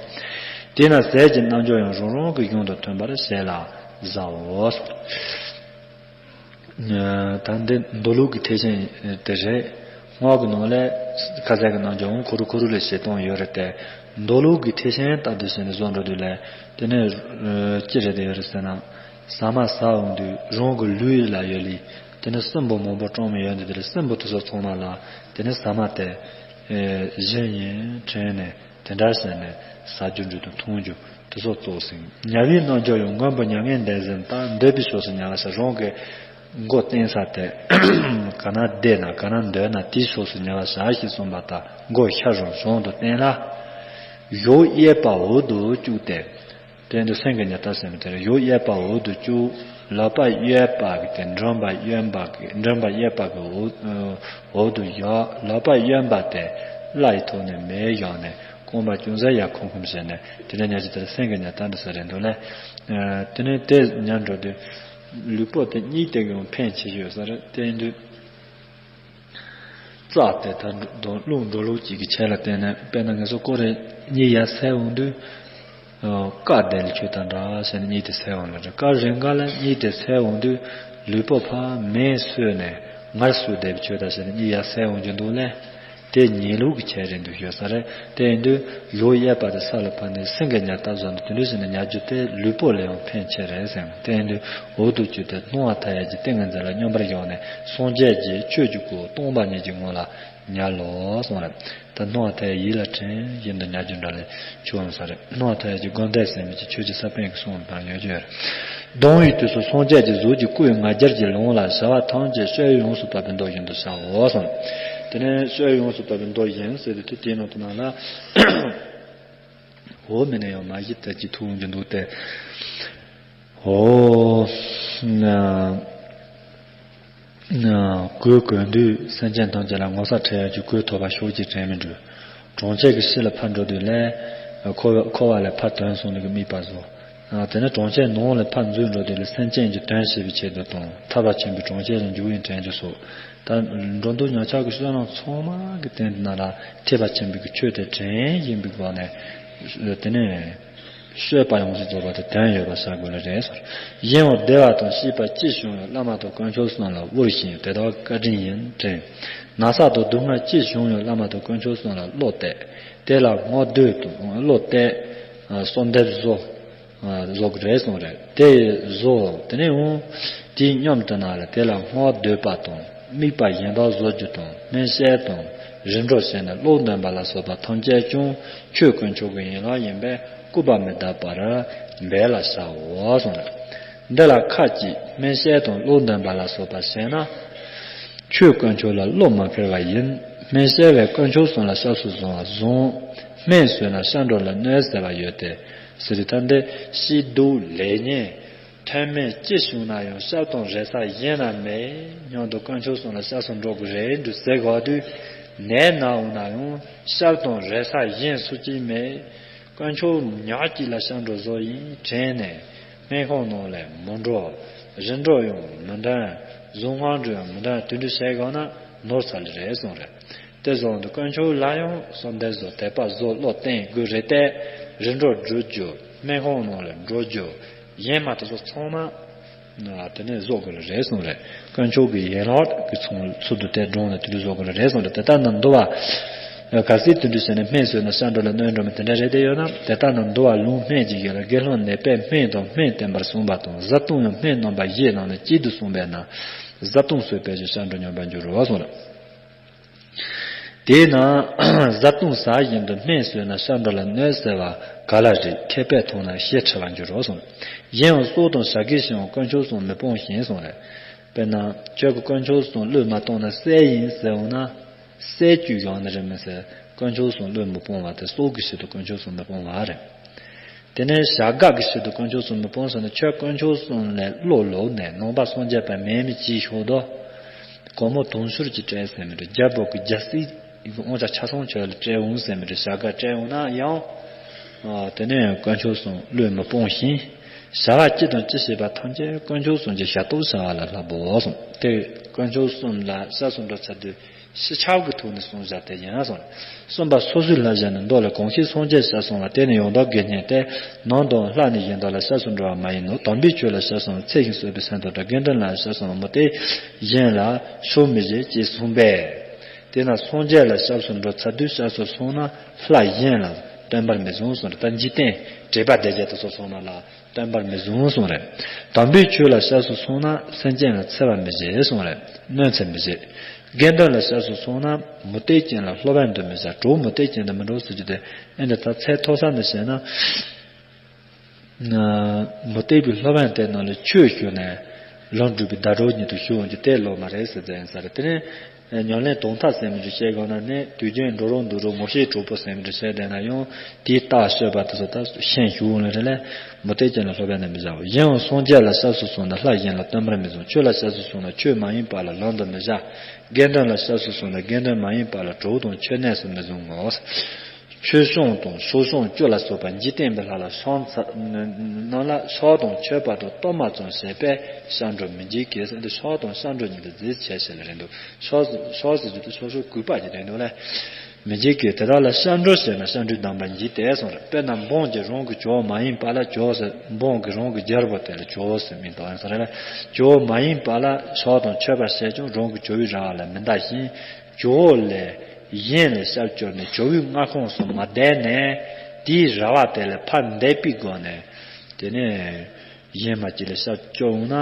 དེས་ན་ཟས་ཀྱི་རྣལ་འབྱོར་ཡང་རང་རང་གི་གཞུང་དང་མཐུན་པར་བྱས་ལ་བཟའོ། ད་འདི་མདོ་ལུགས་ཀྱི་ཐེག་ཆེན་དེ་རེད། སྔགས་ཀྱི་ནང་ལས་ཁ་ཟས་ཀྱི་རྣལ་འབྱོར་འོང་ཁོ་རུ་ཁོ་རུ་ལས་བྱེད་སྟངས་ཡོད་རེད་དེ། མདོ་ལུགས་ཀྱི་ཐེག་ཆེན་ལྟར་དུ་བྱས་ནས་བཟོ་འགྲོ་དུས་ལས་དེ་ནས་ཅི་རེད་དེ་ཡོད་རེད་ཟེར་ན། ཟ་མ་ཟ་འོང་དུས་རང་གི་ལུས་ལ་ཡོད་ལི། དེ་ནས་སྲིན་པོ་མང་པོ་བཀྲོངས་མི་ཡོད་འདུག་དེ་ལས་སྲིན་པོ་དེ་ཚོ་ཚང་མ་ལ་དེ་ནས་ཟ་མ་དེ་བཞིན་ཡིན་དྲན་ནས་དེ་འདྲ་བྱས་ནས་ཟ་རྒྱུ་འགྲོ་དུས་མཐོང་རྒྱུ་དེ་ཚོ་གཙོ་ཟིན། ཉ་བའི་རྣལ་འབྱོར་ཡང་མགོན་པོ་མྱ་ངན་འདས་ཟིན་ལྟར་འདོད་པའི་ཕྱོགས་སུ་ཉལ་བ་ཟེར། རང་གི་མགོ་བསྟན་ས་དེ་ག་ན་བསྡད་ན་ག་ན་འདོད་ན་དེའི་ཕྱོགས་སུ་ཉལ་བ་བྱ་ཞེས་གསུངས་པ་ལྟར་མགོ་ཤར་རང་བྱང་དུ་བསྟན་ལ། གཞོགས་གཡས་པ་འོག་ཏུ་བཅུག་སྟེ། དེ་འདི་སེང་གེ་ཉ་སྟག་ཟེར་མི་དེ་རེད། གཞོགས་གཡས་པ་འོག་ཏུ་བཅུག་ལག་པ་གཡས་པ་གི་དེ་མགྲིན་པ་གཡོན་པ་གི་མགྲིན་པ་གཡས་པ་གི་འོག་འོག་ཏུ་བཞག་ལག་པ་གཡོན་པ་དེ་བརླ་ཡི་ཐོག་ནས་མེ་བཞག་ནས་རྐང་པ་ཅུང་ཟད་ཡར་ཁུམ་ཁུམ་བྱས་ནས་དེ་འདྲ་ཉལ་གྱི་དེ་རེད། སེང་གེ་ཉ་སྟག་འདི་ཟེར་རེད་འདུག་ལ། དེ་ནས་དེ་ཉལ་འགྲོ་དུས་ལུས་པོ་དེ་གཉིས་དེ་གི་ཕན་ཆེ་ཤོས་ས་རེད། དེ་ཡིན་དུས། རྩ་དེ་ད་རླུང་འགྲོ་ལུགས་གཅིག་གི་ཆེད་ལ་བརྟེན་ནས། དཔེར་ན་ངེད་ཚོ་ཀོ་རེ་གཉིད་ཡར་སད་འོང་དུས། ཨ། སྐ་དེ་ལ་ཆུ་དང་འདྲ་བྱས་ནས་གཉིད་དེ་སད་འོང་ལ་འདྲ། སྐབས་རེ་འགའ་ལ་གཉིད་དེ་སད་འོང་དུས་ལུས་པོ་ཕར་མེ་གསོས་ནས་ངལ་གསོས་བསྡད་པའི་ཆུ་དང་བྱས་ནས་གཉིད་ཡར་སད་འོང་རྒྱུ་འདུག་ལས། དེ་གཉིད་ལུགས་ཀྱི་ཆེད་རེད་འདུག་ཤོད་ས་རེད། དེ་ཡིན་དུས་གཞོགས་གཡས་པ་དེ་ས་ལ་ཕབ་ནས་སེང་གེ་ཉལ་སྟབས་བཟོ་འདུག་དེ་འདྲ་བྱས་ནས་ཉལ་རྒྱུ་དེ་ལུས་པོ་ལ་ཡང་ཕན་ཆེ་རེད་ཟེར། དེ་ཡིན་དུས་འོག་ཏུ་བཅུག་སྟེ་སྣང་བ་མཐའ་ཡས་ཀྱི་ཏིང་ངེ་འཛིན་ལ་སྙོམས་པར་བཞག་ནས་སངས་རྒྱས་ཀྱི་ཆོས་ཀྱི་སྐུ་སྟོང་པ་ཉིད་ཀྱི་ངང་ལ་ཉལ་ལོ་གསུངས་རེད། ད་སྣང་བ་མཐའ་ཡས་ཡིད་ལ་དྲན་བཞིན་དུ་ཉལ་རྒྱུ་འདྲ་ལས་ཆོག་ཡོང་ས་རེད། སྣང་བ་མཐའ་ཡས་ཀྱི་སྒོམ་བཟླས་ཟེར་མི་ཅིག་ཆོས་ཀྱི་ས་པཎ་གྱི་གསུང་ལ་ཡོད་རྒྱུ་ཡོད་རེད། སྡང་བའི་དུས་སུ་སངས་རྒྱས་ཀྱི་གཟུགས་ཀྱི་སྐུའི་ང་རྒྱལ་གྱི་ལོངས་ལ་བྱ་བ་ཐམས་ཅད་སྤྱོད་ཡུལ་ཡོངས་སུ་དག་པའི་མདོ་བཞིན་དུ་བྱའོ་གསུངས། དེ་ནས་སྤྱོད་ཡུལ་ཡོངས་སུ་དག་པའི་མདོ་བཞིན་ཟེར་དུས་དེ་དེའི་ནང་དུ་ནང་ལ། འོ་མི་ནས་ཡང་མ་གཞི་དེ་ཅི་ཐུག་འོང་རྒྱུ་འདུག་སྟེ། འོ། ན། ན། གོས་གོན་དུས་སེམས་ཅན་ཐམས་ཅད་ལ་ངོ་ཚ་ཁྲེལ་ཡོད་ཀྱི་གོས་ཐོབ་པ་ཤོག་ཅིག་དྲན་མི་འགྲོ། གྲོང་ཁྱེར་གྱི་ཕྱི་ལ་ཕར་འགྲོ་དུས་ལས། འཁོར་བ་འཁོར་བ་ལས་ཕར་ཐོན་སོང་ནས་ཀྱི་དམིགས་པ་བཟོ། དེ་ནས་གྲོང་ཁྱེར་ནང་ལ་ཕར་འཛུལ་འགྲོ་དུས་ལ་སེམས་ཅན་གྱི་དོན་བྱེད་པའི་ཆེད་དུ་དང་ཐར་པ་ཆེན་པོའི་གྲོང་ཁྱེར་ལ་འཇུག་ཡིན་དྲན་རྒྱུ་སོགས། ད་འགྲོ་འདུག་ཉལ་འཆག་གི་བསོད་ནམས་ཚང་མ་གི་སྟེང་དུ་ན་ལ་ཐེག་པ་ཆེན་པོའི་གི་ཆོས་དེ་དྲན་བཞིན་པའི་སྒོ་ནས། དེ་ནས་སྤྱོད་པ་ཡོངས་སུ་རྫོགས་པ་དེ་དོན་ཡོད་པ་བྱ་དགོས་ལ་རེད་ཟེར། གཞན་ཡང་བདེ་བ་དང་སྐྱིད་པ་ཅི་བྱུང་ཡང་བླ་མ་དང་དཀོན་མཆོག་གསུམ་ལ་དབུར་ཞིང་དེ་དག་བཀའ་དྲིན་ཡིན་དྲན། ན་ཚ་དང་སྡུག་བསྔལ་ཅི་བྱུང་ཡང་བླ་མ་དང་དཀོན་མཆོག་གསུམ་ལ་བློ་གཏད། དེ་ལ་བསྔོ་སྡུད་དང་བློ་གཏད། གསོལ་འདེབས་བཟོ། བཟོ་དགོས་རེད་གསུངས་རེད། དེ་བཟོ། དེ་ནས་འོང་། དེའི་སྙོམས་དུ་ན་ལ་དེ་ལ་བསྔོ་སྡུད་པ་དང་དམིགས་པ་གཞན་དག་བཟོ་རྒྱུ་དང་སྨན་དཔྱད་དང་རིམ་གྲོ་བྱས་ནས་བློ་འདོན་པ་ལ་སོགས་པ་ཐམས་ཅད་ཀྱང་ཆོས་དཀོན་མཆོག་གི་ཡན་ལག་ཡིན་པས་སྐུར་པ་མི་གདབ་པར་འབད་ལ་བྱའོ་གསུངས་རེད། འདི་ལ་ཁ་ཅིག་སྨན་དཔྱད་དང་བློ་འདོན་པ་ལ་སོགས་པ་བྱས་ན། ཆོས་དཀོན་མཆོག་ལ་བློ་མ་འཁེལ་བ་ཡིན། སྨན་དཔྱད་པས་དཀོན་མཆོག་གསུམ་ལ་སྐྱབས་སུ་བཟུང་བ་བཟུང་། སྨན་ཟོས་ན་སྐྱབས་འགྲོ་ལ་གནོད་ཟེར་བ་ཡོད་དེ། ཟེར་དུས་ད་འདི་ཤི་སྡུག་ལེགས་ཉེས་མཐའ་མེད་ཅི་བྱུང་ན་ཡང་སྐྱབས་དང་རེ་ས་གཞན་ན་མེད་སྙམ་དུ་དཀོན་མཆོག་གསུམ་ལ་སྐྱབས་སུ་འགྲོ་དགོས་རེད་འདུག་ཟེར་གོ་དུས། ནད་ན་འོང་ན་ཡང་སྐྱབས་དང་རེ་ས་གཞན་སུ་གཅིག་མེད། དཀོན་མཆོག་ཉག་གཅིག་ལ་སྐྱབས་འགྲོ་བཟོ་ཡིན་དྲན་ནས། སྨན་ཁང་ནང་ལ་མི་འགྲོ། རིམ་གྲོ་ཡང་མི་འདོན། གཟུངས་སྔགས་འབྲུ་ཡང་མི་འདོན། དེ་འདྲ་བྱས་གོ་ན་ནོར་ས་ལ་རེད་གསུངས་རེད། དེ་བཟུང་དུ་དཀོན་མཆོག་ལ་ཡང་གསོལ་འདེབས་བཟོ། དད་པ་བཟོ། བློ་བརྟན་དགོས་རེད་དེ། རིམ་གྲོ་སྒྲུབ་རྒྱུ། སྨན་ཁང་ནང་ལ་འགྲོ་རྒྱུ། གཞན་མ་དེ་ཚོ་ཚང་མ། དེ་ནས་བཟོ་དགོས་ལ་རེད་གསུངས་རེད། དཀོན་མཆོག་གི་ཡན་ལག་གི་ཚུལ་ཚུལ་དུ་དེ་སྒྲུང་ལ་དེ་འདྲ་བཟོ་དགོས་ལ་རེད་གསུངས་རེད། དེ་ལྟར་ན་འདུལ་བ། གལ་སྲིད་དེ་འདྲ་བྱས་ནས་སྨན་ཟོས་ན་སྐྱབས་འགྲོ་ལ་གནོད་འགྲོ་མིན་དེ་འདྲ་རེད་དེ་ཡོད་ན། དེ་ལྟར་ན་འདུལ་བ་ལུང་སྨན་གྱི་ཡུལ་ལ་དགེ་སློང་ནད་པས་སྨན་དང་སྨན་བསྟེན་པར་གསུངས་པ་དང་། བཟའ་བཏུང་ཡང་སྨན་རྣམ་པ་བཞིའི་ནང་ནས་གཅིག་ཏུ་གསུངས་པས་ན། བཟའ་བཏུང་ཟོས་པས་ཀྱང་སྐྱབས་འགྲོ་སྙོམས་པར་འགྱུར་རོ་གསུངས་རེད། དེས་ན་བཟའ་བཏུང་ཟ་བཞིན་དུ་སྨན་ཟོས་ན་སྐྱབས་འགྲོ་ལ་གནོད་ཟེར་བ་ག་ལ་རེད། མཁས་པས་མཐོང་ན་ཞེ་ཁྲེལ་བར་འགྱུར་རོ་གསུངས། གཞན་ཡང་སྲོག་དང་བྱ་རྒོད་བཞིན་དཀོན་མཆོག་གསུམ་མི་སྤོང་ཞིང་གསུངས་རེད། དཔེར་ན་ཁྱོད་ཀྱིས་དཀོན་མཆོག་གསུམ་བློས་མ་བཏང་ན་བསད་ཡིན་ཟེར་འོང་ན། བསད་རྒྱུ་ཡོང་ནི་རེད་མི་ཟེར། དཀོན་མཆོག་གསུམ་བློས་མི་སྤོང་བ་དེ་སྲོག་གི་ཆེད་དུ་དཀོན་མཆོག་གསུམ་མི་སྤོང་བ་རེད། དེ་ནས་བྱ་དགའ་གི་ཆེད་དུ་དཀོན་མཆོག་གསུམ་མི་སྤོང་ཟེར་ན། ཁྱོད་དཀོན་མཆོག་གསུམ་ལ་བློ་ལོག་ནས་ནང་པ་སངས་རྒྱས་པ་མེད་མི་གཅིག་ཤོག་དོ། སྒོར་མོ་དུང་ཕྱུར་གྱིས་སྤྲད་ཟེར་མི་འདྲ། རྒྱལ་པོ་གི་རྒྱལ་སྲིད་ཀྱི་དབང་ཆ་ཆ་ཚང་ཁྱོད་ལ་སྤྲད་འོང་ཟེར་མི་འདྲ། བྱ་དགའ་སྤྲད་འོང་ན་ཡང་། དེ་ནས་དཀོན་མཆོག་གསུམ་བློས་མི་སྤོང་ཞིང་། བྱ་བ་ཅི་དང་ཅི་བྱེད་པ་ཐམས་ཅད་དཀོན་མཆོག་གསུམ་གྱི་ཞབས་ཏོག་བྱ་བ་ལ་བསླབ་བོ་གསུངས། དེ་དཀོན་མཆོག་གསུམ་ལ་སྐྱབས་སུ་འགྲོ་ཚར་དུས། སྤྱི་ཁྱབ་ཀྱི་ཐོག་ནས་གསུངས་བཞག་དེ་ཡིན་གསུངས། གསུམ་པ་སོ་སོའི་ལྷ་གཞན་ནི། མདོ་ལ་གང་ཞིག་སངས་རྒྱས་ཞབས་སོང་བ། དེ་ནི་ཡང་དག་དགེ་བསྙེན་ཏེ། ནང་དང་ལྷ་ནི་གཞན་དག་ལ་སྐྱབས་སུ་འགྲོ་བ་མ་ཡིན་ནོ། དམ་པའི་ཆོས་ལ་སྐྱབས་སོང་བ། ཚེ་ཞིང་གསོས་པའི་སེམས་དང་འདྲ། དགེ་འདུན་ལ་སྐྱབས་སོང་བ་མོ་སྟེ། གཞན་ལ་ཕྱོགས་མི་བཞེད་ཅེས་གསུངས་པས། དེས་ན་སངས་རྒྱས་ལ་སྐྱབས་སུ་འགྲོ་ཚར་དུས་སྐྱབས་སུ་སོང་ན་ལྷ་གཞན་ལ། སྟོན་པར་མི་བཟུང་གསུངས་རེད། ད་འཇིག་རྟེན་དྲེགས་པ་སྡེ་བརྒྱད་དེ་ཚོ་སོང་ན་ལ་སྟོན་པར་མི་བཟུང་གསུངས་རེད། དམ་པའི་ཆོས་ལ་སྐྱབས་སུ་སོང་ན་སེམས་ཅན་ལ་འཚེ་བ་མི་བྱེད་གསུངས་རེད། གནོད་འཚེ་མི་བྱེད། དགེ་འདུན་ལ་སྐྱབས་སུ་སོང་ན་མུ་སྟེགས་ཅན་ལ་སློབ་དཔོན་དུ་མི་བྱ། གྲོགས་མུ་སྟེགས་ཅན་དུ་མི་འགྲོ་ཟེར་རྒྱུ་དེ། ཨེ་འདི་ད་ཚད་མཐོ་ས་ནས་བཤད་ན། མུ་སྟེགས་པའི་སློབ་དཔོན་དེ་རྣམས་ལ་ཆོས་ཞུས་ནས་ལམ་སྒྲུབ་པའི་ཟླ་གྲོགས་ཉིད་དུ་ཞུ་འོང་རྒྱུ་དེ་ལོ་མ་རེད་ཟེར་ཙམ་ཡིན་ས་རེད། དེ་ནས་ཉམས་ལེན་དོན་མཐའ་ཟེར་མི་འདྲ་བཤད་དགོས་ན་ནི་དུས་རྒྱུན་འགྲོ་རོགས་འདུག་རོགས་ངོ་ཤེས་གྲོགས་པོ་ཟེར་མི་འདྲ་བཤད་བསྡད་ན་ཡང་དེའི་རྟགས་ཤོད་པ་དེ་ཚོ་ད་ཤན་ཞུ་འོང་ལ་རེད་ལས། མུ་སྟེགས་ཅན་ལ་སློབ་དཔོན་དུ་མི་བྱའོ། གཞན་ཡང་སངས་རྒྱས་ལ་སྐྱབས་སུ་སོང་ན་ལྷ་གཞན་ལ་སྟོན་པར་མི་བཟུང་། ཆོས་ལ་སྐྱབས་སུ་སོང་ན་ཆོས་མ་ཡིན་པ་ལ་ལམ་དུ་མི་བྱ། དགེ་འདུན་ལ་སྐྱབས་སུ་སོང་ན་དགེ་འདུན་མ་ཡིན་པ་ལ་གྲོགས་དང་མཆོད་གནས་སུ་མི་བཟུང་ངོ་། ཆོས་སྐྱོང་དང་སྲོག་སྐྱོང་བཅུ་ལ་སོགས་པ་འཇིག་རྟེན་པའི་ལྷ་ལ་ཕྱག་འཚལ་རྣམས་ལ་ཕྱག་དང་མཆོད་པ་དང་གཏོར་མ་ཙམ་བྱས་པས་སྐྱབས་འགྲོ་མི་འཇིགས་ཀྱི་ཟེར་ཏེ་ཕྱག་དང་སྐྱབས་འགྲོ་གཉིས་ལ་རྫས་བྱས་ཟེར་ལ་རེད་འདུག་ཕྱག་ཕྱག་ཟེར་རྒྱུ་དེ་སོ་སོའི་གུས་པ་གྱི་དོན་དུ་ལས། མི་འཇིགས་ཀྱི་དེ་དག་ལ་སྐྱབས་འགྲོ་བྱས་ན་སྐྱབས་འགྲོའི་གདམས་པ་འཇིག་སྟེ་གསུངས་རེད། དཔེར་ན་འབངས་ཀྱིས་རང་གི་ཇོ་བོ་མ་ཡིན་པ་ལ་ཇོ་བོ་ཟེར། འབངས་ཀྱིས་རང་གི་རྒྱལ་པོ་དེ་ལ་ཇོ་བོ་ཟེར་མིང་བཏགས་ཡིན་ས་རེད། ཇོ་བོ་མ་ཡིན་པ་ལ་ཕྱག་དང་མཆོད་པ་བྱས་ཀྱང་རང་གི་ཇོ་བོའི་རང་དབང་ལ་མི་འདའ་ཞིང་། ཇོ་བོ་ལས་གཞན་ལ་ཤར་བསྐྱོར་ནས་ཇོ་བོའི་མངའ་ཁོངས་སུ་མ་བསྡད་ནས་དེའི་ར་བ་དེ་ལས་ཕར་འདས་པའི་སྒོ་ནས། དེ་ནས་གཞན་མ་གཅིག་ལ་ཤར་བསྐྱོར་འོང་ན་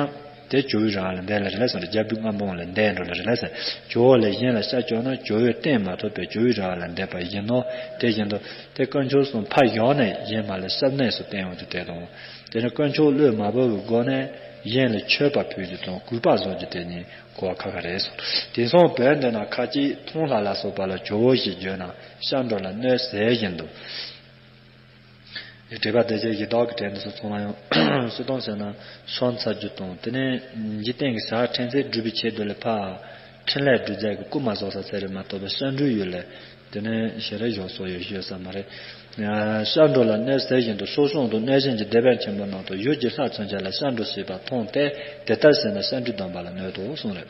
དེ་ཇོ་བོའི་ར་བ་ལ་འདས་ལ་རེད་ལ་ཟེར། རྒྱལ་པོའི་མངའ་འབངས་ལ་འདས་འགྲོ་ལ་རེད་ལ་ཟེར། ཇོ་བོ་ལས་གཞན་ལ་ཤར་བསྐྱོར་ན་ཇོ་བོའི་རྟེན་མ་ཐོབ་པས་ཇོ་བོའི་ར་བ་ལ་འདས་པ་ཡིན་ནོ། དེ་བཞིན་དུ་དེ་དཀོན་མཆོག་གསུམ་ཕར་བཞག་ནས་གཞན་མ་ལ་སྐྱབས་གནས་སུ་བསྟེན་འོང་རྒྱུ་དེ་དང་། དེ་ནས་དཀོན་མཆོག་བློས་མ་བབས་པའི་སྒོ་ནས་གཞན་ལ་མཆོད་པ་ཕུལ་རྒྱུ་དང་གུས་པ་བཟོ་རྒྱུ་དེ་གཉིས་གོ་བ་ཁ་ཁ་རེད་གསུངས། དེང་སང་བོད་འདི་ན་ཁ་ཅིག་མཐོང་ལྷ་ལ་སོགས་པ་ལ་ཇོ་བོ་ཞེས་བརྗོད་ན་སྐྱབས་འགྲོ་ལ་གནོད་ཟེར་བཞིན་དུ། དྲེགས་པ་སྡེ་བརྒྱད་ཡི་དྭགས་ཀྱི་གྲས་འདི་ཚོ་ཚང་མ་ཡང་སྤྱིར་བཏང་བྱས་ན་ཕྱག་འཚལ་རྒྱུ་དང་དེ་ནས་འཇིག་རྟེན་གྱི་བྱ་བྲན་ཚད་སྒྲུབ་པའི་ཆེད་དུ་ལས་ཕར་འཕྲིན་ལས་སྒྲུབ་རྫས་ཀྱི་སྐུ་མ་བཟོ་ས་ཚད་རེད་མ་གཏོགས་པའི་སྐྱབས་འགྲོའི་ཡུལ་ལས། དེ་ནས་ཞལ་རས་བཞག་སོགས་ཡོད་ཤོད་ས་མ་རེད། སྐྱབས་འགྲོ་ལ་གནོད་ཟེར་བཞིན་དུ་སྲོག་སྐྱོང་དང་གནོད་སྦྱིན་གྱི་སྡེ་དཔོན་ཆེན་པོ་རྣམས་དང་ཡུལ་གྱི་ལྷ་མཚོན་ཆ་ལ་སྐྱབས་འགྲོ་བྱེད་པ་མཐོང་སྟེ་དེ་ལྟར་བྱས་ན་སྐྱབས་འགྲོའི་གདམས་པ་ལ་གནོད་དོ་གསུངས་རེད།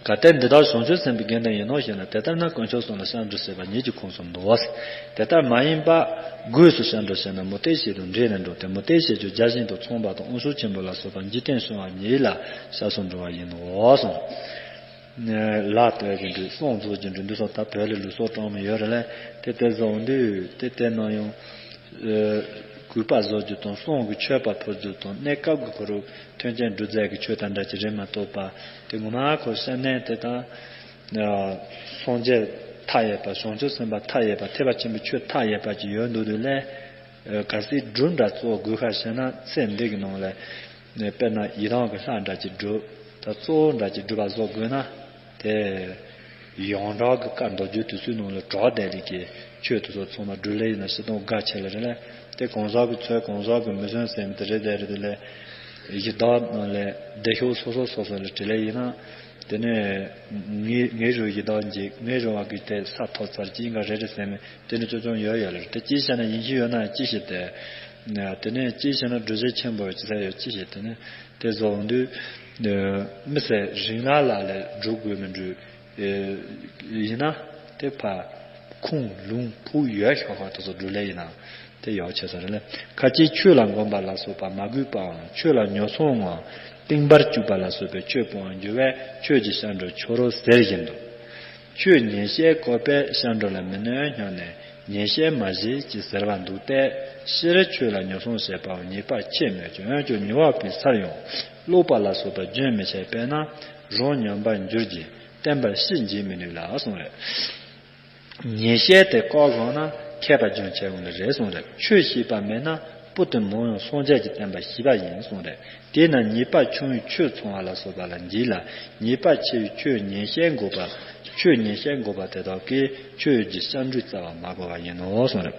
གལ་ཏེ་འདི་ལྟར་བྱང་ཆུབ་སེམས་དཔའི་དགེ་འདུན་ཡིན་ནོ་ཞེ་ན། དེ་ལྟར་ན་དཀོན་མཆོག་གསུམ་ལ་སྐྱབས་འགྲོ་བྱེད་པ་ཉིད་ཀྱི་ཁོངས་སུ་འདུ་བ། དེ་ལྟར་མ་ཡིན་པ་སྒོས་སུ་སྐྱབས་འགྲོ་བྱས་ན་མུ་སྟེགས་བྱེད་དང་འདྲེས་ནས་འགྲོ་སྟེ། མུ་སྟེགས་བྱེད་ཀྱི་བརྒྱ་བྱིན་དང་མཚུངས་པ་དང་དབང་ཕྱུག་ཆེན་པོ་ལ་སོགས་པ་འཇིག་རྟེན་གསུམ་པ་ཉིད་ལ་སྐྱབས་སུ་འགྲོ་བ་ཡིན་ནོ་གསུངས། ལ་དོན་གྱི་འདུས་སྲོག་རྫོགས་ཀྱི་འདུས་འདུས་སོགས་ད་བོད་ལ་ལུགས་སྲོག་གྲངས་མང་ཡོད་རེད་ལ། དེ་དེ་བཟོ་འདུས་དེ་དེ་ནང་ཡང་གུས་པ་བཟོ་རྒྱུ་དང་སྲོག་གི་མཆོད་པ་ཕུལ་རྒྱུ་དང་གནས་སྐབས་ཀྱི་ཁོ་རང་མཐུན་རྐྱེན་སྒྲུབ་རྫས་ཀྱི་ཆོས་དང་འདྲ་ཅིག་རེད་མ་གཏོགས་པ། དེ་ངོ་མ་ཁོ་བཤད་ནས་དེ་དང་། སངས་རྒྱས་མཐའ་ཡས་པ་བྱང་ཆུབ་སེམས་དཔའ་མཐའ་ཡས་པ་ཐེག་པ་ཆེན་པོའི་ཆོས་མཐའ་ཡས་པ་ཅིག་ཡོད་འདུག་དུས་ལས། གལ་སྲིད་སྒྲུབ་འདྲ་གཙོ་དགོས་ཁ་བྱས་ན་ཚེ་འདི་གི་ནང་ལས། དཔེར་ན་ཡི་དམ་གྱི་ལྷ་འདྲ་ཅིག་སྒྲུབ། ད་གཙོ་བོ་འདྲ་ཅིག་སྒྲུབ་པ་བཟོ་དགོས་ན། དེ། ཡོངས་གྲགས་ཀྱི་བཀའ་མདོ་རྒྱུད་དུས་ཚོད་ནང་ལ་གྲགས་བསྡད་ལས་ཀྱི་ཆོས་དེ་ཚོ་ཚང་མ་སྒྲུབ་ལས་ཡིན་ན་སྤྱིར་བཏང་དགའ་ཆེ་ལ་རེད་ལ། དེ་གང་ཟག་གི་ཚོད་གང་ཟག་གི་མི་བཟོད་ཟེར་མི་དེ་རེད་དེ་རེད་དེ་ལས། ཡི་དྭགས་ནང་ལས་སྡེ་ཤོག་སོ་སོ་སོ་སོ་ལ་དྲིས་ལས་ཡིན་ན། དེ་ནས་ངའི་ངའི་རུ་ཡི་དྭགས་འཇིག་ངའི་རུ་བ་གི་དེ་ས་ཐོབ་ཚར་གྱི་འགའ་རེ་རེ་ཟེར་མི་དེ་ནི་ཅོ་ཅོང་ཡོད་ཡོད་ལ་རེད། དེ་ཅི་བྱས་ན་ཡིན་གྱི་ཡོད་ན་ཅི་ཞིག་དེ། དེ་ནས་ཅི་བྱས་ན་སྒྲུབ་བྱེད་ཆེན་པོ་ཅི་ཟེར་ཡོད་ཅི་ཞིག་དེ་ནི། དེ་བཟོ་འོང་དུས། མི་ཟེར་རིང་ལ་ལ་ལས་སྒྲུབ་དགོས་མི་འགྲུབ། ཡིན་ན། དེ་ཕ། ཁུངས་ལུང་ཕུག་ཡོད་ཤོག་ཁ་དེ་ཚོ་སྒྲུབ་ལས་ཡིན་ན། དེ་ཡག་ཆེ་ས་རེད་ལ། ཁ་ཅིག་ཆོས་ལ་འགོམ་པ་ལ་སོགས་པ་མ་གུས་པའམ་ཆོས་ལ་ཉོ་ཚོང་ངམ་གཏིང་བར་བཅུག་པ་ལ་སོགས་པའི་ཆོས་སྤོང་བར་འགྱུར་བས་ཆོས་ཀྱི་སྐྱབས་འགྲོ་ཆོག་རོ་ཟེར་བཞིན་དུ། ཆོས་ཉན་བཤད་བཀོད་པས་སྐྱབས་འགྲོ་ལ་མི་གནོད་སྙམ་ནས་ཉན་བཤད་མ་བྱེད་ཅེས་ཟེར་བ་འདུག་སྟེ། སྤྱིར་ཆོས་ལ་ཉོ་ཚོང་བྱེད་པའམ་ཉེས་པ་ཆེ་མོད་ཀྱི་འོན་ཀྱང་ཉོ་བ་པོའི་སར་ཡང་ཀློག་པ་ལ་སོགས་པ་རྒྱུན་མི་ཆད་པས་ན་རང་ཉམས་པར་འགྱུར་གྱི་བསྟན་པར་ཤིས་འཇིགས་མི་ནུས་ལ་གསུངས་རེད། ཉན་བཤད་དེ་བཀག་བཞག་ན་མཁས་པ་རྒྱུན་ཆད་འོང་ནི་རེད་གསུངས་རེད། ཆོས་ཤེས་པ་མེད་ན་པོ་ཏི་མང་ཡང་སངས་རྒྱས་ཀྱི་བསྟན་པ་ཤེས་པ་ཡིན་གསུངས་རེད། དེས་ན་ཉེས་པ་ཆུང་བའི་ཆོས་ཚོང་བ་ལ་སོགས་པ་ལ་འཇིགས་ལ། ཉེས་པ་ཆེ་བའི་ཆོས་ཉན་བཤད་འགོག་པ། ཆོས་ཉན་བཤད་འགོག་པ་དེ་དག་གིས་ཆོས་ཀྱི་སྐྱབས་འགྲོའི་རྩ་བ་མ་བསྒོ་བ་ཡིན་ནོ་གསུངས་རེད།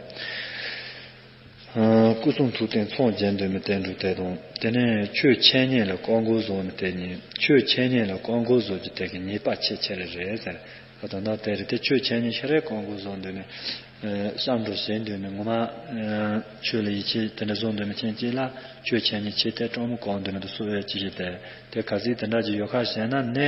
སྐུ་གསུང་ཐུགས་རྟེན་ཚོགས་རྒྱན་འདོན་མི་རྟེན་འབྲེལ་དེ་དང་དེ་ནས་ཆོས་འཆད་ཉན་ལ་བཀག་འགོག་བཟོ་ནི་དེ་ཉིད་ཆོས་འཆད་ཉན་ལ་བཀག་འགོག་བཟོ་རྒྱུ་དེ་གི་ཉེས་པ་ཆེས་ཆེ་རེ་རེད་ཟེར། ད་ལྟ་དེ་རེད་དེ་ཆོས་འཆད་ཉན་ཤ་རེ་བཀག་འགོག་བཟོ་འདོད་ནི། སྐྱབས་འགྲོ་བྱེད་འདོད་ནི་ངོ་མ། ཆོས་ལ་ཡིད་ཆེས་དེ་འདྲ་བཟོ་འདོད་མི་ཅན་གཅིག་ལ་ཆོས་འཆད་ཉན་ཆེས་དེ་སྤྲང་མོ་བཀག་འདོད་ནི་དུ་སུ་ཡོད་ཅི་ཞིག་དེ་དེ་ག་ཚིག་དེ་འདྲ་ཅིག་ཡོད་ཁ་བྱས་ན་ནས།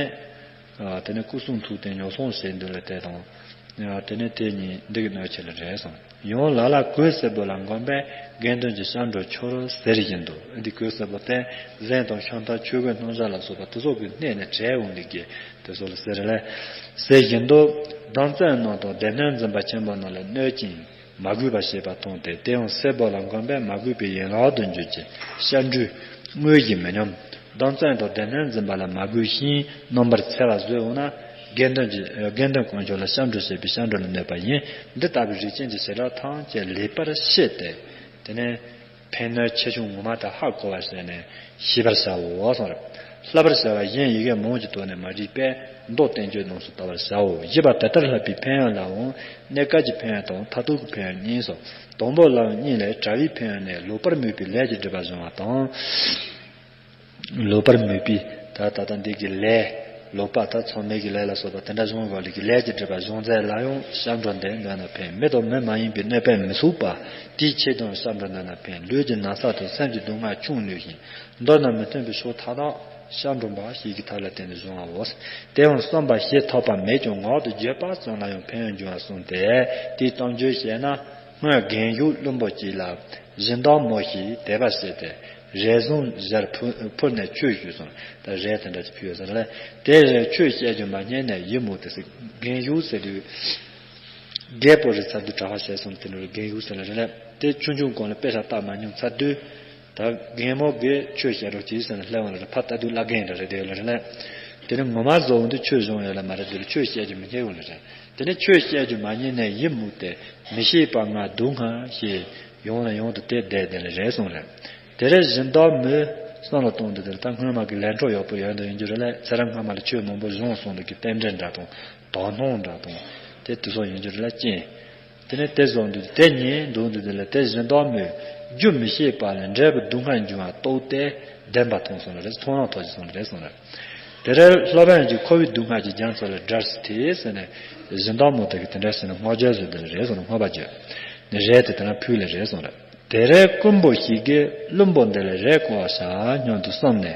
དེ་ནས་སྐུ་གསུང་ཐུགས་རྟེན་ཉོ་ཚོང་བྱེད་འདོད་ལ་དེ་དང་། དེ་ནས་དེ་གཉིས་འདི་གི་གནོད་ཆེ་ལ་རེད་གསུངས། ཡང་ལ་ལ་གོས་སེར་པོ་ལ་འགོམ་པས་དགེ་འདུན་གྱི་སྐྱབས་འགྲོ་ཆོག་རོ་ཟེར་བཞིན་དུ། འདི་གོས་སེར་པོ་དེ་གཟན་དང་ཤམ་ཐབས་ཆོས་གོས་སྣམ་སྦྱར་ལ་སོགས་པ་དེ་ཚོ་གི་སྣེ་ནས་བྲལ་འོང་ནི་གི་དེ་ཚོ་ལ་ཟེར་ལས། ཟེར་བཞིན་དུ། སྡོམ་བརྩོན་རྣམས་དང་སྡེ་སྣོད་འཛིན་པ་ཆེན་པོ་རྣམས་ལ་གནོད་ཅིང་མ་གུས་པ་བྱེད་པ་མཐོང་སྟེ། དེ་ཡང་སྲེད་པ་ལ་འགོམས་པས་མ་གུས་པའི་ཡན་ལག་ཏུ་འགྱུར་གྱི། སྐྱབས་འགྲོའི་དངོས་གཞི་མི་སྙོམས། སྡོམ་བརྩོན་དང་སྡེ་སྣོད་འཛིན་པ་ལ་མ་གུས་ཤིང་རྣམ་པར་འཚེ་བ་བཟོས་འོང་ན། དགེ་འདུན་གྱི་དགེ་འདུན་དཀོན་མཆོག་ལ་སྐྱབས་འགྲོ་བྱེད་པའི་སྐྱབས་འགྲོ་ལ་གནོད་པ་ཡིན། འདི་ལྟ་བུའི་རིགས་ཅན་གྱི་བྱེ་བྲག་ཐམས་ཅད་ལེགས་པར་ཤེས་ཏེ། དེ་ནས་ཕན་གནོད་ཆེ་ཆུང་ངོ་མ་དག་ཧ་གོ་བར་བྱས་ནས་ཤེས་པར་བྱའོ་གསུངས་རེད། བསླབ་པར་བྱ་བ་གཞན་ཡི་གེ་མང་གི་ཐོག་ནས་མ་རིག་པས་མདོ་བསྟན་བཅོས་ནང་དུ་ལྟ་བར་བྱའོ། བཞི་པ་དེ་ལྟར་བསླབ་པའི་ཕན་ཡོན་ལའང་གནས་སྐབས་ཀྱི་ཕན་ཡོན་དང་མཐར་ཐུག་གི་ཕན་ཡོན་གཉིས་སོ། དང་པོ་ལའང་གཉིས་ལས། གྲྭ་བའི་ཕན་ཡོན་ནི་ལོག་པར་མོས་པའི་ལས་ཀྱི་སྒྲིབ་པ་སྦྱོང་བ་དང་། ལོག་པར་མོས་པའི་ད་ད་ལྟ་འདི་གི་ལས། ལོག་པ་ད་མཚམས་མེད་ཀྱི་ལས་ལ་སོགས་པ་དེ་འདྲ་སྦྱོང་དགོས་ལས་ཀྱི་ལས་ཀྱི་སྒྲིབ་པ་སྦྱོང་ཚད་ལ་ཡང་སྐྱབས་འགྲོ་འདི་འདོན་ན་ཕན། མི་དང་མི་མ་ཡིན་པའི་གནོད་པས་མི་ཚུགས་པ། དེའི་ཆེད་དུ་སྐྱབས་འགྲོ་འདོན་ན་ཕན། ལུས་ཀྱི་ན་ཚ་དང་སེམས་ཀྱི་སྡུག་བསྔལ་ཆུང་ནུས་ཤིང་། མདོར་ན་མི་མཐུན་པའི་ཕྱོགས་མཐའ་དག་སྐྱབས་འགྲོ་འབའ་ཞིག་གི་ཐབས་ལ་བརྟེན་ནས་སྦྱོང་བའོ། དེ་ཡང་བསམ་པ་ཞེ་ཐག་པ་མེད་ཀྱང་ངག་ཏུ་བརྗོད་པ་ཙམ་ལ་ཡང་ཕན་ཡོན་འབྱུང་བར་གསུངས་ཏེ། དེའི་གཏམ་རྒྱུད་བཤད་ན། སྔོན་རྒན་ཞུགས་བླུན་པོ་གཅིག་ལ་སྦྱིན་བདག་མོ་ཞིག་དད་པ་བྱས་ཏེ། རས་ཟུང་ཞལ་ཕུ་ཕུལ་ནས་ཆོས་ཞུས་སོང་། ད་རས་དེ་འདྲ་ཅིག་ཕུལ་ཡོད་ས་རེད། དེ་རས་ཆོས་བཤད་རྒྱུ་མ་རྙེད་ནས་ཡིད་མུག་སྟེ། རྒན་ཞུགས་ཟེར་དུས། རྒད་པོ་རེད་ཚར་དུས་གྲྭ་པ་བྱས་སོང་། དེ་འདྲ་རྒན་ཞུགས་ཟེར་ལ་རེད་ལ། དེ་ཆུང་ཆུང་གོང་ལ་དཔེ་ཆ་བལྟ་མ་མྱོང་ཚར་དུས། ད་རྒན་མོ་གིས་ཆོས་བཤད་རོགས་གྱིས་ཟེར་ནས་སླེབས་འོང་ལ་རེད། ཕར་ལྟ་དུས་བླ་རྒན་འདྲ་རེད་དེ་ལ་རེད་ལ། དེ་ནི་ངོ་མ་བཟོ་འོང་དུས་ཆོས་སྦྱོང་ཡོད་ལ་མ་རེད། དེ་ལ་ཆོས་བཤད་རྒྱུ་མི་རྙེད་འོང་ལ་རེད། དེ་ནས་ཆོས་བཤད་རྒྱུ་མ་རྙེད་ནས་ཡིད་མུག་སྟེ། མི་ཤེས་པ་ང་སྡུག་བསྔལ་ཞེས་ཡང་ནས་ཡང་དུ་དེ་བསྡད་དེ་ལ་རེད་གསུངས་རེད། དེ་རེད་སྦྱིན་བདག་མོས་བསམ་བློ་གཏོང་དུས་དེ་ལ་ད་སྔོན་མ་གི་ལས་འཕྲོ་ཡག་པོ་ཡོད་འདུག་ཡིན་རྒྱུ་རེད་ལ། ཚེ་རབས་སྔ་མ་ལ་ཆོས་མང་པོ་བྱུང་སོང་འདུག་གི་རྟེན་འབྲེལ་འདྲ་དང་དོ་སྣང་འདྲ་དང་དེ་དུས་སོགས་ཡིན་རྒྱུ་རེད་ལ་རྐྱེན། དེ་ནས་དེ་བཟོ་འདུག་དེ་ཉིད་འདུག་འདུག་དེ་ལ་དེ་སྦྱིན་བདག་མོས་རྒྱུ་མི་ཤེས་པ་ལ་འབྲས་བུ་སྡུག་བསྔལ་འབྱུང་བ་རྟོགས་ཏེ་བདེན་པ་མཐོང་སོང་ལ་རེད། མཐོང་ལམ་ཐོབ་ཀྱི་སོང་ལ་རེད་གསུངས་རེད། དེ་རེད་སློབ་དཔོན་གྱིས་འཁོར་བའི་སྡུག་བསྔལ་གྱི་རྒྱ་མཚོ་ལས་བསྒྲལ་ཏེ་ཟེར་ནས་སྦྱིན་བདག་མོ་དེ་གིས་དེ་འདྲ་ཟེར་ནས་བསྔགས་བརྗོད་བཟོས་དེ་ལ་རེད་གསུངས་ནས་བསྔགས་པ་བརྗོད་ནས་རས་དེ་དེ་ན་ཕུལ་ལ་རེད་གསུངས་རེད། དེ་རེད་རྐུན་པོ་ཞིག་གིས་བླུན་པོ་འདི་ལ་རས་བསྐུར་བར་བྱ་སྙམ་དུ་བསམས་ནས།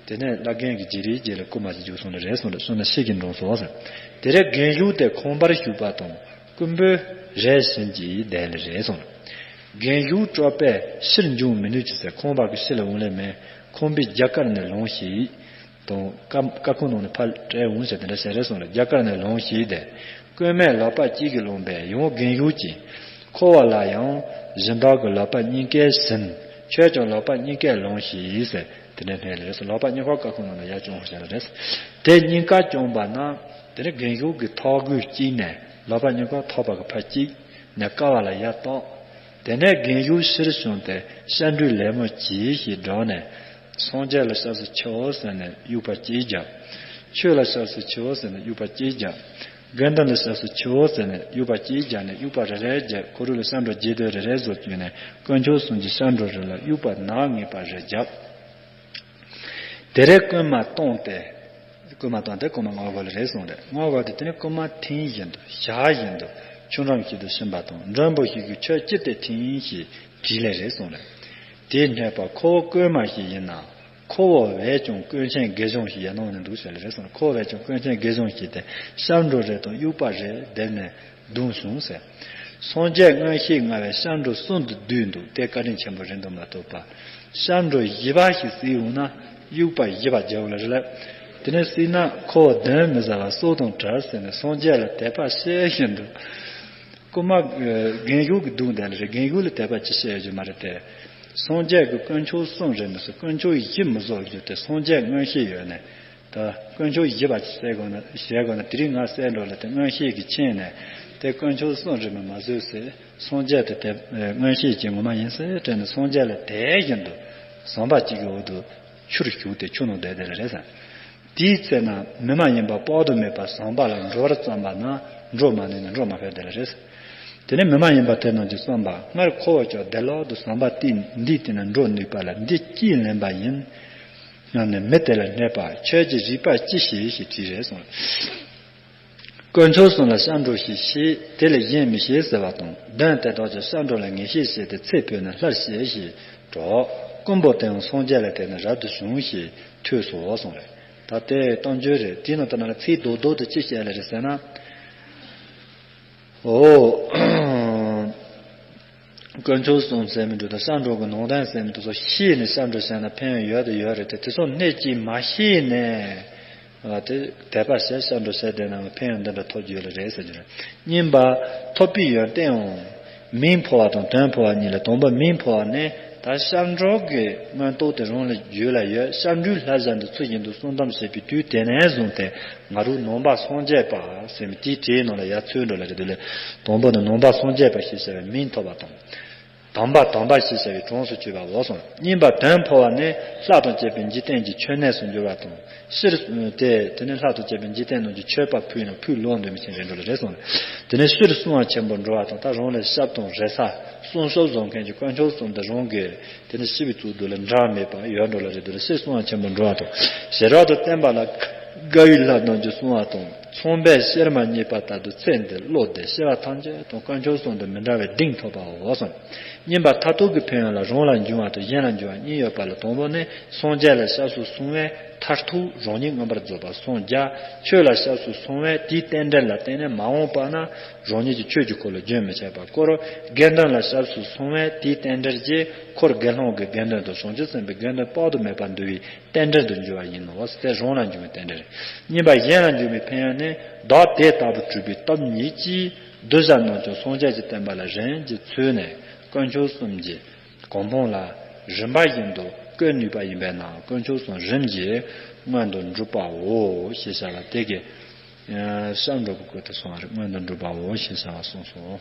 དེ་ནས་བླ་རྒན་གྱིས་རྗེས་རེ་རྗེས་ལ་རྐུན་མ་ཞིག་རྒྱུགས་སོང་ལ་རེད་གསུངས་རེད། སོང་ན་ཤི་གི་འགྲོ་སོང་ཟེར། དེ་རེད་རྒན་ཞུགས་དེ་ཁང་པར་བཞུགས་པ་དང་། རྐུན་པོས་རས་བྱིན་གྱིས་བདས་ལ་རེད་གསུངས། རྒན་ཞུགས་སྐྲག་པས་ཕྱིར་འབྱུང་མི་ནུས་ཀྱི་ཟེར། ཁང་པ་གི་ཕྱི་ལ་འོང་ལེ་མེད། ཁང་པའི་རྒྱ་གར་ནས་ལོངས་ཤིག་དང་། ཀ་ཀ་ཁང་ནང་ནས་ཕར་བྲལ་འོང་ཟེར་དེ་འདྲ་བྱས་རེད་གསུངས་རེད། རྒྱ་གར་ནས་ལོངས་ཤིག་དེ། རྐུན་མས་ལག་པ་གཅིག་གིས་བླངས་པས་ཡང་རྒན་ཞུགས་ཀྱིས། འཁོར་བ་ལ་ཡང་སྦྱིན་བདག་གི་ལག་པ་གཉིས་ཀས་ཟིན། ཁྱོད་ཀྱང་ལག་པ་གཉིས་ཀས་ལོངས་ཤིག་ཟེར། དེ་ནས་སྣེ་ལེན་སོ། ལག་པ་གཉིས་ཀ་ཀ་ཁང་ནང་ལ་ཡར་བརྐྱངས་བཞག་ལ་རེད། དེ་གཉིས་ཀ་བརྐྱངས་པ་ན། དེ་ནས་རྒན་ཞུགས་ཀྱི་ཐོག་གུ་གཅིག་ནས་ལག་པ་གཉིས་ཀ་ཐོག་པ་གི་ཕར་གཅིག་ནས་ཀ་བ་ལ་ཡར་བཏགས། དེ་ནས་རྒན་ཞུགས་ཕྱིར་བྱོན་ཏེ་སྐྱབས་འགྲོའི་ལད་མོ་གྱིས་ཞེས་བསྒྲགས་ནས། སངས་རྒྱས་ལ་སྐྱབས་སུ་མཆིའོ་ཟེར་ནས་དབྱུག་པ་གཅིག་བརྒྱབ། ཆོས་ལ་སྐྱབས་སུ་མཆིའོ་ཟེར་ནས་དབྱུག་པ་གཅིག་བརྒྱབ། དགེ་འདུན་ལ་སྐྱབས་སུ་མཆིའོ་ཟེར་ནས་དབྱུག་པ་གཅིག་བརྒྱབ་ནས་དབྱུག་པ་རེ་རེ་བརྒྱབ། ཁོ་རང་ལ་སྐྱབས་འགྲོ་རྗེས་ཟློས་རེ་རེ་བཟོ་བཅུག་ནས་དཀོན་མཆོག་གསུམ་གྱི་སྐྱབས་འགྲོ་རེ་ལ་དབྱུག་པ་ནག་ངེས་པ་རེ་བརྒྱབ། དེ་རེས་རྐུན་མ་བཏང་སྟེ། རྐུན་མ་བཏང་སྟེ་རྐུན་མ་སྔོན་འགོག་ལ་རེ་སོང་རེད། སྔོན་འགོག་དེ་དེ་ནས་རྐུན་མ་ཐེངས་བཞིན་དུ་ཞག་བཞིན་དུ་ཆུ་འགྲམ་ཞིག་ཏུ་ཕྱིན་པ་དང་། མགྲོན་པོ་ཞིག་གིས་ཁྱོད་ཅི་སྟེ་ཐེངས་ཞེས་དྲིས་ལེ་རེ་སོང་རེད། དེས་སྨྲས་པ། ཁོ་བོ་རྐུན་མ་ཞིག་ཡིན་ན། ཁོ་བོ་བས་ཀྱང་དཀོན་ཆེན་དགེ་སྦྱོང་ཞིག་ཡིན་ནོ་ནི་འདུག་ཟེར་ལེ་རེ་སོང་། ཁོ་བོ་བས་ཀྱང་དཀོན་ཆེན་དགེ་སྦྱོང་ཞིག་སྟེ་སྐྱབས་འགྲོ་རེ་དང་དབྱུག་པ་རེ་བརྒྱབ་ནས་བརྡུངས་བྱུང་ཟེར། སངས་རྒྱས་མངོན་ཤེས་མངའ་བས་སྐྱབས་འགྲོ་གསུམ་དུ་བསྡུས་འདུག་དེ་བཀའ་དྲིན་ཆེན་པོ་རེད་འདུག་མ་གཏོགས་པ། སྐྱབས་འགྲོ་བཞི་པ་ཞིག་བརྩིས་འོང་ན་དབྱུག་པ་བཞི་པ་རྒྱབ་ལ་རེ་ལ། དེ་ནས་བརྩིས་ན་ཁོ་བོ་གདོན་མི་ཟ་བར་སྲོག་དང་བྲལ་ཟེར་ནས་སངས་རྒྱས་ལ་དད་པ་བྱེད་བཞིན་དུ། རྐུན་མ་རྒན་ཞུགས་ཀྱིས་བརྡུངས་བསྡད་ལ་རེད། རྒན་ཞུགས་ལ་དད་པ་ཅི་བྱེད་རྒྱུ་མ་རེད་དེ། སངས་རྒྱས་ཀྱི་དཀོན་མཆོག་གསུམ་རེད་མི་སྲིད། དཀོན་མཆོག་བཞི་མི་བཟོ་རྒྱུ་དེ་སངས་རྒྱས་མངོན་ཤེས་ཡོད་ནས། ད་དཀོན་མཆོག་བཞི་པ་ཅིག་གསལ་དགོས་ན་བྱེད་དགོས་ན་དེ་རིང་ང་གསལ་འགྲོ་ལ་དེ་མངོན་ཤེས་ཀྱིས་མཁྱེན་ནས། དེ་དཀོན་མཆོག་གསུམ་རེད་མི་མ་བཟོས་ཟེར། སངས་རྒྱས་དེ་དེ་མངོན་ཤེས་ཀྱིས་ངོ་མ་ཡིན་ཟེར་དྲན་ནས་སངས་རྒྱས་ལ་དད་བཞིན་དུ་ཟམ་པ་གཅིག་གི་འོག་ཏུ་ཆུར་ཞུགས་ཏེ་ཆུ་ནང་བསྡད་དེ་ལ་རེད་ཟེར། དེའི་ཚེ་ན་མི་མ་ཡིན་པ་དཔག་ཏུ་མེད་པ་ཟམ་པ་ལ་འགྲོ་བར་བརྩམས་པ་ན་འགྲོ་མ་ནུས་ནས་འགྲོ་མ་ཕོད་དེ་ལ་རེད། དེ་ནས་མི་མ་ཡིན་པ་དེ་རྣམས་ཀྱིས་གསུངས་པ། སྔར་ཁོ་བོ་ཀྱང་དེ་ལོག་ཏུ་ཟམ་པ་དེ་འདིའི་སྟེང་ན་འགྲོ་ནུས་པ་ལ་འདི་ཅིས་ལེན་པ་ཡིན། སྙམ་ནས་མི་དེ་ལ་སྨྲས་པ། ཁྱོད་ཀྱི་རིག་པ་ཅི་ཞིག་ཞེས་དྲིས་རེད་གསུངས། དཀོན་མཆོག་གསུམ་ལ་སྐྱབས་འགྲོ་ཞིག་ཤེས། དེ་ལས་གཞན་མི་ཤེས་ཟེར་བ་དང་། གདོན་དེ་དག་ཀྱང་སྐྱབས་འགྲོ་ལ་ངེས་ཤེས་བྱས་ཏེ་ཚེ་འཕོས་ནས་སླར་གཤེགས་ཞེས་གྲགས། རྐུན་པོ་དེའང་སངས་རྒྱས་ལ་དད་ནས་རབ་ཏུ་བྱུང་ཞེས་ཐོས་སོ་གསུངས་རེད། ད་དེ་གཏམ་རྒྱུད་རེད། དེའི་ནང་དུ་ན་ལ་ཚིག་རྡོག་རྡོག་ཏུ་ཅི་བཤད་ལེ་རེད་ཟེར་ན། འོ། དཀོན་མཆོག་གསུམ་ཟེར་མི་འདུག་དང་སྐྱབས་འགྲོ་གི་ནང་དོན་ཟེར་མི་འདུག་སོགས་ཤེས་ནས་སྐྱབས་འགྲོ་བྱས་ན་ཕན་ཡོན་ཡོད་དང་ཡོད་རེད་དེ། དེ་ཚོ་གནད་ཀྱིས་མ་ཤེས་ནས། དེ་དད་པ་བྱས་སྐྱབས་འགྲོ་བྱས་བསྡད་ན་ཕན་ཡོན་འདི་འདྲ་ཐོབ་རྒྱུ་ཡོད་ལ་རེད་ཟེར་རྒྱུ་རེད། གཉིས་པ། ཐོབ་པའི་ཡོན་ཏན་འོང་། མིང་འཕོ་བ་དང་དོན་འཕོ་བ་གཉིས་ལས། དང་པོ་མིང་འཕོ་བ་ནི་ད་སྐྱབས་འགྲོ་གི་མངོན་རྟོགས་དེ་རང་ལ་རྒྱུད་ལ་ཡོད། སྐྱབས་འགྲོའི་བསླབ་བྱ་འདི་ཚུལ་བཞིན་དུ་སྲུང་གཏམ་བྱེད་པའི་དུས་དེ་ནས་བཟུང་སྟེ་ང་རང་ནང་པ་སངས་རྒྱས་པ་ཟེར་མི་དེའི་གྲས་ནང་ལ་ཡར་ཚུད་འགྲོ་ལ་རེད་འདུག་ལ། དང་པོ་ནི་ནང་པ་སངས་རྒྱས་པ་ཞེས་བྱ་བའི་མིང་ཐོབ་པ་དང་། དམ་པ་དམ་པ་ཞེས་བྱ་བའི་གྲངས་སུ་གྱུར་པའོ་གསུངས། གཉིས་པ་དོན་འཕོ་བ་ནི་ལྷ་དང་བཅས་པའི་འཇིག་རྟེན་གྱི་མཆོད་གནས་སུ་འགྱུར་བ་དང་། སྤྱིར་དེ་དེ་ནི་ལྷ་དང་བཅས་པའི་འཇིག་རྟེན་ནང་གི་མཆོད་པ་ཕུལ་ན་ཕུལ་ལོང་འདོད་མི་ཆེན་རེད་འགྲོ་ལ་རེད་གསུངས། དེ་ནི་སྤྱིར་སྲུང་བ་ཆེན་པོར་འགྲོ་བ་དང་། ད་རང་ལ་ཞབས་དང་རེ་ས་སྲུང་སྐྱོབ་བཟོ་མཁན་གྱི་དཀོན་མཆོག་གསུམ་དུ་རང་གི་དེ་ནི་ཤི་བའི་གཙུག་ཏོར་ལ་འདྲ་མེད་པ་ཡོད་འགྲོ་ལ་རེད་འདུག་ལ། སྤྱིར་སྲུང་བ་ཆེན་པོར་འགྲོ་བ་དང་། ཞི་རགས་དང་བརྟན་པ་ལ་དགའ་བའི་ལྷ་རྣམས་ཀྱིས་སྲུང་བ་དང་། ཚངས་པས་གཤེར་མ་བརྙེས་པ་ལྟར་དུ་ཚེ་འདིར་བློ་བདེ། ཤི་བ་ཐམས་ཅད་དང་དཀོན་མཆོག་གསུམ་དུ་མི་འབྲལ་བའི་གདེང་ཐོབ་པའོ་གསུངས། གཉིས་པ་མཐར་ཐུག་གི་ཕན་ཡོན་ལ་རང་ལ་འབྱུང་བ་དང་གཞན་ལ་འབྱུང་བ་གཉིས་ཡོད་པ་ལ། དང་པོ་ནི་སངས་རྒྱས་ལ་སྐྱབས་སུ་སོང་བས་མཐར་ཐུག་རང་ཉིད་མངོན་པར་རྫོགས་པར་སངས་རྒྱ། ཆོས་ལ་སྐྱབས་སུ་སོང་བས་དེའི་རྟེན་འབྲེལ་ལ་བརྟེན་ནས་མ་འོངས་པ་ན་རང་ཉིད་ཀྱི་ཆོས་ཀྱི་འཁོར་ལོ་རྒྱུན་མི་ཆད་པར་བསྐོར། དགེ་འདུན་ལ་སྐྱབས་སུ་སོང་བས་དེའི་རྟེན་འབྲེལ་གྱིས་འཁོར་དགེ་སློང་གི་དགེ་འདུན་དང་བྱང་ཆུབ་སེམས་དཔའི་དགེ་འདུན་དཔག་ཏུ་མེད་པར་འདུ་བའི་རྟེན་འབྲེལ་དུ་འགྱུར་བ་ཡིན་ནོ། དེ་རང་ལ་འབྱུང་བའི་རྟེན་འབྲེལ་རེད། གཉིས་པ་གཞན་ལ་འབྱུང་བའི་ཕན་ཡོན་ནི། བདག་དེ་ལྟ་བུར་གྲུབ་པའི་སྟོབས་ཉིད་ཀྱིས་གདུལ་བྱ་རྣམས་ཀྱང་སངས་རྒྱས་ཀྱི་བསྟན་པ་ལ་རིམ་གྱིས་ཚུད་ནས་དཀོན་མཆོག་གསུམ་གྱི་གོ་འཕང་ལ་རིམ་པ་བཞིན་དུ་བཀོད་ནུས་པ་ཡིན་པས་ན། དཀོན་མཆོག་གསུམ་རིམ་གྱིས་མངོན་དུ་འགྲུབ་པའོ་ཞེས་བྱ་བ་དེ་གའི་སྐྱབས་འགྲོ་གི་སྐོར་དུ་གསུངས་པ་རེད། མངོན་དུ་འགྲུབ་པའོ་ཞེས་བྱ་བ་གསུངས་སོ།